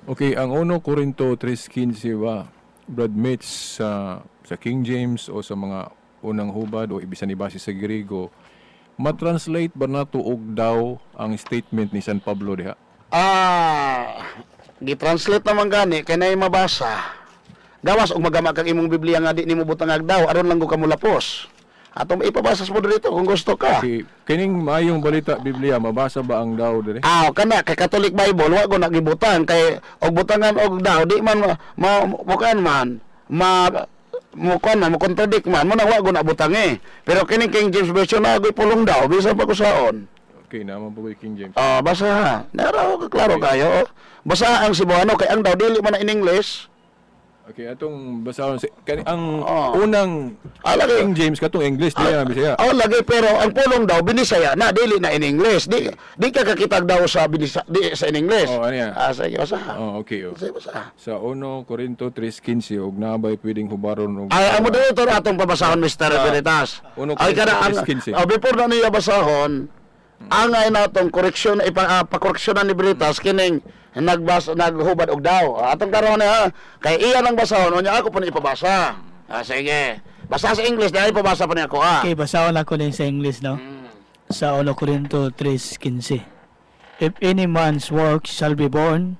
Okay, ang 1 Corinto 3:15 ba, Brad Mitch, sa King James o sa mga unang hubad o ibisan ni base sa Griego, matranslate ba nato og daw ang statement ni San Pablo diha? Ah, gitranslate naman gani kay nay mabasa. Gawas og magama kang imong Biblia nga di nimo butangag daw aron lang ko kamulapos. Atong ipabasa sa moderator kung gusto ka. Okay, kining maayong balita Biblia, mabasa ba ang daw dire? Ah, kana kay Catholic Bible wa ko nagibutang kay og butangan og daw di man ma, mukan man ma mukan man mo contradict man mo na wa ko nabutang eh. Pero kining King James Version na agoy pulong daw bisan pa ko saon. Okay, naman po kay King James. Ah, basa ha. Naro klaro kayo. Basa ang Cebuano kay ang daw dili man na in English. Okay, atong basahon si kani ang unang Ah, lagi. King James katong English di na Bisaya. Oh, lagi pero ang pulong daw binisaya na dili na in English. Di ka kakitag daw sa binisa di sa in English. Oh, ano yan? Ah, sige, basa. Oh, okay. Oh. Sige, basa. Sa 1 Corinto 3:15 og nabay pwedeng hubaron og Ay, ang moderator atong pabasahon, Mr. Veritas. Uno Ay, kada ang, Korinto 3:15. oh, before na niya basahon, ang ay natong koreksyon ipa pakoreksyonan ni Veritas kining nagbas naghubad og daw. Ah, atong karon ha, kay iya lang basahon unya ako pa ni ipabasa. Ah, sige. Basa sa English dahil ipabasa pa niya ako ah. Okay, basahon ako din sa English, no? Sa 1 Corinto 3:15. If any man's work shall be born,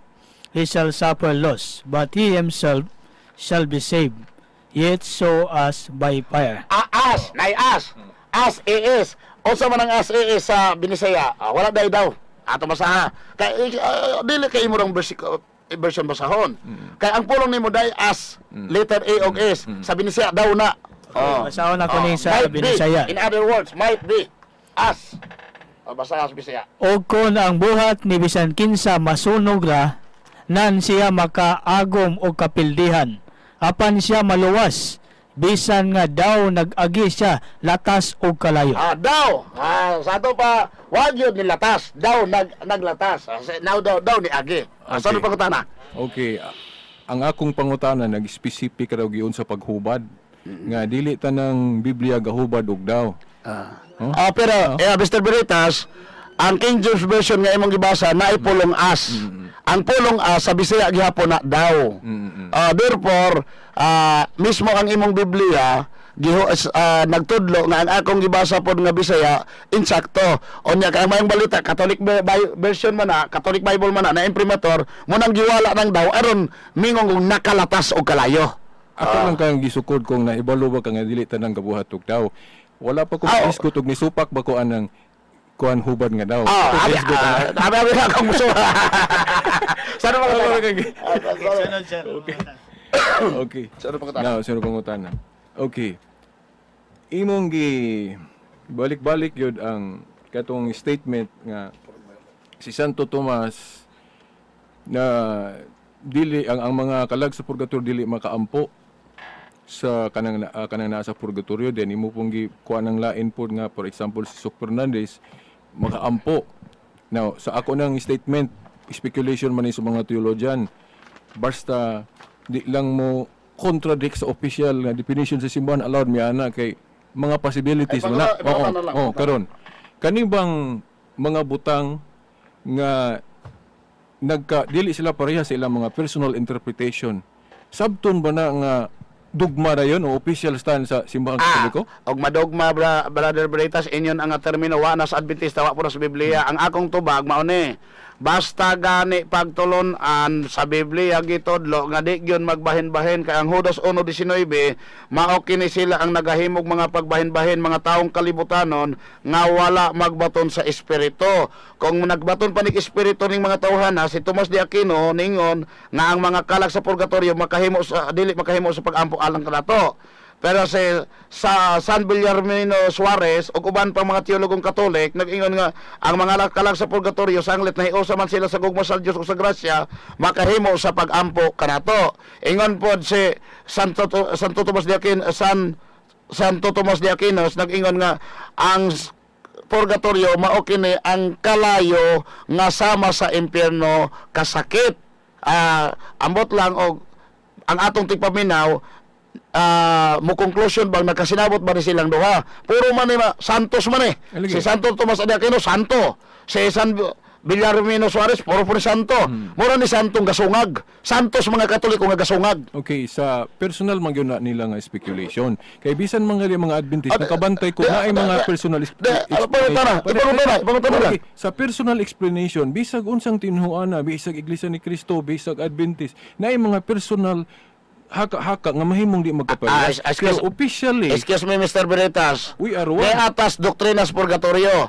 he shall suffer loss, but he himself shall be saved, yet so as by fire. Ah, as, nay as. As is. Unsa man ang as is sa Binisaya? Ah, wala dai daw. Ato basaha. Kay dili kay imo rong version basahon. Kay ang pulong nimo dai as letter A og S sa Binisaya daw na. Okay, basahon ako ni sa Might be. Binisaya. In other words, might be as. Oh, basa as Bisaya. O kon ang buhat ni bisan kinsa masunog ra, nan siya makaagom og kapildihan. Apan siya maluwas, bisan nga daw nag-agi siya latas og kalayo. Ah, daw. Ah, sa ato pa wag yun nilatas. Daw naglatas. Ah, now daw daw ni agi. Ah, sa Okay. ano pangutana? Okay, ang akong pangutana nag-specific raw giun sa paghubad nga dili tanang Biblia gahubad og daw. Ah, pero eh, Mr. Veritas, ang King James Version nga imong gibasa naay pulong as. Ang pulong as sa Bisaya gihapon na daw. Ah, therefore, mismo ang imong Biblia giho nagtudlo nga ang akong gibasa pod nga Bisaya insakto. Unya kay ang mayong balita Catholic version man na, Catholic Bible man na, na imprimatur mo nang giwala ng daw aron mingong kung nakalatas og kalayo. Ako lang kang gisukod kung naibalo ba ka nga dili tanang gabuhat og daw. Wala pa ko Ah, oh. isgot og nisupak ba ko anang kuan hubad nga daw. Ah, Ako abi, isgot ah, ana. abi, abi, akong muso. Sana mga Okay. Okay. Sino pangutana? Now, sino pangutana? Okay. Imong gi balik-balik yun ang katong statement nga si Santo Tomas na dili ang mga kalag sa purgatorio dili makaampo sa kanang nasa purgatorio, then imo pong gi kuan ang lain pod nga, for example, si Sok Fernandez makaampo. Now, sa ako ng statement, speculation man ni sa mga theologian, basta di lang mo contradict sa official nga definition sa simbahan, allowed mi ana kay mga possibilities Ay, mo na. pangutana Oo, na lang, oo, pangutana. karon kani bang mga butang nga nagka dili sila pareha sa ilang mga personal interpretation, sabton ba na nga dugma na yun o official stand sa simbahang Katoliko? Og madogma bra, Brother Veritas, inyon ang termino wa na sa Adventista, wa po na sa Biblia. Ang akong tubag mao ni basta gani pagtulon-an sa Biblia gitudlo nga di gyud magbahin-bahin kay ang Judas 1:19 mao kini sila ang nagahimog mga pagbahin-bahin, mga taong kalibutanon nga wala magbaton sa espiritu. Kung nagbaton pa nig espiritu ning mga tawhana, si Tomas de Aquino ningon nga ang mga kalag sa purgatorio makahimo sa dili makahimo sa pagampo alang kanato. Pero si sa San Villarmino Suarez ug uban pang mga teologong Katolik nag-ingon nga ang mga kalag sa purgatorio, sanglit nahiusa man sila sa gugma sa Dios ug sa grasya, makahimo sa pag-ampo kanato. Ingon pod si Santo Tomas de Aquino, Santo Tomas de Aquinos, nag-ingon nga ang purgatorio mao kini ang kalayo nga sama sa impyerno kasakit. Ambot lang og ang atong tigpaminaw, mo conclusion bang nagkasinabot ba ni silang duha? Puro man ni santos man eh. Aligi. Si Santo Tomas de Aquino, santo. Si San Villarmino Suarez, puro po ni santo. Mura ni santong gasungag. Santos mga Katoliko nga gasungag. Okay, sa personal man gyud na nila nga speculation. Kay bisan mga mga Adventist Ah, nakabantay ko na ay mga personal pangutana, ipangutana, ipangutana lang. Okay, sa personal explanation, bisag unsang tinhuana, bisag Iglesia ni Cristo, bisag Adventist, na ay mga personal haka-haka nga mahimong di magkaparehas. Excuse, Pero officially, Excuse me, Mr. Beretas. We are one. May atas doktrinas purgatorio.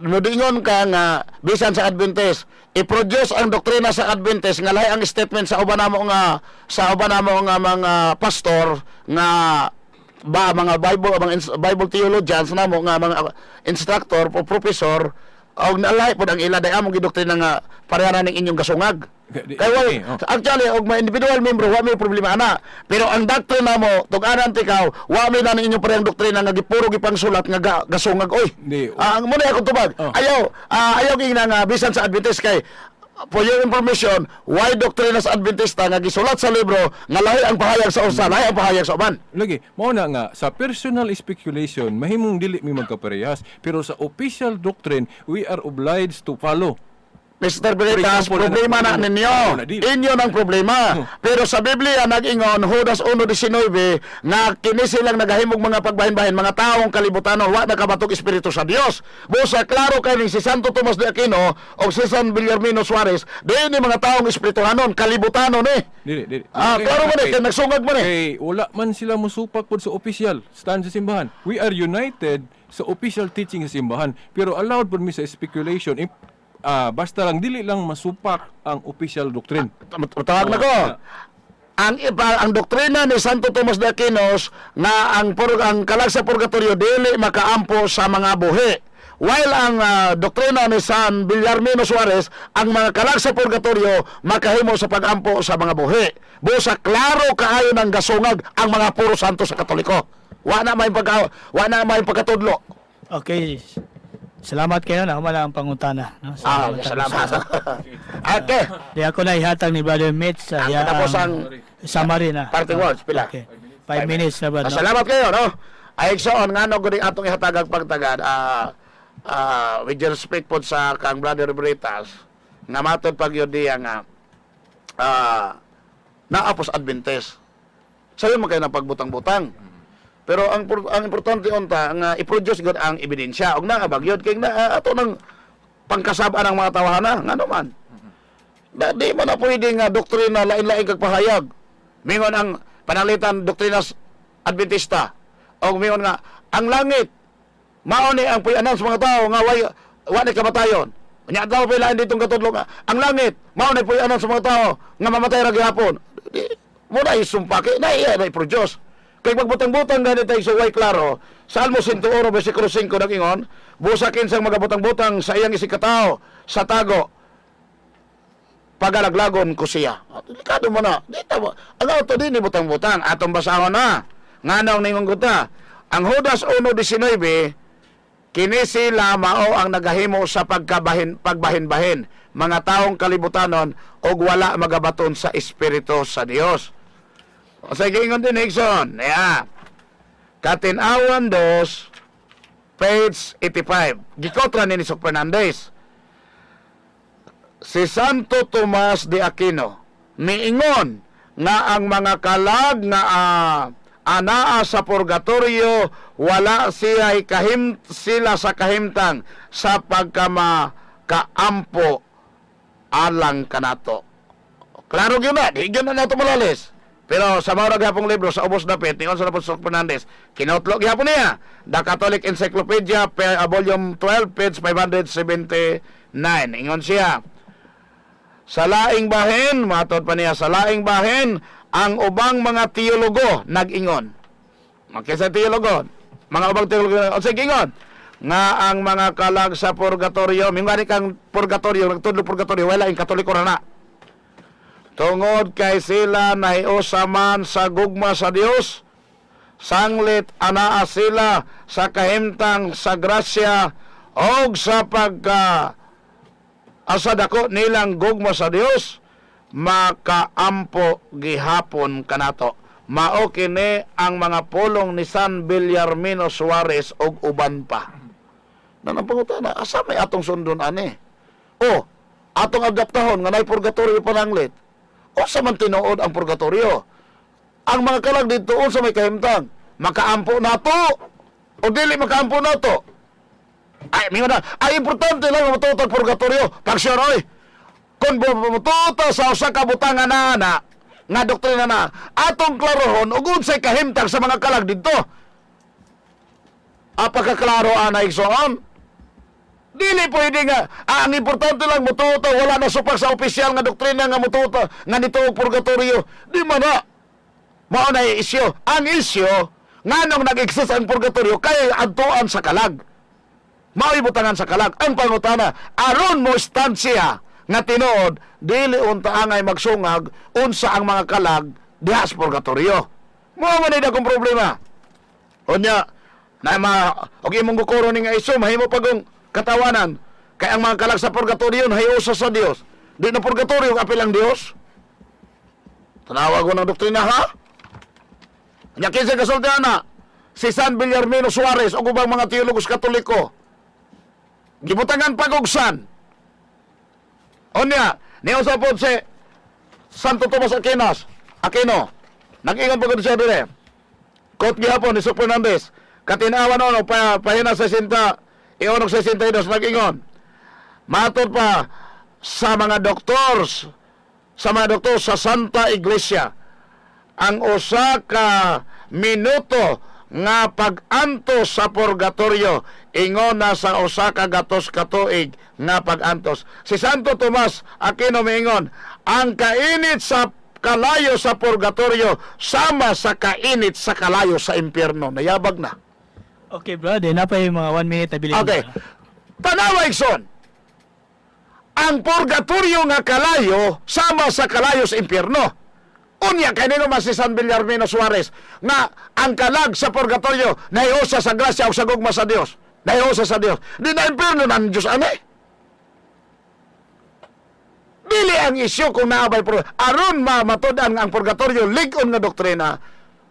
Nudingon ka nga bisan sa Adventist, i-produce ang doktrina sa Adventist nga lahi ang statement sa uban namo nga mga pastor nga ba mga Bible, mga Bible theologians namo nga mga instructor o professor, og nalahi pod ang ila day among gidoktrina nga pareha na ning inyong gasungag. Kay wala, okay, oh. actually, og mga individual member, wa may problema ana. Pero ang doctrine namo, tug-anan tikaw, wa may na inyong parehang doktrina nga gipuro gipangsulat nga gasungag oy. Di, oh. Ang muna akong tubag. Oh. Ayaw ging nga bisan sa Adventist kay for your information, why doktrina sa Adventista nga gisulat sa libro nga lahi ang pahayag sa usa, lahi ang pahayag sa uban. Lagi, mao na nga sa personal speculation mahimong dili mi magkaparehas, pero sa official doctrine we are obliged to follow. Mr. Veritas, For example, problema na ninyo. Na, di. Inyo ng problema. Pero sa Biblia, nag-ingon, Judas 1:19, nga kini silang nagahimog mga pagbahin-bahin, mga taong kalibutanon, wa nakabatog espiritu sa Dios. Busa, klaro kay ni si Santo Tomas de Aquino o si San Villarmino Suarez, di ni mga taong espirituhanon, kalibutanon eh. Dili, dili. Klaro man eh, kay nagsungag man eh. Kay wala man sila musupak pod sa official stand sa simbahan. We are united sa official teaching sa simbahan, pero allowed pod mi sa speculation if, basta lang dili lang masupak ang official doctrine. Tawag na ko. Ang iba, ang doktrina ni Santo Tomas de Aquinos nga ang kalag sa purgatorio dili makaampo sa mga buhi. While ang doktrina ni San Villarmino Suarez, ang mga kalag sa purgatorio makahimo sa pagampo sa mga buhi. Busa klaro kaayo ng gasungag ang mga puro santo sa Katoliko. Wa na may pagkatudlo. Okay. Salamat kayo na human ang pangutana. No? Salamat. Okay. Di ako na ihatag ni Brother Mitch sa Ang iya katapos ang summary na. parting words, pila? Okay. 5 minutes na ba? No? Salamat kayo, no? Ay, igsoon, nga no, gud atong ihatag ang pagtagad, with your respect po sa kang Brother Britas, nga matod pag yun diya nga, naa pos Adventist. Sayo man kayo ng pagbutang-butang. Pero ang importante unta nga i-produce gud ang ebidensya og naa ba gyud kay na ato nang pangkasab-an ang mga tawhana, ngano man. Di man na pwede nga doktrina lain-lain kag pahayag. Mingon ang panalitan doktrina Adventista. Og mingon nga ang langit mao ni ang puy-anan sa mga tao nga way wa ni kamatayon. Nya daw pila ditong katudlo nga ang langit mao ni puy-anan sa mga tao nga mamatay ra gihapon. Di, mo na isumpaki na iya na i-produce. Kay pagbutang-butang ganit tayo sa way klaro, Salmo 101 versikulo 5 nag-ingon, busa kinsang magabutang-butang sa iyang isigkatao sa tago, pagalaglagon ko siya. Delikado mo na. Dito mo. Ang auto din, butang-butang. Atong basahon na. Nganong ningon ko ta. Ang Judas 1:19, kini sila mao ang nagahimo sa pagkabahin, pagbahin-bahin, mga taong kalibutanon og wala magabaton sa espiritu sa Dios. O sa giingon din Nixon, yeah. Katinawan 2, page 85. Gikotra ni Nisok Fernandez. Si Santo Tomas de Aquino niingon nga ang mga kalag nga anaa sa purgatorio, wala siya kahim sila sa kahimtang sa pagkama kaampo alang kanato. Klaro gyud na, di gyud na nato malalis. Pero sa mga gihapong libro sa ubos dapit ni sa Apostol Fernandez, kinutlo gihapon niya The Catholic Encyclopedia, volume 12, page 579. Ingon siya, sa laing bahin, matod pa niya, sa laing bahin, Ang ubang mga teologo nag-ingon. Okay sa teologo, mga ubang teologo unsay giingon? Nga ang mga kalag sa purgatorio, mingon kang purgatorio, nagtudlo purgatorio, wala ing Katoliko ra na. Tungod kay sila nahiusa man sa gugma sa Dios, sanglit anaa sila sa kahimtang sa grasya og sa pagka asa dako nilang gugma sa Dios, makaampo gihapon kanato. Mao kini ang mga pulong ni San Villarmino Suarez og uban pa. Na nang pangutana, asa may atong sundon ani? O, atong adaptahon nga nay purgatorio pananglit. O sa man tinuod ang purgatorio? Ang mga kalag dito unsa may kahimtang? Makaampo nato o dili makaampo nato? Ay, mingon na, ay importante lang matuto ang purgatorio. Pag sure, oy, kung mututo sa usa ka butanga na na nga doktrina na atong klarohon ug unsay kahimtang sa mga kalag didto. Apakaklaro ana, igsoon. Dili pwede nga ang importante lang mututo, wala na supak sa opisyal nga doktrina nga mututo nga nito og purgatorio. Di man na. Mao na isyu. Ang isyu, nganong nag-exist ang purgatorio kay adtuan sa kalag. Mao'y butangan sa kalag. Ang pangutana, aron mo stand siya nga tinuod, dili unta angay magsungag unsa ang mga kalag diha sa purgatorio. Mao man ni akong problema. Unya, na ma og imong gukuro ni nga iso mahimo pagong katawanan kay ang mga kalag sa purgatorio nahiusa sa Dios. Di na purgatorio ang apil ang Dios. Tanawa ko ng doktrina, ha? Nya kinsa kasulti ana? Si San Villarmino Suarez o ubang mga teologos Katoliko. Gibutangan pag og San. Unya, niyo sa pod si Santo Tomas Aquinas, Aquino. Nag-ingon pagod siya dire. Quote gihapon ni Sir Fernandez. Katinawa noon, pa, pahina 60, ionog 62, nag-ingon. Matod pa sa mga doktor sa Santa Iglesia, ang usa ka minuto nga pag-antos sa purgatorio ingon na sa usa ka gatos ka tuig nga pag-antos. Si Santo Tomas Aquino miingon, ang kainit sa kalayo sa purgatorio sama sa kainit sa kalayo sa impyerno. Nayabag na. Okay, brother, napay mga 1 minute na bilin. Okay. Tanawa, igsoon. Ang purgatorio nga kalayo sama sa kalayo sa impyerno. Unya kay nino man si San Villarmino Suarez nga ang kalag sa purgatorio nahiusa sa grasya o sa gugma sa Dios. Nahiusa sa Dios. Di na impyerno ng Dios ani. Dili ang isyu kung naabay pero aron matud-an ang purgatorio lig-on nga doktrina,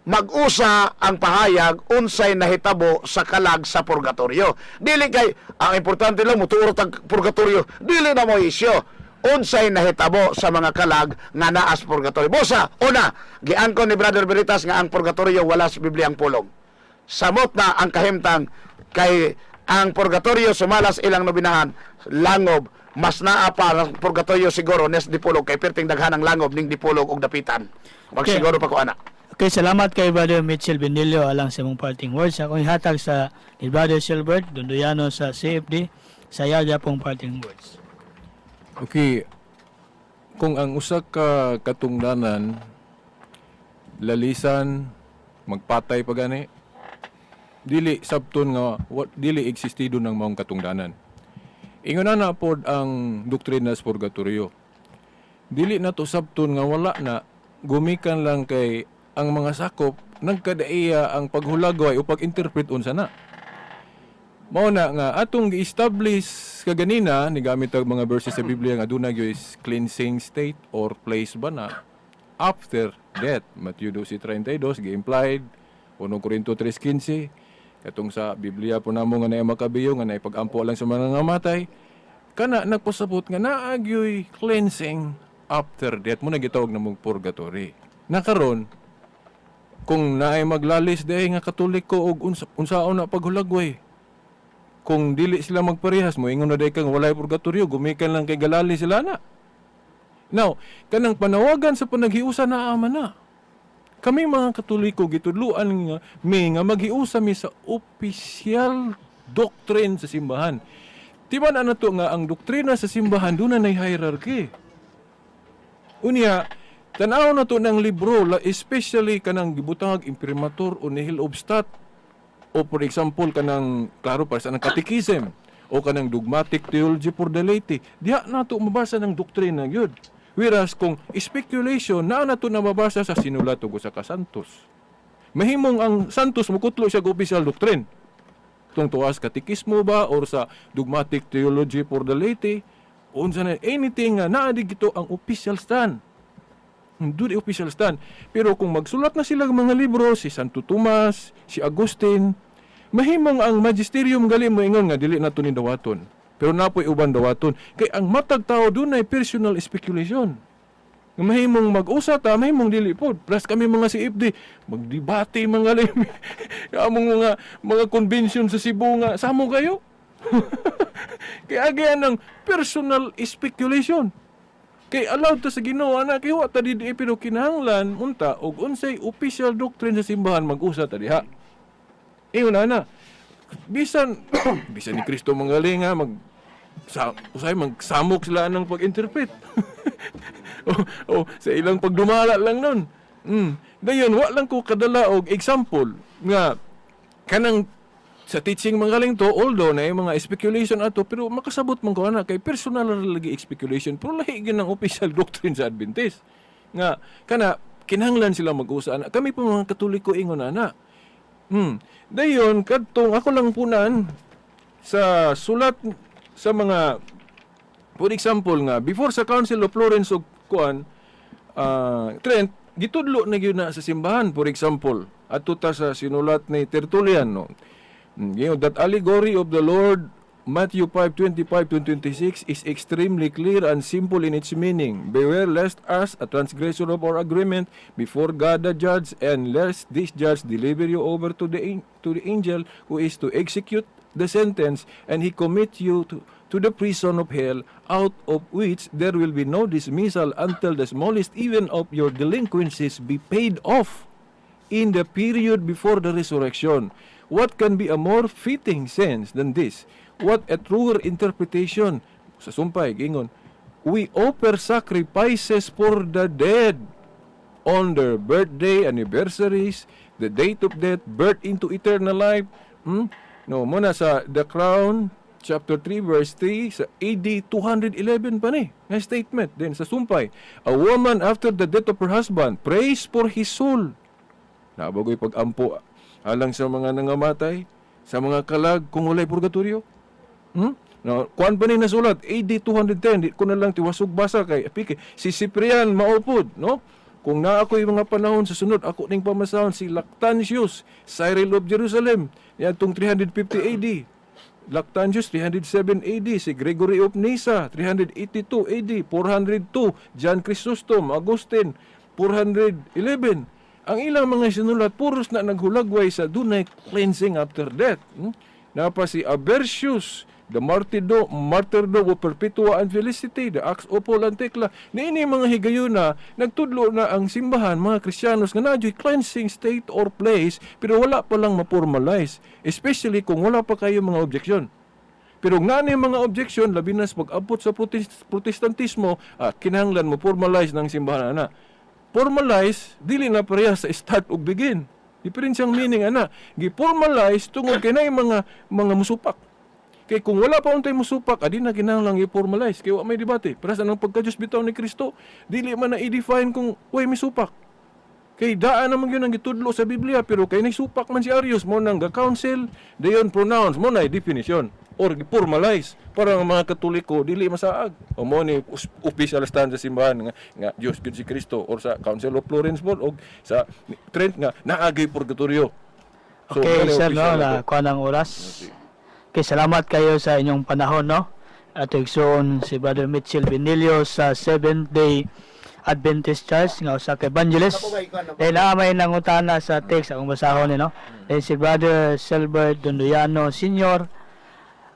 mag-usa ang pahayag unsay nahitabo sa kalag sa purgatorio. Dili kay ang importante lang mutuo tag purgatorio, dili na mo isyu unsay nahitabo sa mga kalag nga naa sa purgatorio. Busa, una, giangkon ni Brother Veritas nga ang purgatorio wala sa Biblia ang pulong. Samot na ang kahimtang kay ang purgatorio sumalas ilang nobinahan langob, mas naa pa ang purgatorio siguro nes dipulog kay perting daghan ang langob ning dipulog og dapitan. Magsiguro pa ko ana. Okay, salamat kay Brother Mitchell Benilio alang sa imong parting words. Akong ihatag sa ni Brother Silbert Dunduyano sa CFD sa iya pong parting words. Okay. Kung ang usa ka katungdanan lalisan, magpatay pa gani, dili sabton nga dili existido ng maong katungdanan. Ingon na na pod ang doktrina sa purgatorio. Dili na to sabton nga wala na, gumikan lang kay ang mga sakop nagkadaiya ang paghulagway o pag-interpret unsa na. Mao na nga atong gi-establish kaganina ni gamit og mga verses sa Biblia nga aduna gyud is cleansing state or place ba na after death. Matthew 12:32 gi-implied, 1 Corinto 3:15, katong sa Biblia po namo nga naay makabiyo nga naay pag-ampo lang sa mga ngamatay, kana nagpasabot nga naa gyoy cleansing after death mo na gitawag namong purgatory. Na karon kung naay maglalis diay nga Katoliko og unsaon na paghulagway, kung dili sila magparehas mo ingon na day kang walay purgatorio, gumikan lang kay galali sila na. Now, kanang panawagan sa panaghiusa na ama na. Kami mga Katoliko gitudluan nga mi nga maghiusa mi sa opisyal doctrine sa simbahan. Timan ana to nga ang doktrina sa simbahan doon na hierarchy. Unya, Tanaw na to ng libro, especially kanang gibutang imprimatur o nihil obstat o, for example, kanang klaro para sa nang catechism o kanang dogmatic theology for the laity, diha na to mabasa ng doktrina gyud. Whereas kung speculation, naa na to na mabasa sa sinulat ug sa kasantos. Mahimong ang santos mukutlo siya og official doctrine tung tuas katekismo ba or sa dogmatic theology for the laity, unsa na, anything nga naa dito ang official stand. Do the official stand. Pero kung magsulat na sila ng mga libro, si Santo Tomas, si Agustin, mahimong ang magisterium gali mo ingon nga dili na to ni dawaton. Pero napoy uban dawaton. Kay ang matag tao dunay personal speculation. Nga mahimong mag-usa ta, mahimong dili pod. Plus kami mga CFD, magdebate mga lim. Among mga convention sa Cebu nga samo kayo. Kay agyan ng personal speculation. Kay allowed ta sa Ginoo ana, kay wa ta didi, pero kinahanglan unta og unsay official doctrine sa simbahan, mag-usa ta diha. Ingon ana. Bisan bisan ni Kristo manggaling nga mag sa usay magsamok sila ng pag-interpret o sa ilang pagdumala lang nun. Dayon wa lang ko kadala og example nga kanang sa teaching manggaling to, although na yung mga speculation ato, pero makasabot man ko ana kay personal ra lagi speculation, pero lahi gyud ng official doctrine sa Adventist nga kana kinahanglan sila mag-usa ana. Kami po mga Katoliko, ingon ana. Dayon kadtong ako lang punan sa sulat sa mga, for example, nga before sa Council of Florence ug kuan, Trent, gitudlo na gyud na sa simbahan. For example, adto ta sa sinulat ni Tertullian, no? That allegory of the Lord, Matthew 5:25 to 26, is extremely clear and simple in its meaning. Beware lest us, a transgressor of our agreement before God the judge, and lest this judge deliver you over to the angel who is to execute the sentence, and he commit you to the prison of hell, out of which there will be no dismissal until the smallest even of your delinquencies be paid off in the period before the resurrection. What can be a more fitting sense than this? What a truer interpretation? Sa sumpay, gingon, we offer sacrifices for the dead on their birthday, anniversaries, the date of death, birth into eternal life. No, muna sa The Crown, chapter 3, verse 3, sa AD 211 pa ni, nga statement. Then sa sumpay, a woman after the death of her husband prays for his soul. Nabagoy pag-ampo alang sa mga nangamatay, sa mga kalag kung walay purgatorio. No, kuan pa ni nasulat AD 210, di ko na lang tiwasog basa kay pike. Si Cyprian maupod, no? Kung naa ako'y mga panahon sa sunod, ako ning pamasahon si Lactantius, Cyril of Jerusalem, niadtong 350 AD. Lactantius 307 AD, si Gregory of Nyssa 382 AD, 402 John Chrysostom, Augustine 411. Ang ilang mga sinulat puros na naghulagway sa dunay cleansing after death. Napa si Abercius, the martyrdom of Perpetua and Felicity, the Acts of Paul and Thecla. Niini mga higayuna, nagtudlo na ang simbahan, mga Kristiyanos, nga naa cleansing state or place, pero wala pa lang ma-formalize. Especially kung wala pa kayo mga objection. Pero nga ni mga objection, labi na sa pag-abot sa Protestantismo, kinahanglan mo formalize ng simbahan ana. Formalize, dili na pareha sa start ug begin. Diferensyang meaning ana. Gi-formalize tungod kay naay mga musupak. Kay kung wala pa untay musupak, adi na kinahanglan i-formalize kay wa may debate. Para sa nang pagka-Diyos bitaw ni Kristo, dili man na i-define kung way misupak. Kay daan naman yun ang gitudlo sa Biblia, pero kay supak man si Arius mo nang ga-council, dayon pronounce mo na definition or gi-formalize para ang mga Katoliko dili masaag. O mo ni official stand sa simbahan nga Dios gyud si Kristo or sa Council of Florence po o sa Trent nga naagay purgatorio. So, Okay, mao ni sir, no, official na na to. kuha ng oras. Okay, salamat kayo sa inyong panahon, no? At igsoon si Brother Mitchell Benilio sa Seventh Day Adventist Church nga usa ka evangelist. Then naa may nangutana sa text akong basahon ni, no. Then si Brother Selbert Dondoyano Senior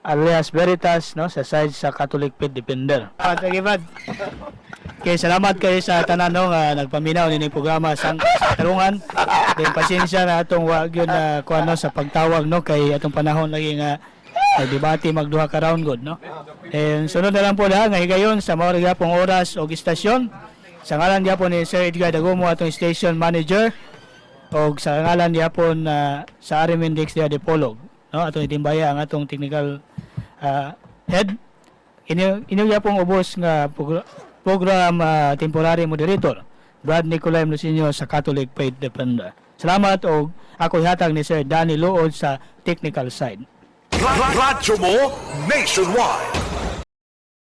alias Veritas, no, sa side sa Catholic Faith Defender. Sige, Brad. Okay, salamat kayo sa tanan, no, nga nagpaminaw nining programa sang Tarungan. Then pasensya na atong wa gyud na kuan, no, sa pagtawag, no, kay atong panahon lagi nga nagdebate magduha ka round good, no. And sunod na lang po lahat nga higayon sa mao pong oras og istasyon. Sa ngalan gyapon ni Sir Edgar Dagomo, atong station manager, og sa ngalan gyapon sa Arimin Dix Dipolog, no, atong itimbaya ang atong technical head, inyo inyo gyapong ubos nga program temporary moderator, Brad Nicolay Lucinio sa Catholic Faith Defender. Salamat, og ako ihatag ni Sir Danny Luod sa technical side. Radyo mo nationwide.